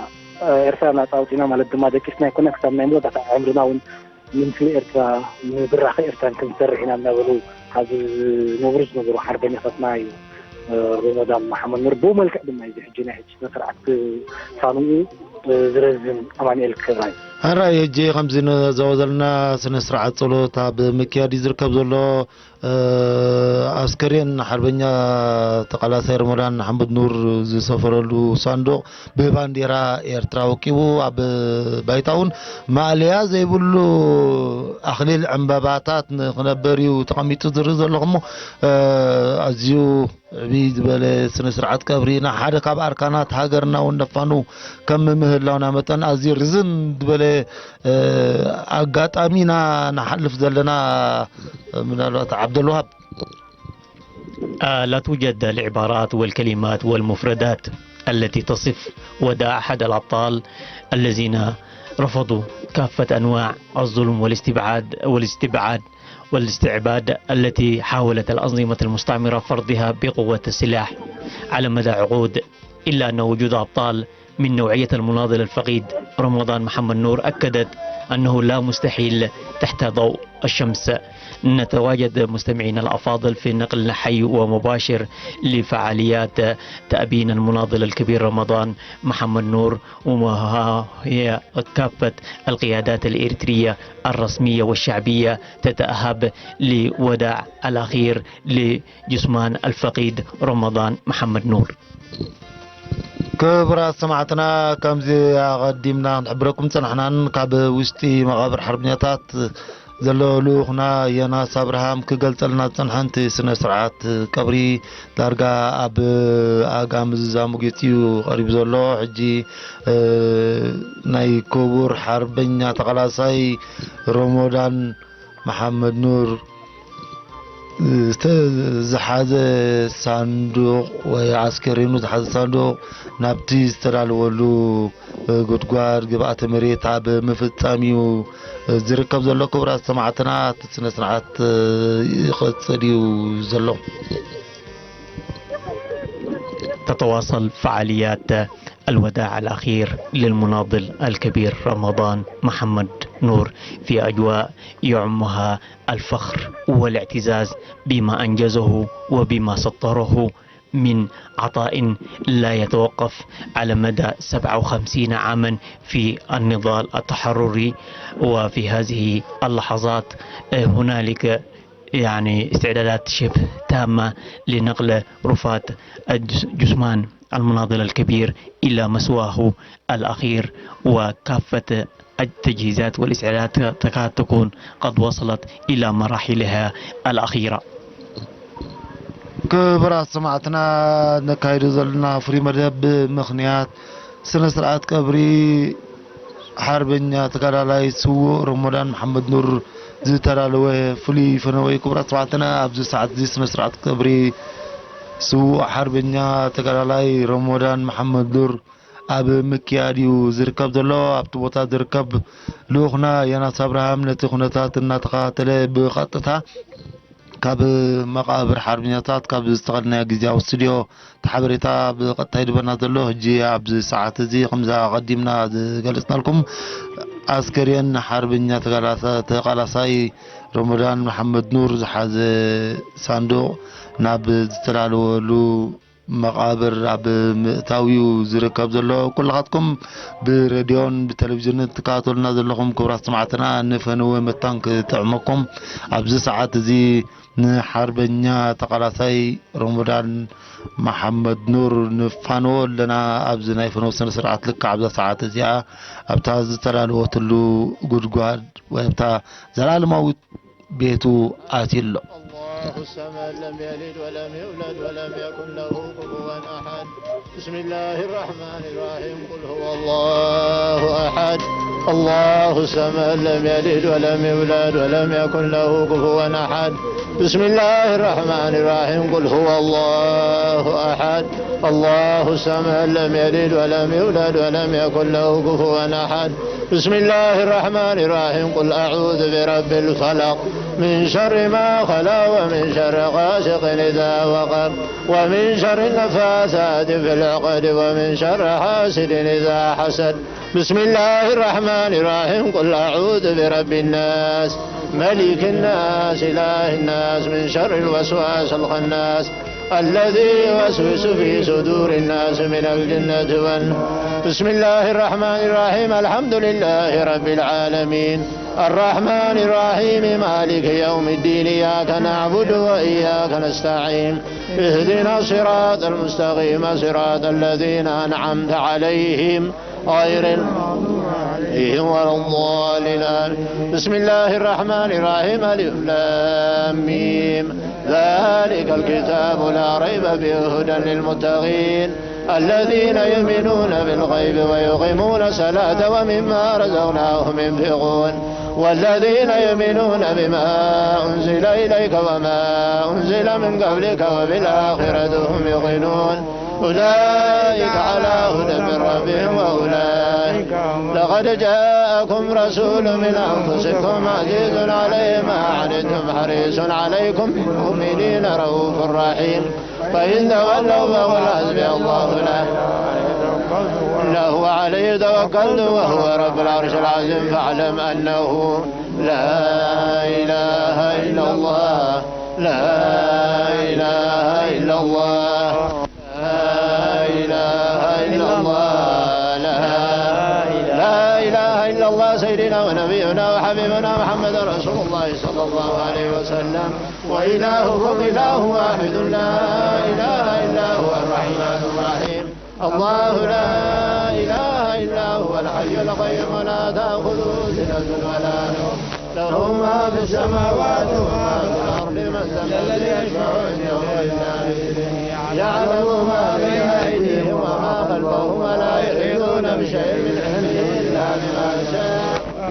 ኤርትራ ናፃ ኣውፂና ማለት ድማ ደቂስና ኣይኮነ ክሳብ ናይ መወዳእታ ዕምርና እውን ንምስሊ ኤርትራ ንብራኸ ኤርትራን ክንሰርሕ ኢና እናበሉ ካብ ዝነብሩ ዝነበሩ ሓርበኛታትና እዩ። ሮሞዳን መሓመድ ኑር ብኡ መልክዕ ድማ እዩ ሕጂ ናይ ሕጂ ስነ ስርዓት ክሳንኡ ዝረዝም ኣማንኤል ክራይ። ሕራይ ሕጂ ከምዚ ንዘወ ዘለና ስነ ስርዓት ጸሎት ኣብ ምክያድ እዩ ዝርከብ ዘሎ። ኣስከሬን ሓርበኛ ተቓላሳይ ረመዳን ሓምድ ኑር ዝሰፈረሉ ሳንዱቕ ብባንዴራ ኤርትራ ወቂቡ ኣብ ባይታ እውን ማእለያ ዘይብሉ ኣኽሊል ዕምበባታት ንክነበር እዩ ተቐሚጡ ዝርኢ ዘለኹ እሞ ኣዝዩ ዕብይ ዝበለ ስነ ስርዓት ቀብሪ ንሓደ ካብ ኣርካናት ሃገርና እውን ነፋኑ ከም ምህላውና መጠን ኣዝዩ ርዝን ዝበለ ኣጋጣሚ ኢና ንሓልፍ ዘለና። ምናልባት ዓብደልዋሃብ لا توجد العبارات والكلمات والمفردات التي تصف وداع أحد الأبطال الذين رفضوا كافة أنواع الظلم والاستبعاد والاستبعاد والاستعباد التي حاولت الأنظمة المستعمرة فرضها بقوة السلاح على مدى عقود، إلا أن وجود أبطال من نوعية المناضل الفقيد رمضان محمد نور أكدت أنه لا مستحيل تحت ضوء الشمس. نتواجد مستمعينا الأفاضل في نقل حي ومباشر لفعاليات تأبين المناضل الكبير رمضان محمد نور، وها هي كافة القيادات الإريترية الرسمية والشعبية تتأهب لوداع الأخير لجثمان الفقيد رمضان محمد نور. ክቡራት ሰማዕትና፣ ከምዚ ኣቐዲምና ክንሕብረኩም ዝጸናሕናን ካብ ውሽጢ መቓብር ሓርበኛታት ዘሎ ልኡኽና ዮናስ ኣብርሃም ክገልጸልና ዝጸንሐ፣ እቲ ስነ ስርዓት ቀብሪ ዳርጋ ኣብ ኣጋ ምዝዛሙ ጌጽ እዩ ቀሪቡ ዘሎ። ሕጂ ናይ ክቡር ሓርበኛ ተቓላሳይ ሮሞዳን መሓመድ ኑር ዝሓዘ ሳንዱቕ ወይ ኣስከሬኑ ዝሓዘ ሳንዱቕ ናብቲ ዝተዳለወሉ ጉድጓድ ግብኣተ መሬት ኣብ ምፍጻም እዩ ዝርከብ ዘሎ። ክቡራት ሰማዕትና፣ እቲ ስነ ስርዓት ይቕጽል እዩ ዘሎ። تتواصل فعاليات الوداع الأخير للمناضل الكبير رمضان محمد نور في أجواء يعمها الفخر والاعتزاز بما أنجزه وبما سطره من عطاء لا يتوقف على مدى سبعة وخمسين عاما في النضال التحرري. وفي هذه اللحظات هنالك يعني استعدادات شبه تامة لنقل رفات الجثمان المناضل الكبير إلى مثواه الأخير، وكافة التجهيزات والاستعدادات تكاد تكون قد وصلت إلى مراحلها الأخيرة. ክቡራት ሰማዕትና፣ ነካይዶ ዘለና ፍሉይ መደብ ብምኽንያት ስነ ስርዓት ቀብሪ ሓርበኛ ተጋዳላይ ስዉእ ረሞዳን መሓመድ ኑር ዝተዳለወ ፍሉይ ፈነወ እዩ። ክቡራት ሰማዕትና፣ ኣብዚ ሰዓት እዚ ስነ ስርዓት ቀብሪ ስዉእ ሓርበኛ ተጋዳላይ ረሞዳን መሓመድ ኑር ኣብ ምክያድ እዩ ዝርከብ ዘሎ። ኣብቲ ቦታ ዝርከብ ልኡኽና ዮናስ ኣብርሃም ነቲ ኩነታት እናተኸታተለ ብቐጥታ ካብ መቓብር ሓርበኛታት ካብ ዝተቐድናዮ ግዝያዊ ስቱድዮ እቲ ሓበሬታ ብቐጥታ ይድበና ዘሎ። ሕጂ ኣብዚ ሰዓት እዚ ከምዛ ኣቐዲምና ዝገለጽናልኩም ኣስከሬን ሓርበኛ ተጋላሳ-፣ ተቓላሳይ ረመዳን መሓመድ ኑር ዝሓዘ ሳንዱቕ ናብ ዝተዳለወሉ መቓብር ኣብ ምእታው እዩ ዝርከብ ዘሎ። ኩልኻትኩም ብሬድዮን ብቴሌቪዥንን ትከታተሉና ዘለኹም ክቡራት ሰማዕትና፣ ንፈነወ መታን ክጥዕመኩም። ኣብዚ ሰዓት እዚ ንሓርበኛ ተቓላሳይ ረመዳን መሓመድ ኑር ንፋነዎ ኣለና። ኣብዚ ናይ ፈነወ ስነ ስርዓት ልክዕ ኣብዛ ሰዓት እዚኣ ኣብታ ዝተዳለወትሉ ጉድጓድ ወይ ኣብታ ዘላለማዊት ቤቱ ኣትዩ ኣሎ። الله الصمد، لم يلد ولم يولد ولم يكن له كفوا أحد. بسم الله الرحمن الرحيم. قل هو الله أحد. الله الصمد، لم يلد ولم يولد ولم يكن له كفوا أحد. بسم الله الرحمن الرحيم. قل هو الله أحد. الله الصمد، لم يلد ولم يولد ولم يكن له كفوا أحد. بسم الله الرحمن الرحيم. قل أعوذ برب الفلق، من شر ما خلق، ومن شر غاسق إذا وقب، ومن شر النفاثات في العقد، ومن شر حاسد إذا حسد. بسم الله الرحمن الرحيم. قل أعوذ برب الناس، ملك الناس، إله الناس، من شر الوسواس الخناس، الذي يوسوس في صدور الناس من الجنة والناس. بسم الله الرحمن الرحيم. الحمد لله رب العالمين، الرحمن الرحيم، مالك يوم الدين، إياك نعبد وإياك نستعين، اهدنا الصراط المستقيم، صراط الذين أنعمت عليهم، غير المغضوب عليهم ولا الضالين، آمين. بسم الله الرحمن الرحيم. ألف لام ميم. ذلك الكتاب لا ريب فيه، هدى للمتقين، الذين يؤمنون بالغيب ويقيمون الصلاة ومما رزقناهم ينفقون، والذين يؤمنون بما أنزل إليك وما أنزل من قبلك وبالآخرة هم يوقنون، أولئك على هدى من ربهم وأولئك، لقد جاءكم رسول من أنفسكم عزيز عليه ما عنتم حريص عليكم بالمؤمنين رؤوف رحيم. فإن تولوا فقل حسبي الله لا إله إلا هو عليه توكلت وهو رب العرش العظيم. فاعلم أنه لا إله إلا الله، لا إله إلا الله، لا إله إلا الله، لا، لا إله إلا الله. سيدنا ونبينا وحبيبنا محمد رسول الله صلى الله عليه وسلم. وإلهكم إله واحد لا إله إلا هو الرحمن الرحيم. الله لا إله إلا هو الحي القيوم لا تأخذه سنة ولا نوم، له ما في السماوات وما في الأرض، من ذا الذي يشفع عنده إلا بإذنه، يعلم ما بين أيديهم وما خلفهم، ولا يحيطون بشيء من علمه إلا بما شاء،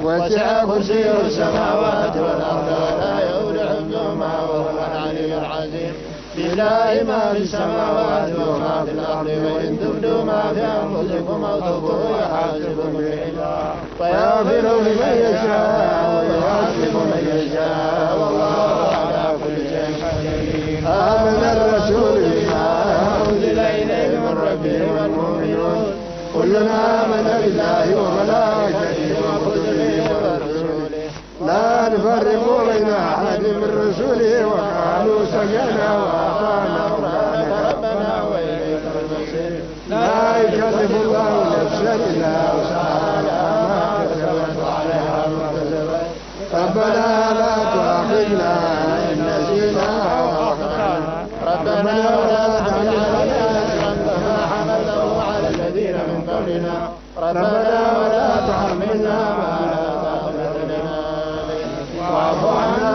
وسع كرسيه السماوات والأرض، ولا يؤود حفظهما، وهو العلي العظيم. لله ما في السماوات وما في الأرض، وإن تبدوا ما في أنفسكم أو تخفوه يحاسبكم به الله، فيغفر لمن يشاء ويعذب من يشاء، والله على كل شيء قدير. آمن الرسول بما أنزل إليه من ربه والمؤمنون، كل آمن بالله وملائكته وكتبه ورسله، لا نفرق بين أحد من رسله، وقالوا سمعنا وأطعنا، غفرانك ربنا وإليك المصير. لا يكلف الله نفسا إلا وسعها، لها ما كسبت وعليها ما اكتسبت. ربنا لا تؤاخذنا إن نسينا أو أخطأنا. ربنا ولا تحمل علينا إصرا كما حملته على الذين من قبلنا. ربنا ولا تحملنا ما لا طاقة لنا به، واعف عنا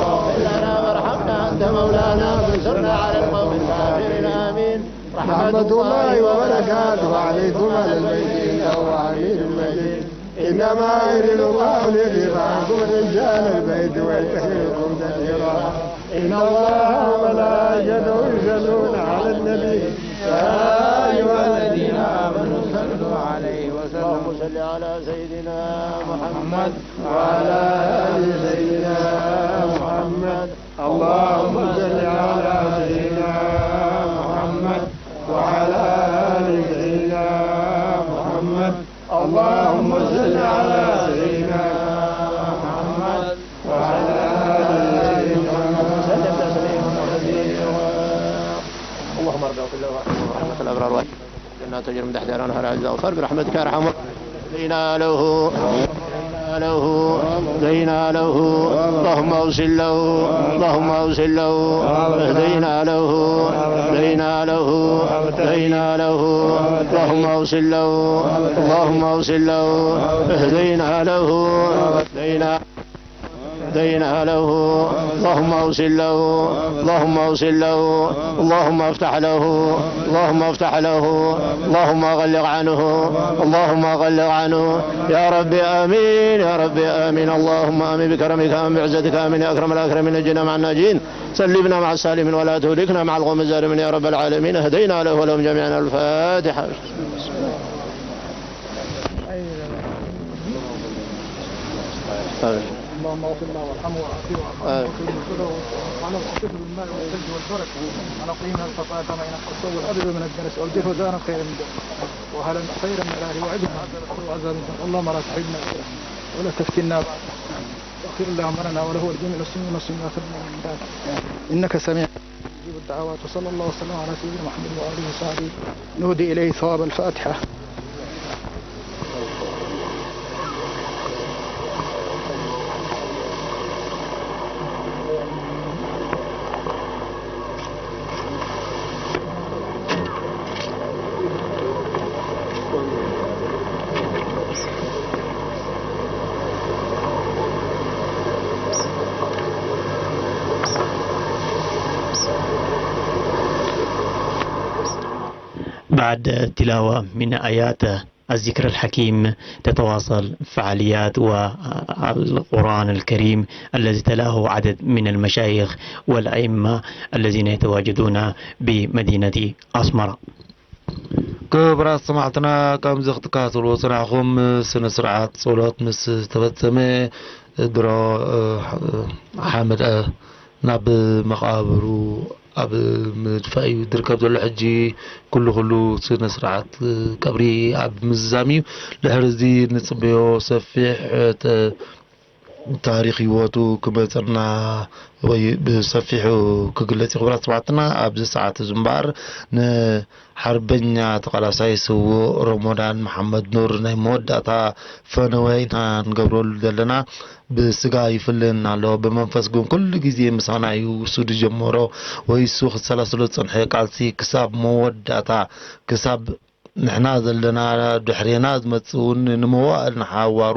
واغفر لنا وارحمنا، أنت مولانا فانصرنا على القوم الكافرين. آمين. رحمة الله وبركاته عليكم أهل البيت، إنه حميد مجيد. إنما يريد الله ليذهب عنكم رجال البيت ويطهركم تطهيرا. إن الله وملائكته يصلون على النبي، يا أيها الذين آمنوا صلوا عليه وسلموا. اللهم صل على سيدنا محمد وعلى آل سيدنا محمد. اللهم صل على سيدنا محمد وعلى آل سيدنا محمد. اللهم صل على سيدنا محمد وعلى آل سيدنا محمد. وسلم تسليما كثيرا. اللهم ارض عن الأرواح. جنات تجري من تحتها الأنهار، عز الغفار برحمتك يا أرحم الراحمين. اهدينا له، اهدينا له، اهدينا له. اللهم أوصل له، اللهم أوصل له. اهدينا له، اهدينا له، اهدينا له. اللهم أوصل له، اللهم أوصل له. اهدينا له، اهدينا اهدينا له، اللهم أوصل له، اللهم أوصل له، اللهم افتح له، اللهم افتح له، اللهم غلق عنه، اللهم غلق عنه. يا رب آمين، يا رب آمين. اللهم آمين بكرمك، آمين بعزتك، آمين يا أكرم الأكرمين. نجنا مع الناجين، سلمنا مع السالمين، ولا تهلكنا مع القوم الظالمين يا رب العالمين. اهدينا له ولهم جميعا. الفاتحة. آمين. اللهم اغفر له وارحمه وعافه واعف عنه آمين. واكرمه نزله وعلى وقفه بالماء والثلج والبرد ونقيه من الخطايا كما ينقى الثوب الابيض من الدنس والجفا دارا خيرا من جنة وهلا خيرا من الاهل وعزا عذاب القبر وعذاب الجنة. اللهم لا تحرمنا اجره ولا تفتنا بعده. واغفر اللهم لنا وله ولجميع المسلمين والمسلمات والمؤمنات انك سميع مجيب الدعوات. وصلى الله وسلم على سيدنا محمد وآله وصحبه. نهدي إليه ثواب الفاتحة. بعد تلاوة من آيات الذكر الحكيم، تتواصل فعاليات والقرآن الكريم الذي تلاه عدد من المشايخ والأئمة الذين يتواجدون بمدينة أسمرة. ክቡራት ሰማዕትና፣ ከምዚ ክትከታተልዎ ዝጸናሕኩም፣ ስነ ስርዓት ጸሎት ምስ ተፈጸመ፣ ድሮ፣ እ፣ ሓመድ፣ እ፣ ናብ መቓብሩ ኣብ ምድፋእ እዩ ዝርከብ ዘሎ። ሕጂ ኩሉ ኩሉ ስነ ስርዓት ቀብሪ ኣብ ምዝዛም እዩ። ድሕሪ እዚ ንጽበዮ ሰፊሕ፣ እ፣ ተ-፣ ታሪኽ ህይወቱ ክመጸና ወይ ብሰፊሑ ክግለጽ እዩ። ክቡራት ሰማዕትና፣ ኣብዚ ሰዓት እዚ እምበኣር ንሓርበኛ ተቓላሳይ ስዉእ ረሞዳን መሓመድ ኑር ናይ መወዳእታ ፈነወ ኢና ንገብረሉ ዘለና። ብስጋ ይፍለየና ኣሎ፣ ብመንፈስ ግን ኩሉ ግዜ ምሳና እዩ። እሱ ዝጀመሮ ወይ እሱ ክሰላስሎ ዝጸንሐ ቃልሲ ክሳብ መወዳእታ፣ ክሳብ ንሕና ዘለና ድሕሬና ዝመጽእ እውን ንመዋእል ንሓዋሩ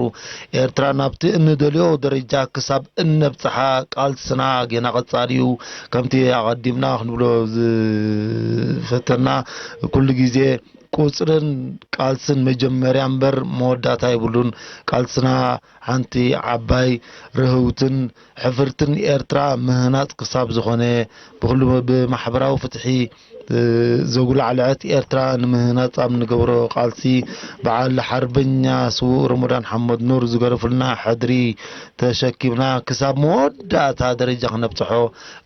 ኤርትራ ናብቲ እንደልዮ ደረጃ ክሳብ እነብጽሓ ቃልስና ጌና ቀጻሊ እዩ። ከምቲ ኣቐዲምና ክንብሎ ዝፈተና፣ ኩሉ ግዜ ቁጽርን ቃልስን መጀመርያ እምበር መወዳእታ የብሉን። ቃልስና ሓንቲ ዓባይ ርህውትን ሕፍርትን ኤርትራ ምህናጽ ክሳብ ዝኾነ፣ ብኹሉ ብማሕበራዊ ፍትሒ፣ እ፣ ዘጉላዕልዐት ኤርትራ ንምህናጽ ኣብ ንገብሮ ቃልሲ፣ በዓል ሓርበኛ ስዉእ ረመዳን ሓመድ ኑር ዝገረፉልና ሕድሪ ተሸኪምና ክሳብ መወዳእታ ደረጃ ክነብጽሖ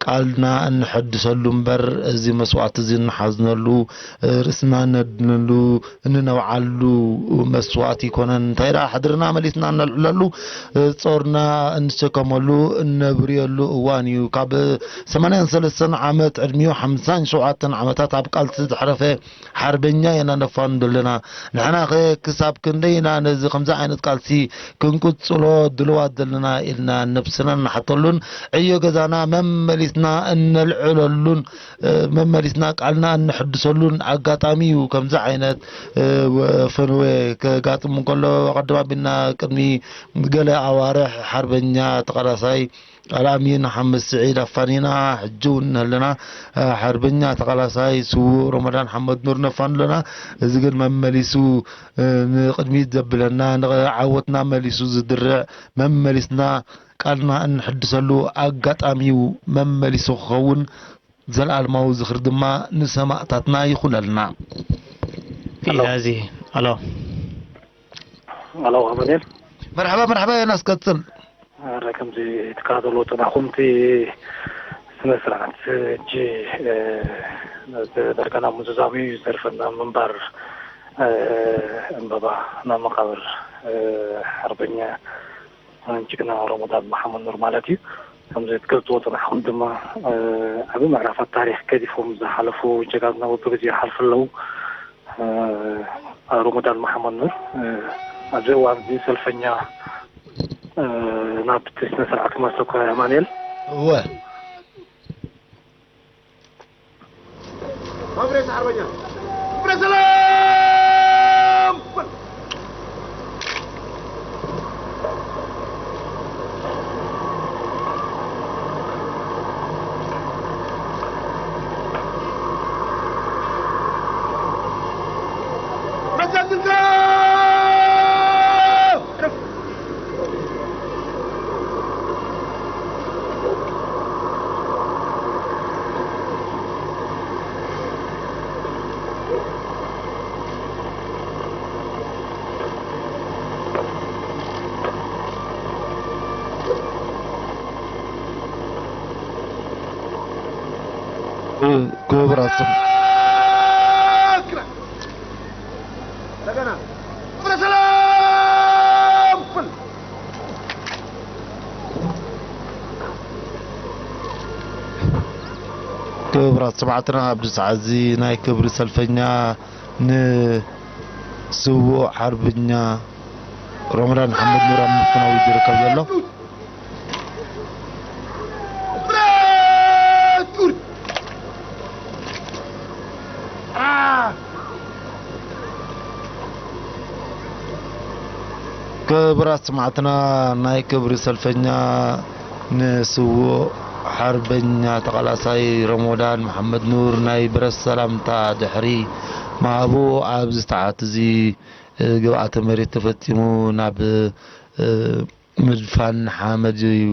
ቃልና እንሐድሰሉ እምበር፣ እዚ መስዋእቲ እዚ እንሓዝነሉ፣ ርእስና እነድነሉ፣ እንነብዓሉ መስዋእቲ ኣይኮነን። እንታይ ደኣ፣ ሕድርና መሊስና እነልዕለሉ፣ ጾርና እንሸከመሉ፣ እነብርየሉ እዋን እዩ። ካብ ሰማንያን ሰለስተን ዓመት ዕድሚኡ ሓምሳን ሸውዓተን ዓመታት ኣብ ቃልሲ ዘሕረፈ ሓርበኛ ኢና ነፋኑ ዘለና። ንሕናኸ ክሳብ ክንደይ ኢና ነዚ ከምዚ ዓይነት ቃልሲ ክንቅጽሎ ድልዋት ዘለና ኢልና ነብስና እንሓተሉን ዕዮ ገዛና መመሊስና እነልዕለሉን፣ እ፣ መመሊስና ቃልና እነሐድሰሉን ኣጋጣሚ እዩ። ከምዚ ዓይነት፣ እ፣ ወ-፣ ፈንወ ከጋጥም እንከሎ፣ ቀደም ኣቢልና ቅድሚ ገለ ኣዋርሕ ሓርበኛ ተቓላሳይ ኣልኣሚን ሓምድ ስዒድ ኣፋኒና፣ ሕጂ እውን ኣለና። ሓርበኛ ተቓላሳይ ስዉእ ረመዳን ሓመድ ኑር ነፋኑ ኣለና። እዚ ግን መመሊሱ፣ እ፣ ንቕድሚት ዘብለና፣ ንዓወትና መሊሱ ዝድርዕ፣ መመሊስና ቃልና እንሕድሰሉ ኣጋጣሚ እዩ መመሊሱ ክኸውን። ዘለኣለማዊ ዝኽሪ ድማ ንሰማእታትና ይኹነልና። في هذه، ኣሎ። ኣሎ፣ ኣማኑኤል። መርሓባ፣ መርሓባ፣ ዮናስ፣ ቀጽል። ኣረ፣ ከምዚ ትከታተልዎ ጸናሕኩም፣ እቲ ስነ ስርዓት ሕጂ፣ እ፣ ነቲ ዳርጋ ናብ ምዝዛሙ እዩ ዝተርፈና ምንባር፣ እ፣ ዕምበባ ናብ መቃብር፣ እ፣ ሓርበኛ ጅግና ረመዳን መሓመድ ኑር ማለት እዩ። ከምዚ ትገልጽዎ ጸናሕኩም ድማ፣ እ፣ ዓቢ ምዕራፋት ታሪኽ ገዲፎም ዝሓለፉ ጀጋኑና በብግዜኡ ይሓልፉ ኣለዉ። እ፣ ሮሞዳን መሓመድ ኑር፣ እ፣ ኣብዚ እዋን እዚ ሰልፈኛ፣ እ፣ ናብቲ ስነ ስርዓት ክመልሰካ ኣማኑኤል። እወ። ክቡራት ስም-፣ ክቡራት ሰማዕትና፣ ኣብዚ ሰዓት እዚ ናይ ክብሪ ሰልፈኛ ንስዉእ ሓርበኛ ሮመዳን ሓመድ ኑር ኣብ ምፍናው ዝርከብ ዘሎ። ክቡራት ሰማዕትና፣ ናይ ክብሪ ሰልፈኛ ንስዉእ ሓርበኛ ተቓላሳይ ረመዳን መሓመድ ኑር ናይ ብረት ሰላምታ ድሕሪ ምሃቡ፣ ኣብዚ ሰዓት እዚ፣ እ፣ ግብኣተ መሬት ተፈጺሙ ናብ፣ እ፣ ምድፋን ሓመድ እዩ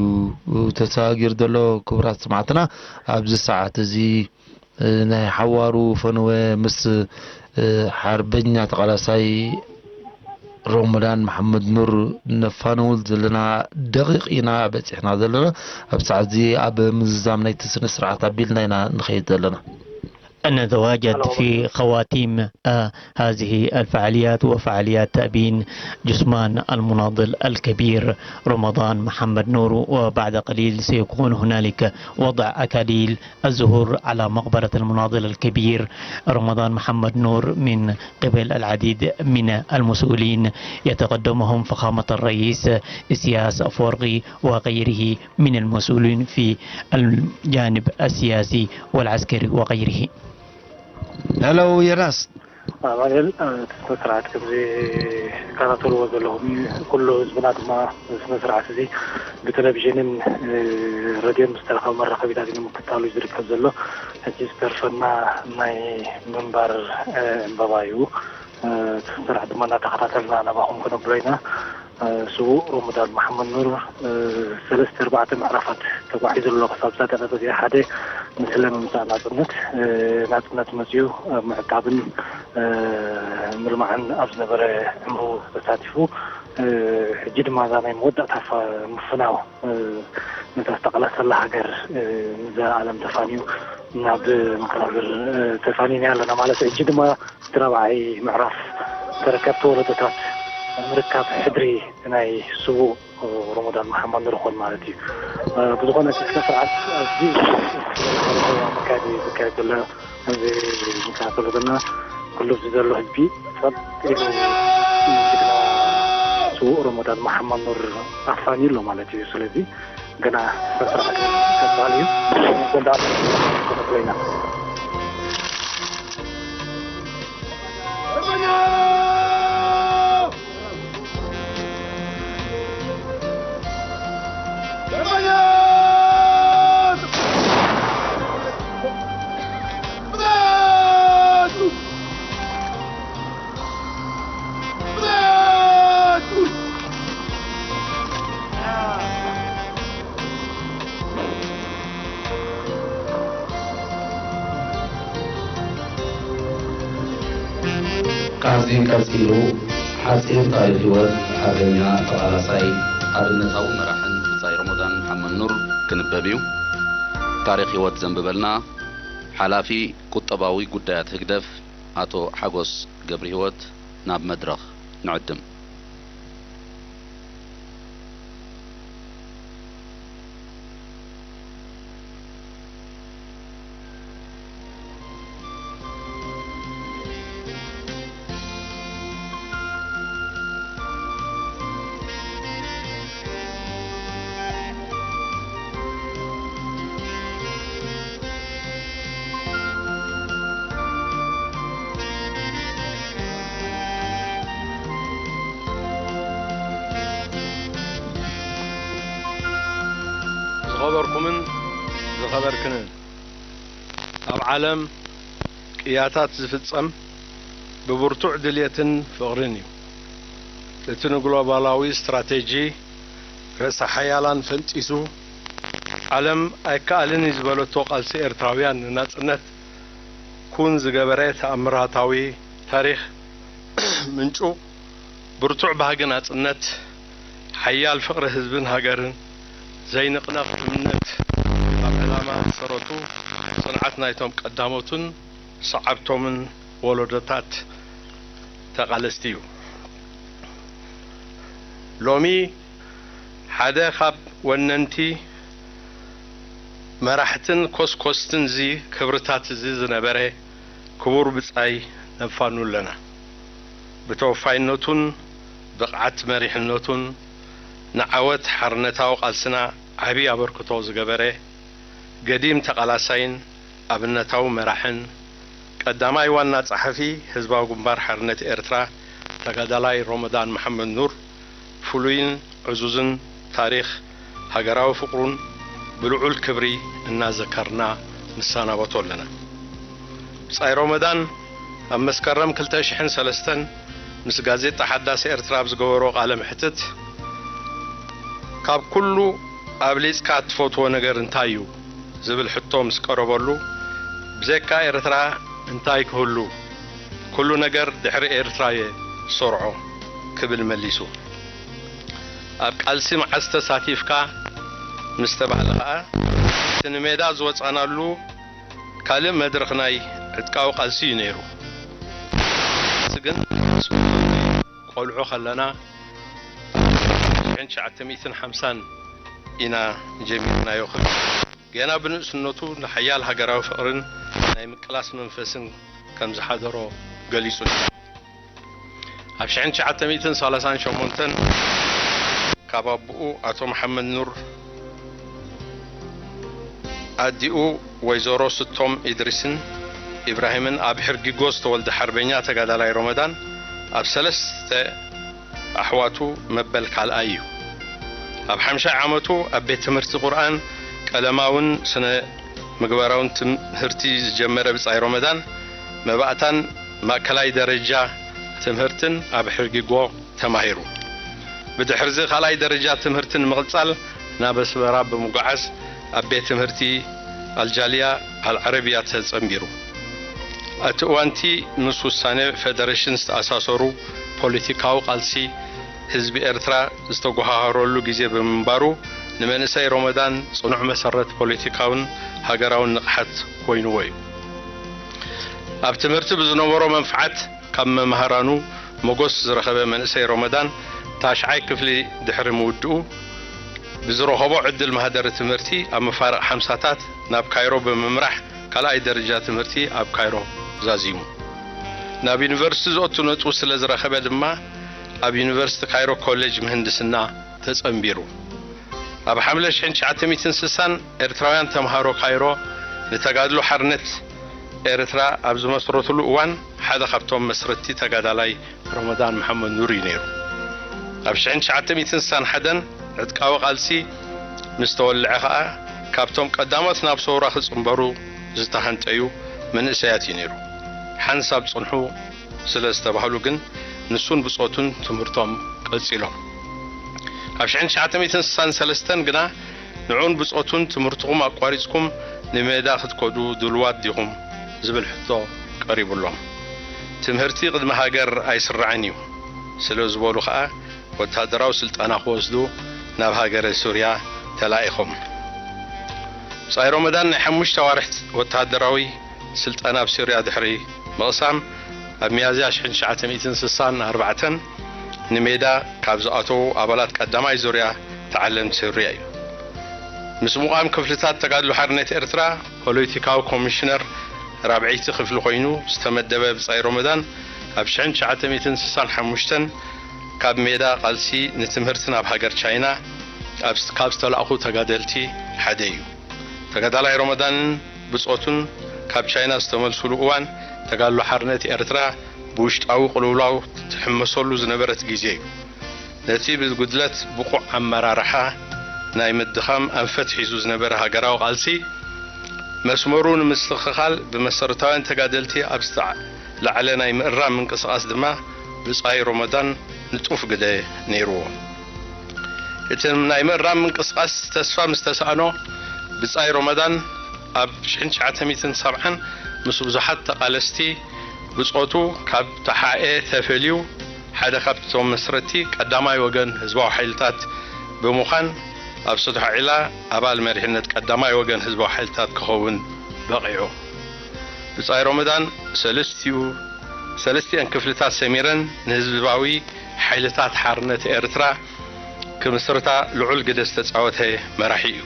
ተሰጋጊሩ ዘሎ። ክቡራት ሰማዕትና፣ ኣብዚ ሰዓት እዚ፣ እ፣ ናይ ሓዋሩ ፈነወ ምስ፣ እ፣ ሓርበኛ ተቓላሳይ ሮመዳን መሓመድ ኑር ነፋንውል ዘለና ደቂቕ ኢና በጺሕና ዘለና። ኣብ ሰዓት እዚ ኣብ ምዝዛም ናይቲ ስነ ስርዓት ኣቢልና ኢና ንኸይድ ዘለና። نتواجد في خواتيم، آه، هذه الفعاليات وفعاليات تأبين جثمان المناضل الكبير رمضان محمد نور، وبعد قليل سيكون هنالك وضع أكاليل الزهور على مقبرة المناضل الكبير رمضان محمد نور من قبل العديد من المسؤولين، يتقدمهم فخامة الرئيس إسياس أفورقي وغيره من المسؤولين في الجانب السياسي والعسكري وغيره. ሄሎ ዮናስ። ኣማኑኤል፣ እቲ ስነ ስርዓት ከምዚ ትከታተልዎ ዘለኹም እዩ። ኩሉ ህዝብና ድማ እዚ ስነ ስርዓት እዚ ብቴሌቪዥንን፣ እ፣ ሬድዮን ብዝተረኸቡ መራኸቢታት እዩ ንምክትታሉ ዝርከብ ዘሎ። ሕጂ ዝተርፈና ናይ ምንባር፣ እ፣ ዕምበባ እዩ። እ፣ እቲ ስነ ስርዓት ድማ እናተኸታተልና ናባኹም ክነብሎ ኢና። እ፣ ስዉእ ሮመዳን መሓመድ ኑር፣ እ፣ ሰለስተ ኣርባዕተ ምዕራፋት ተጓዒዙ ኣሎ። ክሳብ እዛ ደቂቕ እዚኣ ሓደ ንስለ ምምጻእ ናጽነት፣ እ፣ ናጽነት መጺኡ ኣብ ምዕቃብን፣ እ፣ ምልማዕን ኣብ ዝነበረ ዕምሩ ተሳቲፉ፣ እ፣ ሕጂ ድማ እዛ ናይ መወዳእታ ፋ-፣ ምፍናው፣ እ፣ ነታ ዝተቓለሰላ ሃገር፣ እ፣ ንዘለኣለም ተፋንዩ ናብ መቃብር፣ እ፣ ተፋኒና ኣለና ማለት እዩ። ሕጂ ድማ እቲ ራብዓይ ምዕራፍ ተረከብቲ ወለዶታት ምርካብ ሕድሪ ናይ ስዉእ ሮሞዳን መሓመድ ኑር ክኾን ማለት እዩ። እ፣ ብዝኾነ እቲ ስነ ስርዓት ኣብዚ መካየዲ ዝካየድ ዘሎ፣ እዚ ንከታተሎ ዘለና ኩሉ ኣብዚ ዘሎ ህዝቢ ጸጥ ኢሉ ንጅግና ስዉእ ሮሞዳን መሓመድ ኑር ኣፋንዩ ኣሎ ማለት እዩ። ስለዚ ገና ስነ ስርዓት ቀጻሊ እዩ። ጎንደር ክነብሎ ኢና። ካብዚ ቀጺሉ ሓጺር ታሪኽ ህይወት ሓርበኛ ተቓላሳይ ኣብነታዊ መራሕን ብጻይ ረመዳን መሓመድ ኑር ክንበብ እዩ። ታሪኽ ህይወት ዘንብበልና ሓላፊ ቁጠባዊ ጉዳያት ህግደፍ ኣቶ ሓጎስ ገብረሂወት ናብ መድረኽ ንዕድም። ዝኸበርኩምን ዝኸበርክንን፣ ኣብ ዓለም ቅያታት ዝፍጸም ብብርቱዕ ድልየትን ፍቕርን እዩ። እቲ ንግሎባላዊ ስትራቴጂ ርእሰ ሓያላን ፈንጢሱ፣ ዓለም ኣይከኣልን እዩ ዝበለቶ ቃልሲ ኤርትራውያን ንናጽነት ኩን ዝገበረ ተኣምራታዊ ታሪኽ፣ ምንጩ ብርቱዕ ባህጊ ናጽነት፣ ሓያል ፍቕሪ ህዝብን ሃገርን፣ ዘይንቕነቕ እምነት ኣብ ዕላማ ዝሰረቱ ጽንዓት ናይቶም ቀዳሞትን ሰዓብቶምን ወለዶታት ተቓለስቲ እዩ። ሎሚ ሓደ ካብ ወነንቲ መራሕትን ኮስኮስትን እዚ ክብርታት እዚ ዝነበረ ክቡር ብጻይ ነፋኑ ኣለና። ብተወፋይነቱን ብቕዓት መሪሕነቱን ንዓወት ሓርነታዊ ቃልስና ዓቢ ኣበርክቶ ዝገበረ ገዲም ተቓላሳይን ኣብነታዊ መራሕን፣ ቀዳማይ ዋና ጸሓፊ ህዝባዊ ግንባር ሓርነት ኤርትራ ተጋዳላይ ሮመዳን መሓመድ ኑር፣ ፍሉይን ዕዙዝን ታሪኽ ሃገራዊ ፍቕሩን ብልዑል ክብሪ እናዘከርና ንሰናበቶ ኣለና። ብጻይ ሮመዳን ኣብ መስከረም ክልተ ሽሕን ሰለስተን ምስ ጋዜጣ ሓዳስ ኤርትራ ኣብ ዝገበሮ ቃለ መሕትት፣ ካብ ኩሉ ኣብሊጽካ እትፈትዎ ነገር እንታይ እዩ? ዝብል ሕቶ ምስ ቀረበሉ፣ ብዘይካ ኤርትራ እንታይ ክህሉ? ኩሉ ነገር ድሕሪ ኤርትራ እየ ዝሰርዖ ክብል መሊሱ። ኣብ ቃልሲ መዓስ ተሳቲፍካ ምስ ተባህለ ከኣ፣ እቲ ንሜዳ ዝወጻናሉ ካልእ መድረኽ ናይ ዕጥቃዊ ቃልሲ እዩ ነይሩ። ቃልሲ ግን ምስ ቆልዑ ከለና፣ ሽሕን ትሽዓተ ሚእትን ሓምሳን ኢና ጀሚርናዮ ክብል፣ ገና ብንእስነቱ ንሓያል ሃገራዊ ፍቕርን ናይ ምቅላስ መንፈስን ከም ዝሓደሮ ገሊጹ። ኣብ ሽሕን ትሽዓተ ሚእትን ሰላሳን ሸሞንተን ካብ ኣቦኡ ኣቶ መሓመድ ኑር፣ ኣዲኡ ወይዘሮ ስቶም ኢድሪስን ኢብራሂምን ኣብ ሕርጊጎ ዝተወልደ ሓርበኛ ተጋዳላይ ሮመዳን፣ ኣብ ሰለስተ ኣሕዋቱ መበል ካልኣይ እዩ። ኣብ ሓምሻይ ዓመቱ ኣብ ቤት ትምህርቲ ቁርኣን ቀለማውን ስነ ምግባራውን ትምህርቲ ዝጀመረ ብጻይ ሮመዳን፣ መባእታን ማእከላይ ደረጃ ትምህርትን ኣብ ሕርጊጎ ተማሂሩ። ብድሕርዚ ካልኣይ ደረጃ ትምህርቲ ንምቕጻል ናብ ኣስመራ ብምጉዓዝ፣ ኣብ ቤት ትምህርቲ ኣልጃልያ ኣልዓረብያ ተጸንቢሩ። እቲ እዋንቲ ምስ ውሳነ ፈደረሽን ዝተኣሳሰሩ ፖለቲካዊ ቃልሲ ህዝቢ ኤርትራ ዝተጓሃሃረሉ ግዜ ብምንባሩ፣ ንመንእሰይ ሮመዳን ጽኑዕ መሰረት ፖለቲካውን ሃገራውን ንቕሓት ኮይንዎ እዩ። ኣብ ትምህርቲ ብዝነበሮ መንፍዓት ካብ መማህራኑ ሞጎስ ዝረኸበ መንእሰይ ሮመዳን፣ ታሽዓይ ክፍሊ ድሕሪ ምውድኡ፣ ብዝረኸቦ ዕድል ማህደረ ትምህርቲ ኣብ መፋርቕ ሓምሳታት ናብ ካይሮ ብምምራሕ ካልኣይ ደረጃ ትምህርቲ ኣብ ካይሮ ዛዚሙ። ናብ ዩኒቨርሲቲ ዘእቱ ነጥቢ ስለ ዝረኸበ ድማ፣ ኣብ ዩኒቨርሲቲ ካይሮ ኮሌጅ ምህንድስና ተጸንቢሩ። ኣብ ሓምለ ሽሕን ትሽዓተ ሚእትን ስሳን ኤርትራውያን ተምሃሮ ካይሮ ንተጋድሎ ሓርነት ኤርትራ ኣብ ዝመስረትሉ እዋን፣ ሓደ ካብቶም መስረትቲ ተጋዳላይ ሮመዳን መሓመድ ኑር እዩ ነይሩ። ኣብ ሽሕን ትሽዓተ ሚእትን ስሳን ሓደን ዕጥቃዊ ቃልሲ ምስ ተወልዐ ኸኣ፣ ካብቶም ቀዳሞት ናብ ሰውራ ክጽንበሩ ዝተሃንጠዩ መንእሰያት እዩ ነይሩ። ሓንሳብ ጽንሑ ስለ ዝተባህሉ ግን፣ ንሱን ብጾቱን ትምህርቶም ቀጺሎም። ኣብ ሽሕን ትሽዓተ ሚእትን ስሳን ሰለስተን ግና፣ ንዑን ብጾቱን ትምህርትኹም ኣቋሪጽኩም ንሜዳ ክትከዱ ድልዋት ዲኹም? ዝብል ሕቶ ቀሪቡሎም። ትምህርቲ ቅድሚ ሃገር ኣይስራዕን እዩ ስለ ዝበሉ ኸኣ፣ ወተሃደራዊ ስልጠና ክወስዱ ናብ ሃገረ ሱርያ ተላኢኾም። ብጻይ ሮመዳን ናይ ሓሙሽተ ኣዋርሕ ወተሃደራዊ ስልጠና ኣብ ሱርያ ድሕሪ ምቕሳም፣ ኣብ ሚያዝያ ሽሕን ትሽዓተ ሚእትን ስሳን ኣርባዕተን ንሜዳ ካብ ዝኣተዉ ኣባላት ቀዳማይ ዙርያ ተዓለምቲ ሱርያ እዩ። ምስ ምቋም ክፍልታት ተጋድሎ ሓርነት ኤርትራ፣ ፖለቲካዊ ኮሚሽነር ራብዐይቲ ክፍሊ ኮይኑ ዝተመደበ ብጻይ ሮመዳን፣ ኣብ ሽሕን ትሽዓተ ሚእትን ስሳን ሓሙሽተን ካብ ሜዳ ቃልሲ ንትምህርቲ ናብ ሃገር ቻይና ኣብ፣ ካብ ዝተላእኹ ተጋደልቲ ሓደ እዩ። ተጋዳላይ ሮመዳንን ብጾቱን ካብ ቻይና ዝተመልሱሉ እዋን፣ ተጋድሎ ሓርነት ኤርትራ ብውሽጣዊ ቅልውላው ትሕመሰሉ ዝነበረት ግዜ እዩ። ነቲ ብጉድለት ብቑዕ ኣመራርሓ ናይ ምድኻም ኣንፈት ሒዙ ዝነበረ ሃገራዊ ቃልሲ መስመሩ ንምስትኽኻል ብመሰረታውያን ተጋደልቲ ኣብ ዝተላዕለ ናይ ምእራም ምንቅስቓስ ድማ ብጻይ ሮመዳን ንጡፍ ግደ ነይርዎ። እቲ ናይ ምእራም ምንቅስቓስ ተስፋ ምስ ተሳእኖ ብጻይ ሮመዳን ኣብ ሽሕን ትሽዓተ ሚእትን ሰብዓን ምስ ብዙሓት ተቓለስቲ ብጾቱ ካብ ተሓኤ ተፈልዩ ሓደ ካብቶም መስረቲ ቀዳማይ ወገን ህዝባዊ ሓይልታት ብምዃን ኣብ ሰዱሓ ዒላ ኣባል መሪሕነት ቀዳማይ ወገን ህዝባዊ ሓይልታት ክኸውን በቒዑ። ብጻይ ሮመዳን ሰለስቲኡ ሰለስቲኤን ክፍልታት ሰሚረን ንህዝባዊ ሓይልታት ሓርነት ኤርትራ ክምስርታ ልዑል ግደ ዝተጻወተ መራሒ እዩ።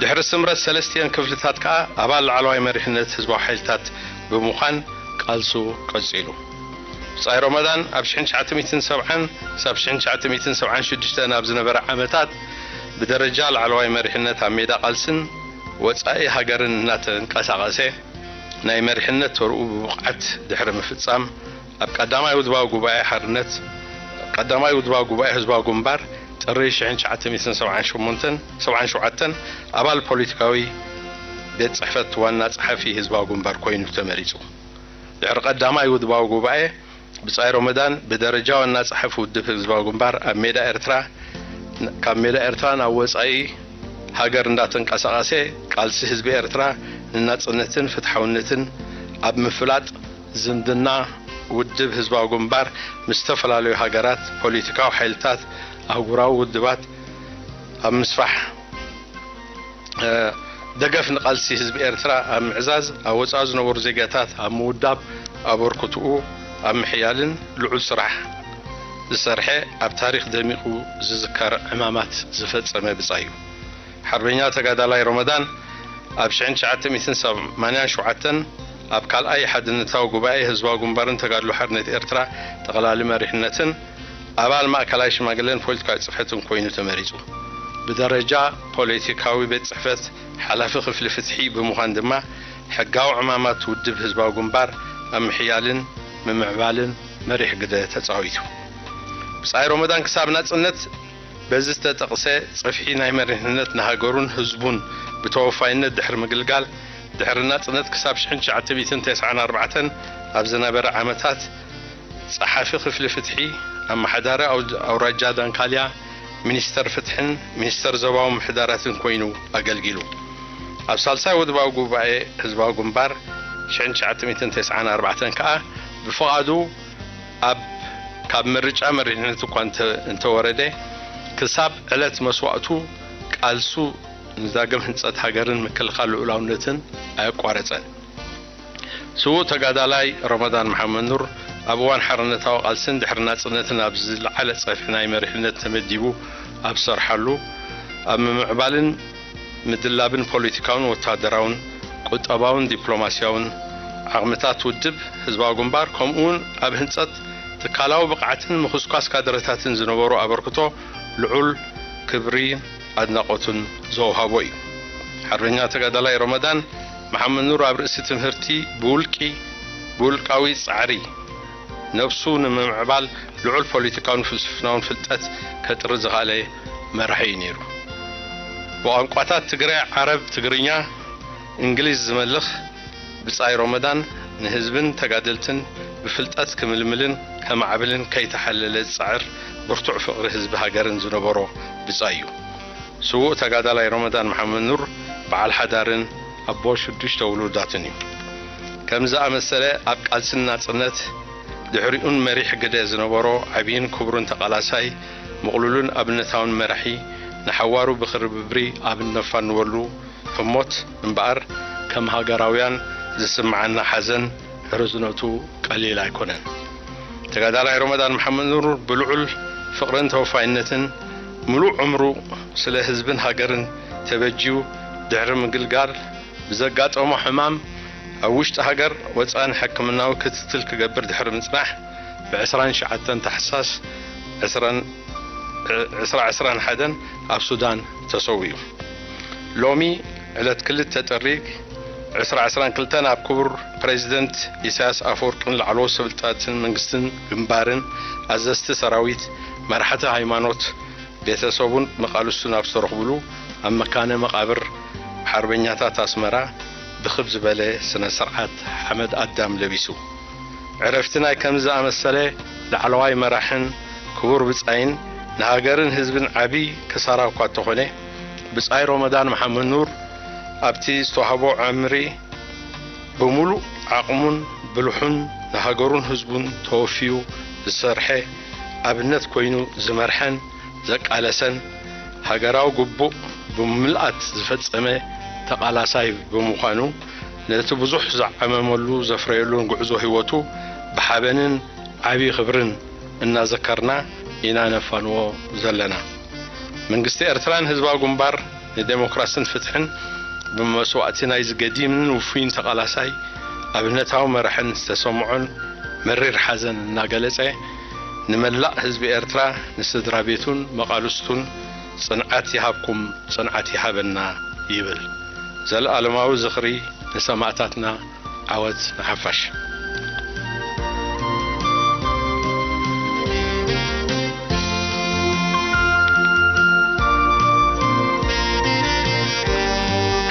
ድሕሪ ስምረት ሰለስቲኤን ክፍልታት ከኣ ኣባል ላዕለዋይ መሪሕነት ህዝባዊ ሓይልታት ብምዃን ቃልሱ ቀጺሉ። ብጻይ ሮመዳን ኣብ ሽሕን ትሽዓተ ሚእትን ሰብዓን ክሳብ ሽሕን ትሽዓተ ሚእትን ሰብዓን ሽዱሽተን ኣብ ዝነበረ ዓመታት ብደረጃ ላዕለዋይ መሪሕነት ኣብ ሜዳ ቃልስን ወጻኢ ሃገርን እናተንቀሳቐሰ ናይ መሪሕነት ተርኡ ብብቕዓት ድሕሪ ምፍጻም ኣብ ቀዳማይ ውድባዊ ጉባኤ ሓርነት ቀዳማይ ውድባዊ ጉባኤ ህዝባዊ ግንባር ጥሪ ሽሕን ትሽዓተ ሚእትን ሰብዓን ሸሞንተን ሰብዓን ሸውዓተን ኣባል ፖለቲካዊ ቤት ጽሕፈት ዋና ጸሓፊ ህዝባዊ ግንባር ኮይኑ ተመሪጹ። ድሕሪ ቀዳማይ ውድባዊ ጉባኤ ብጻይ ሮመዳን ብደረጃ ዋና ጸሓፊ ውድብ ህዝባዊ ግንባር ኣብ ሜዳ ኤርትራ ካብ ሜዳ ኤርትራ ናብ ወጻኢ ሃገር እንዳተንቀሳቐሰ ቃልሲ ህዝቢ ኤርትራ ንናጽነትን ፍትሓውነትን ኣብ ምፍላጥ ዝምድና ውድብ ህዝባዊ ግንባር ምስ ዝተፈላለዩ ሃገራት፣ ፖለቲካዊ ሓይልታት፣ ኣህጉራዊ ውድባት ኣብ ምስፋሕ ደገፍ ንቃልሲ ህዝቢ ኤርትራ ኣብ ምዕዛዝ ኣብ ወጻኢ ዝነበሩ ዜጋታት ኣብ ምውዳብ ኣበርክትኡ ኣብ ምሕያልን ልዑል ስራሕ ዝሰርሐ ኣብ ታሪኽ ደሚቑ ዝዝከር ዕማማት ዝፈጸመ ብጻይ እዩ። ሓርበኛ ተጋዳላይ ሮመዳን ኣብ ሽሕን ትሽዓተ ሚእትን ሰማንያን ሸውዓተን ኣብ ካልኣይ ሓድነታዊ ጉባኤ ህዝባዊ ግንባርን ተጋድሎ ሓርነት ኤርትራ ጠቕላሊ መሪሕነትን ኣባል ማእከላይ ሽማግለን ፖለቲካዊ ጽሕፈትን ኮይኑ ተመሪጹ። ብደረጃ ፖለቲካዊ ቤት ጽሕፈት ሓላፊ ክፍሊ ፍትሒ ብምዃን ድማ ሕጋዊ ዕማማት ውድብ ህዝባዊ ግንባር ኣብ ምሕያልን ምምዕባልን መሪሕ ግደ ተጻዊቱ። ብጻይ ሮመዳን ክሳብ ናጽነት በዚ ዝተጠቕሰ ጽፍሒ ናይ መሪሕነት ንሃገሩን ህዝቡን ብተወፋይነት ድሕሪ ምግልጋል ድሕሪ ናጽነት ክሳብ ሽሕን ትሽዓተ ሚእትን ተስዓን ኣርባዕተን ኣብ ዝነበረ ዓመታት ጸሓፊ ክፍሊ ፍትሒ፣ ኣመሓዳሪ ኣውራጃ ዳንካልያ፣ ሚኒስተር ፍትሕን ሚኒስተር ዞባዊ ምምሕዳራትን ኮይኑ ኣገልጊሉ። ኣብ ሳልሳይ ውድባዊ ጉባኤ ህዝባዊ ግንባር ሽሕን ትሽዓተ ሚእትን ተስዓን ኣርባዕተን ከኣ ብፍቓዱ ኣብ ካብ ምርጫ መሪሕነት እኳ እንተወረደ ክሳብ ዕለት መስዋእቱ ቃልሱ ንዳግም ህንጸት ሃገርን ምክልኻል ልኡላውነትን ኣየቋረጸን። ስዉእ ተጋዳላይ ረመዳን መሓመድ ኑር ኣብ እዋን ሓርነታዊ ቃልስን ድሕሪ ናጽነትን ኣብ ዝለዓለ ጸፍሒ ናይ መሪሕነት ተመዲቡ ኣብ ዝሰርሓሉ ኣብ ምምዕባልን ምድላብን ፖለቲካውን ወታደራውን ቁጠባውን ዲፕሎማስያውን ዓቕምታት ውድብ ህዝባዊ ግንባር ከምኡውን ኣብ ህንጸት ትካላዊ ብቕዓትን ምኹስኳስ ካድረታትን ዝነበሮ ኣበርክቶ ልዑል ክብሪ ኣድናቖትን ዘውሃቦ እዩ። ሓርበኛ ተጋዳላይ ረመዳን መሓመድ ኑር ኣብ ርእሲ ትምህርቲ ብውልቂ ብውልቃዊ ጻዕሪ ነብሱ ንምምዕባል ልዑል ፖለቲካውን ፍልስፍናውን ፍልጠት ከጥሪ ዝኸኣለ መራሒ እዩ ነይሩ። ብቋንቋታት ትግረ፣ ዓረብ፣ ትግርኛ፣ እንግሊዝ ዝመልኽ ብጻይ ሮመዳን ንህዝብን ተጋደልትን ብፍልጠት ክምልምልን ከማዕብልን ከይተሓለለ ዝጸዕር ብርቱዕ ፍቕሪ ህዝቢ ሃገርን ዝነበሮ ብጻይ እዩ። ስዉእ ተጋዳላይ ሮመዳን መሓመድ ኑር በዓል ሓዳርን ኣቦ ሽዱሽተ ውሉዳትን እዩ። ከምዚ ዝኣመሰለ ኣብ ቃልስን ናጽነት ድሕሪኡን መሪሕ ግደ ዝነበሮ ዓብይን ክቡርን ተቓላሳይ፣ ምቕሉልን ኣብነታውን መራሒ፣ ንሓዋሩ ብኽብሪ ኣብ እነፋንወሉ ህሞት እምበኣር ከም ሃገራውያን ዝስምዓና ሓዘን ርዝነቱ ቀሊል ኣይኮነን። ተጋዳላይ ሮመዳን መሓመድ ኑር ብልዑል ፍቕርን ተወፋይነትን ምሉእ ዕምሩ ስለ ህዝብን ሃገርን ተበጅዩ ድሕሪ ምግልጋል ብዘጋጠሞ ሕማም ኣብ ውሽጢ ሃገር ወፃእን ሕክምናዊ ክትትል ክገብር ድሕሪ ምፅናሕ ብ ዕስራን ትሽዓተን ታሕሳስ ዕስራን ዕስራ ዕስራን ሓደን ኣብ ሱዳን ተሰዊኡ። ሎሚ ዕለት ክልተ ጥሪ ዕስራ ዕስራን ክልተን ኣብ ክቡር ፕሬዚደንት ኢሳያስ ኣፈወርቅን ላዕለዎት ሰበስልጣንን መንግስትን ግንባርን ኣዘዝቲ ሰራዊት፣ መራሕቲ ሃይማኖት፣ ቤተሰቡን መቓልስቱን ኣብ ዝተረኽብሉ ኣብ መካነ መቓብር ሓርበኛታት ኣስመራ ብኽብ ዝበለ ስነ ስርዓት ሓመድ ኣዳም ለቢሱ። ዕረፍቲ ናይ ከምዚ ዝኣመሰለ ላዕለዋይ መራሕን ክቡር ብጻይን ንሃገርን ህዝብን ዓቢ ክሳራ እኳ እንተኾነ፣ ብጻይ ሮመዳን መሓመድ ኑር ኣብቲ ዝተዋህቦ ዕምሪ ብምሉእ ዓቕሙን ብልሑን ንሃገሩን ህዝቡን ተወፍዩ ዝሰርሐ፣ ኣብነት ኮይኑ ዝመርሐን ዘቃለሰን፣ ሃገራዊ ግቡእ ብምልኣት ዝፈጸመ ተቓላሳይ ብምዃኑ፣ ነቲ ብዙሕ ዝዓመመሉ ዘፍረየሉን ጉዕዞ ህይወቱ ብሓበንን ዓቢ ክብርን እናዘከርና ኢና ነፋንዎ ዘለና። መንግስቲ ኤርትራን ህዝባዊ ግንባር ንዴሞክራስን ፍትሕን ብመስዋእቲ ናይዚ ገዲምን ውፉይን ተቓላሳይ ኣብነታዊ መራሕን ዝተሰምዖን መሪር ሓዘን እናገለጸ፣ ንመላእ ህዝቢ ኤርትራ፣ ንስድራ ቤቱን መቓልስቱን ጽንዓት ይሃብኩም፣ ጽንዓት ይሃበና ይብል። ዘለኣለማዊ ዝኽሪ ንሰማእታትና፣ ዓወት ንሓፋሽ።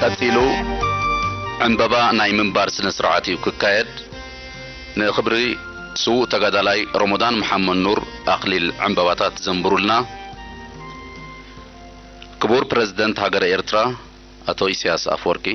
ቀጺሉ ዕምበባ ናይ ምንባር ስነ ስርዓት እዩ ክካየድ። ንኽብሪ ስዉእ ተጋዳላይ ሮሞዳን መሓመድ ኑር ኣኽሊል ዕምበባታት ዘንብሩልና ክቡር ፕረዚደንት ሃገረ ኤርትራ ኣቶ ኢሳያስ ኣፈወርቂ።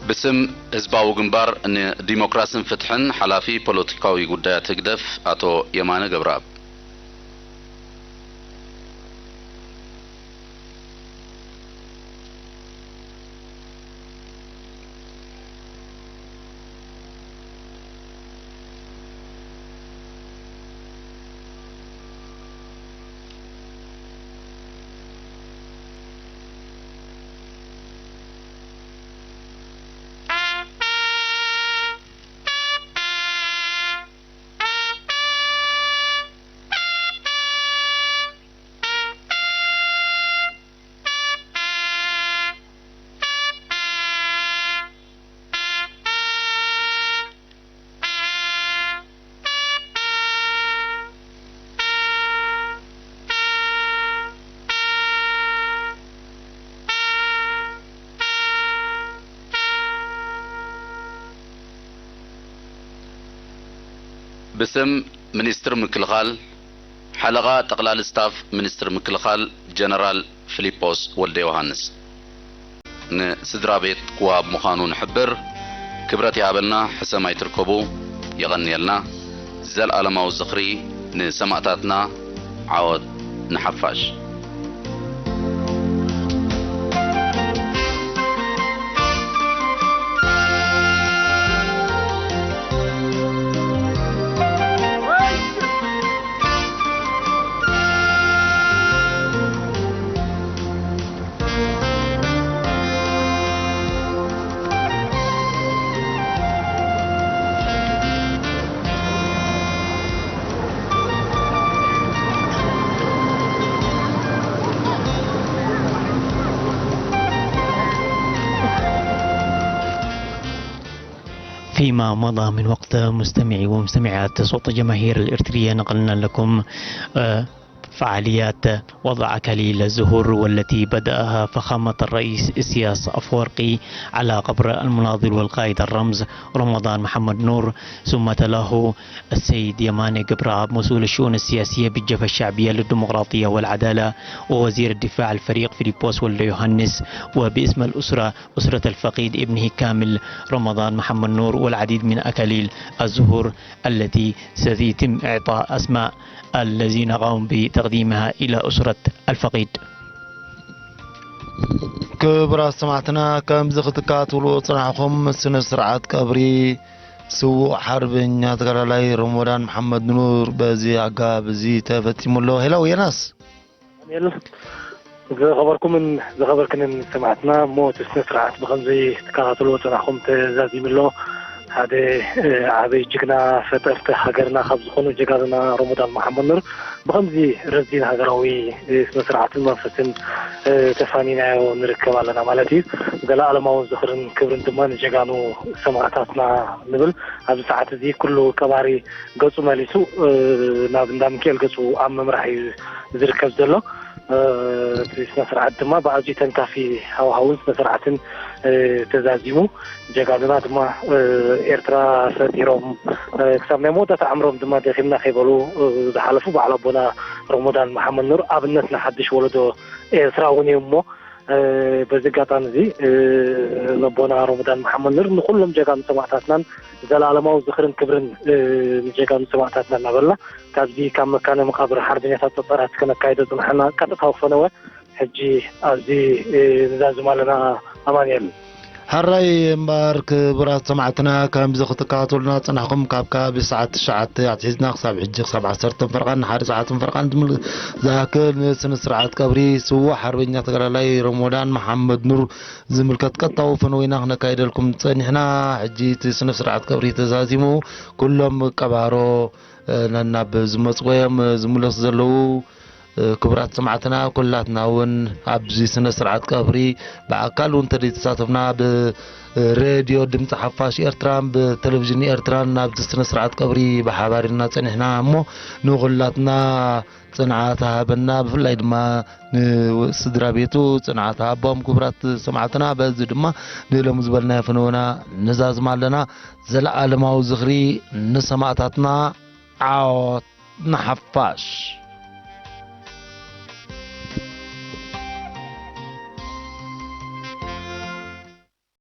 ብስም ህዝባዊ ግንባር ንዲሞክራስን ፍትሕን ሓላፊ ፖለቲካዊ ጉዳያት ህግደፍ ኣቶ የማነ ገብረኣብ። ብስም ሚኒስትር ምክልኻል፣ ሓለቓ ጠቕላሊ ስታፍ ሚኒስትር ምክልኻል ጀነራል ፊሊጶስ ወልደ ዮሃንስ። ንስድራ ቤት ክወሃብ ምዃኑ ንሕብር። ክብረት ይሃበልና፣ ሕሰም ኣይትርከቡ። የቐንየልና። ዘልኣለማዊ ዝኽሪ ንሰማእታትና፣ ዓወት ንሓፋሽ። فيما مضى من وقت، مستمعي ومستمعات صوت الجماهير الإرترية، نقلنا لكم، آه، فعاليات وضع أكاليل الزهور، والتي بدأها فخامة الرئيس إسياس أفورقي على قبر المناضل والقائد الرمز رمضان محمد نور، ثم تلاه السيد يماني قبراب، مسؤول الشؤون السياسية بالجبهة الشعبية للديمقراطية والعدالة، ووزير الدفاع الفريق فيليبوس ولد يوهانس، وباسم الأسرة، أسرة الفقيد ابنه كامل رمضان محمد نور، والعديد من أكاليل الزهور التي ستتم إعطاء أسماء الذين قاموا بتقديمها إلى أسرة الفقيد. ክቡራት ሰማዕትና፣ ከምዚ ክትከታተልዎ ዝጸናሕኩም ስነ ስርዓት ቀብሪ ስዉእ ሓርበኛ ተጋዳላይ ረመዳን መሓመድ ኑር በዚ ኣገባብ እዚ ተፈጺሙ ኣሎ። ሄሎ ዮናስ። ዳንኤል፣ ዝኸበርኩምን ዝኸበርክንን ሰማዕትና፣ እሞ እቲ ስነ ስርዓት ብኸምዚ ትከታተልዎ ጸናሕኩም ተዛዚሙ ኣሎ። ሓደ ዓበይ ጅግና ፈጠርቲ ሃገርና ካብ ዝኾኑ ጀጋኑና ረመዳን መሓመድ ኑር ብኸምዚ ረዚን ሃገራዊ ስነ ስርዓትን መንፈስን ተፋኒናዮ ንርከብ ኣለና ማለት እዩ። ዘለኣለማዊ ዝኽርን ክብርን ድማ ንጀጋኑ ሰማዕታትና ንብል። ኣብዚ ሰዓት እዚ ኩሉ ቀባሪ ገጹ መሊሱ ናብ እንዳ ሚካኤል ገጹ ኣብ ምምራሕ እዩ ዝርከብ ዘሎ። እቲ ስነ ስርዓት ድማ ብኣዝዩ ተንካፊ ሃዋሃውን ስነ ስርዓትን ተዛዚሙ፣ ጀጋኑና ድማ ኤርትራ ፈጢሮም ክሳብ ናይ መወዳእታ ዕምሮም ድማ ደኺምና ከይበሉ ዝሓለፉ በዓል ኣቦና ረመዳን መሓመድ ኑር ኣብነት ንሓድሽ ወለዶ ኤርትራ እውን እዮም እሞ በዚ ኣጋጣሚ እዚ ነቦና ረመዳን መሓመድ ኑር ንኩሎም ጀጋኑ ሰማዕታትናን ዘለኣለማዊ ዝኽርን ክብርን ንጀጋኑ ሰማዕታትና እናበልና ካብዚ ካብ መካነ መቃብር ሓርበኛታት ጸጸራት ከነካይዶ ዝጸናሕና ቀጥታዊ ፈነወ ሕጂ ኣብዚ ንዛዝም ኣለና። ኣማንኤል። ሕራይ እምበኣር ክቡራት ሰማዕትና፣ ከምዚ ክትከታተሉና ዝጸናሕኩም ካብ ከባቢ ሰዓት ትሽዓተ ኣትሒዝና ክሳብ ሕጂ ክሳብ ዓሰርተ ፈርቓን ንሓደ ሰዓትን ፈርቓን ዝምል- ዝኣክል ንስነ ስርዓት ቀብሪ ስዉእ ሓርበኛ ተጋዳላይ ረመዳን መሓመድ ኑር ዝምልከት ቀጥታዊ ፈነወ ኢና ክነካይደልኩም ጸኒሕና። ሕጂ እቲ ስነ ስርዓት ቀብሪ ተዛዚሙ ኩሎም ቀባሮ ነናብ ዝመጽዎ እዮም ዝምለሱ ዘለዉ። ክቡራት ሰማዕትና፣ ኩላትና እውን ኣብዚ ስነ ስርዓት ቀብሪ ብኣካል እውን እንተዘይተሳተፍና ብሬድዮ ድምፂ ሓፋሽ ኤርትራን ብቴሌቪዥን ኤርትራን ናብዚ ስነ ስርዓት ቀብሪ ብሓባር ኢና ጸኒሕና እሞ ንኹላትና ጽንዓት ሃበና፣ ብፍላይ ድማ ንስድራ ቤቱ ጽንዓት ሃቦም። ክቡራት ሰማዕትና፣ በዚ ድማ ንሎሚ ዝበልናዮ ፈነወና ንዛዝም ኣለና። ዘለኣለማዊ ዝኽሪ ንሰማእታትና። ዓወት ንሓፋሽ።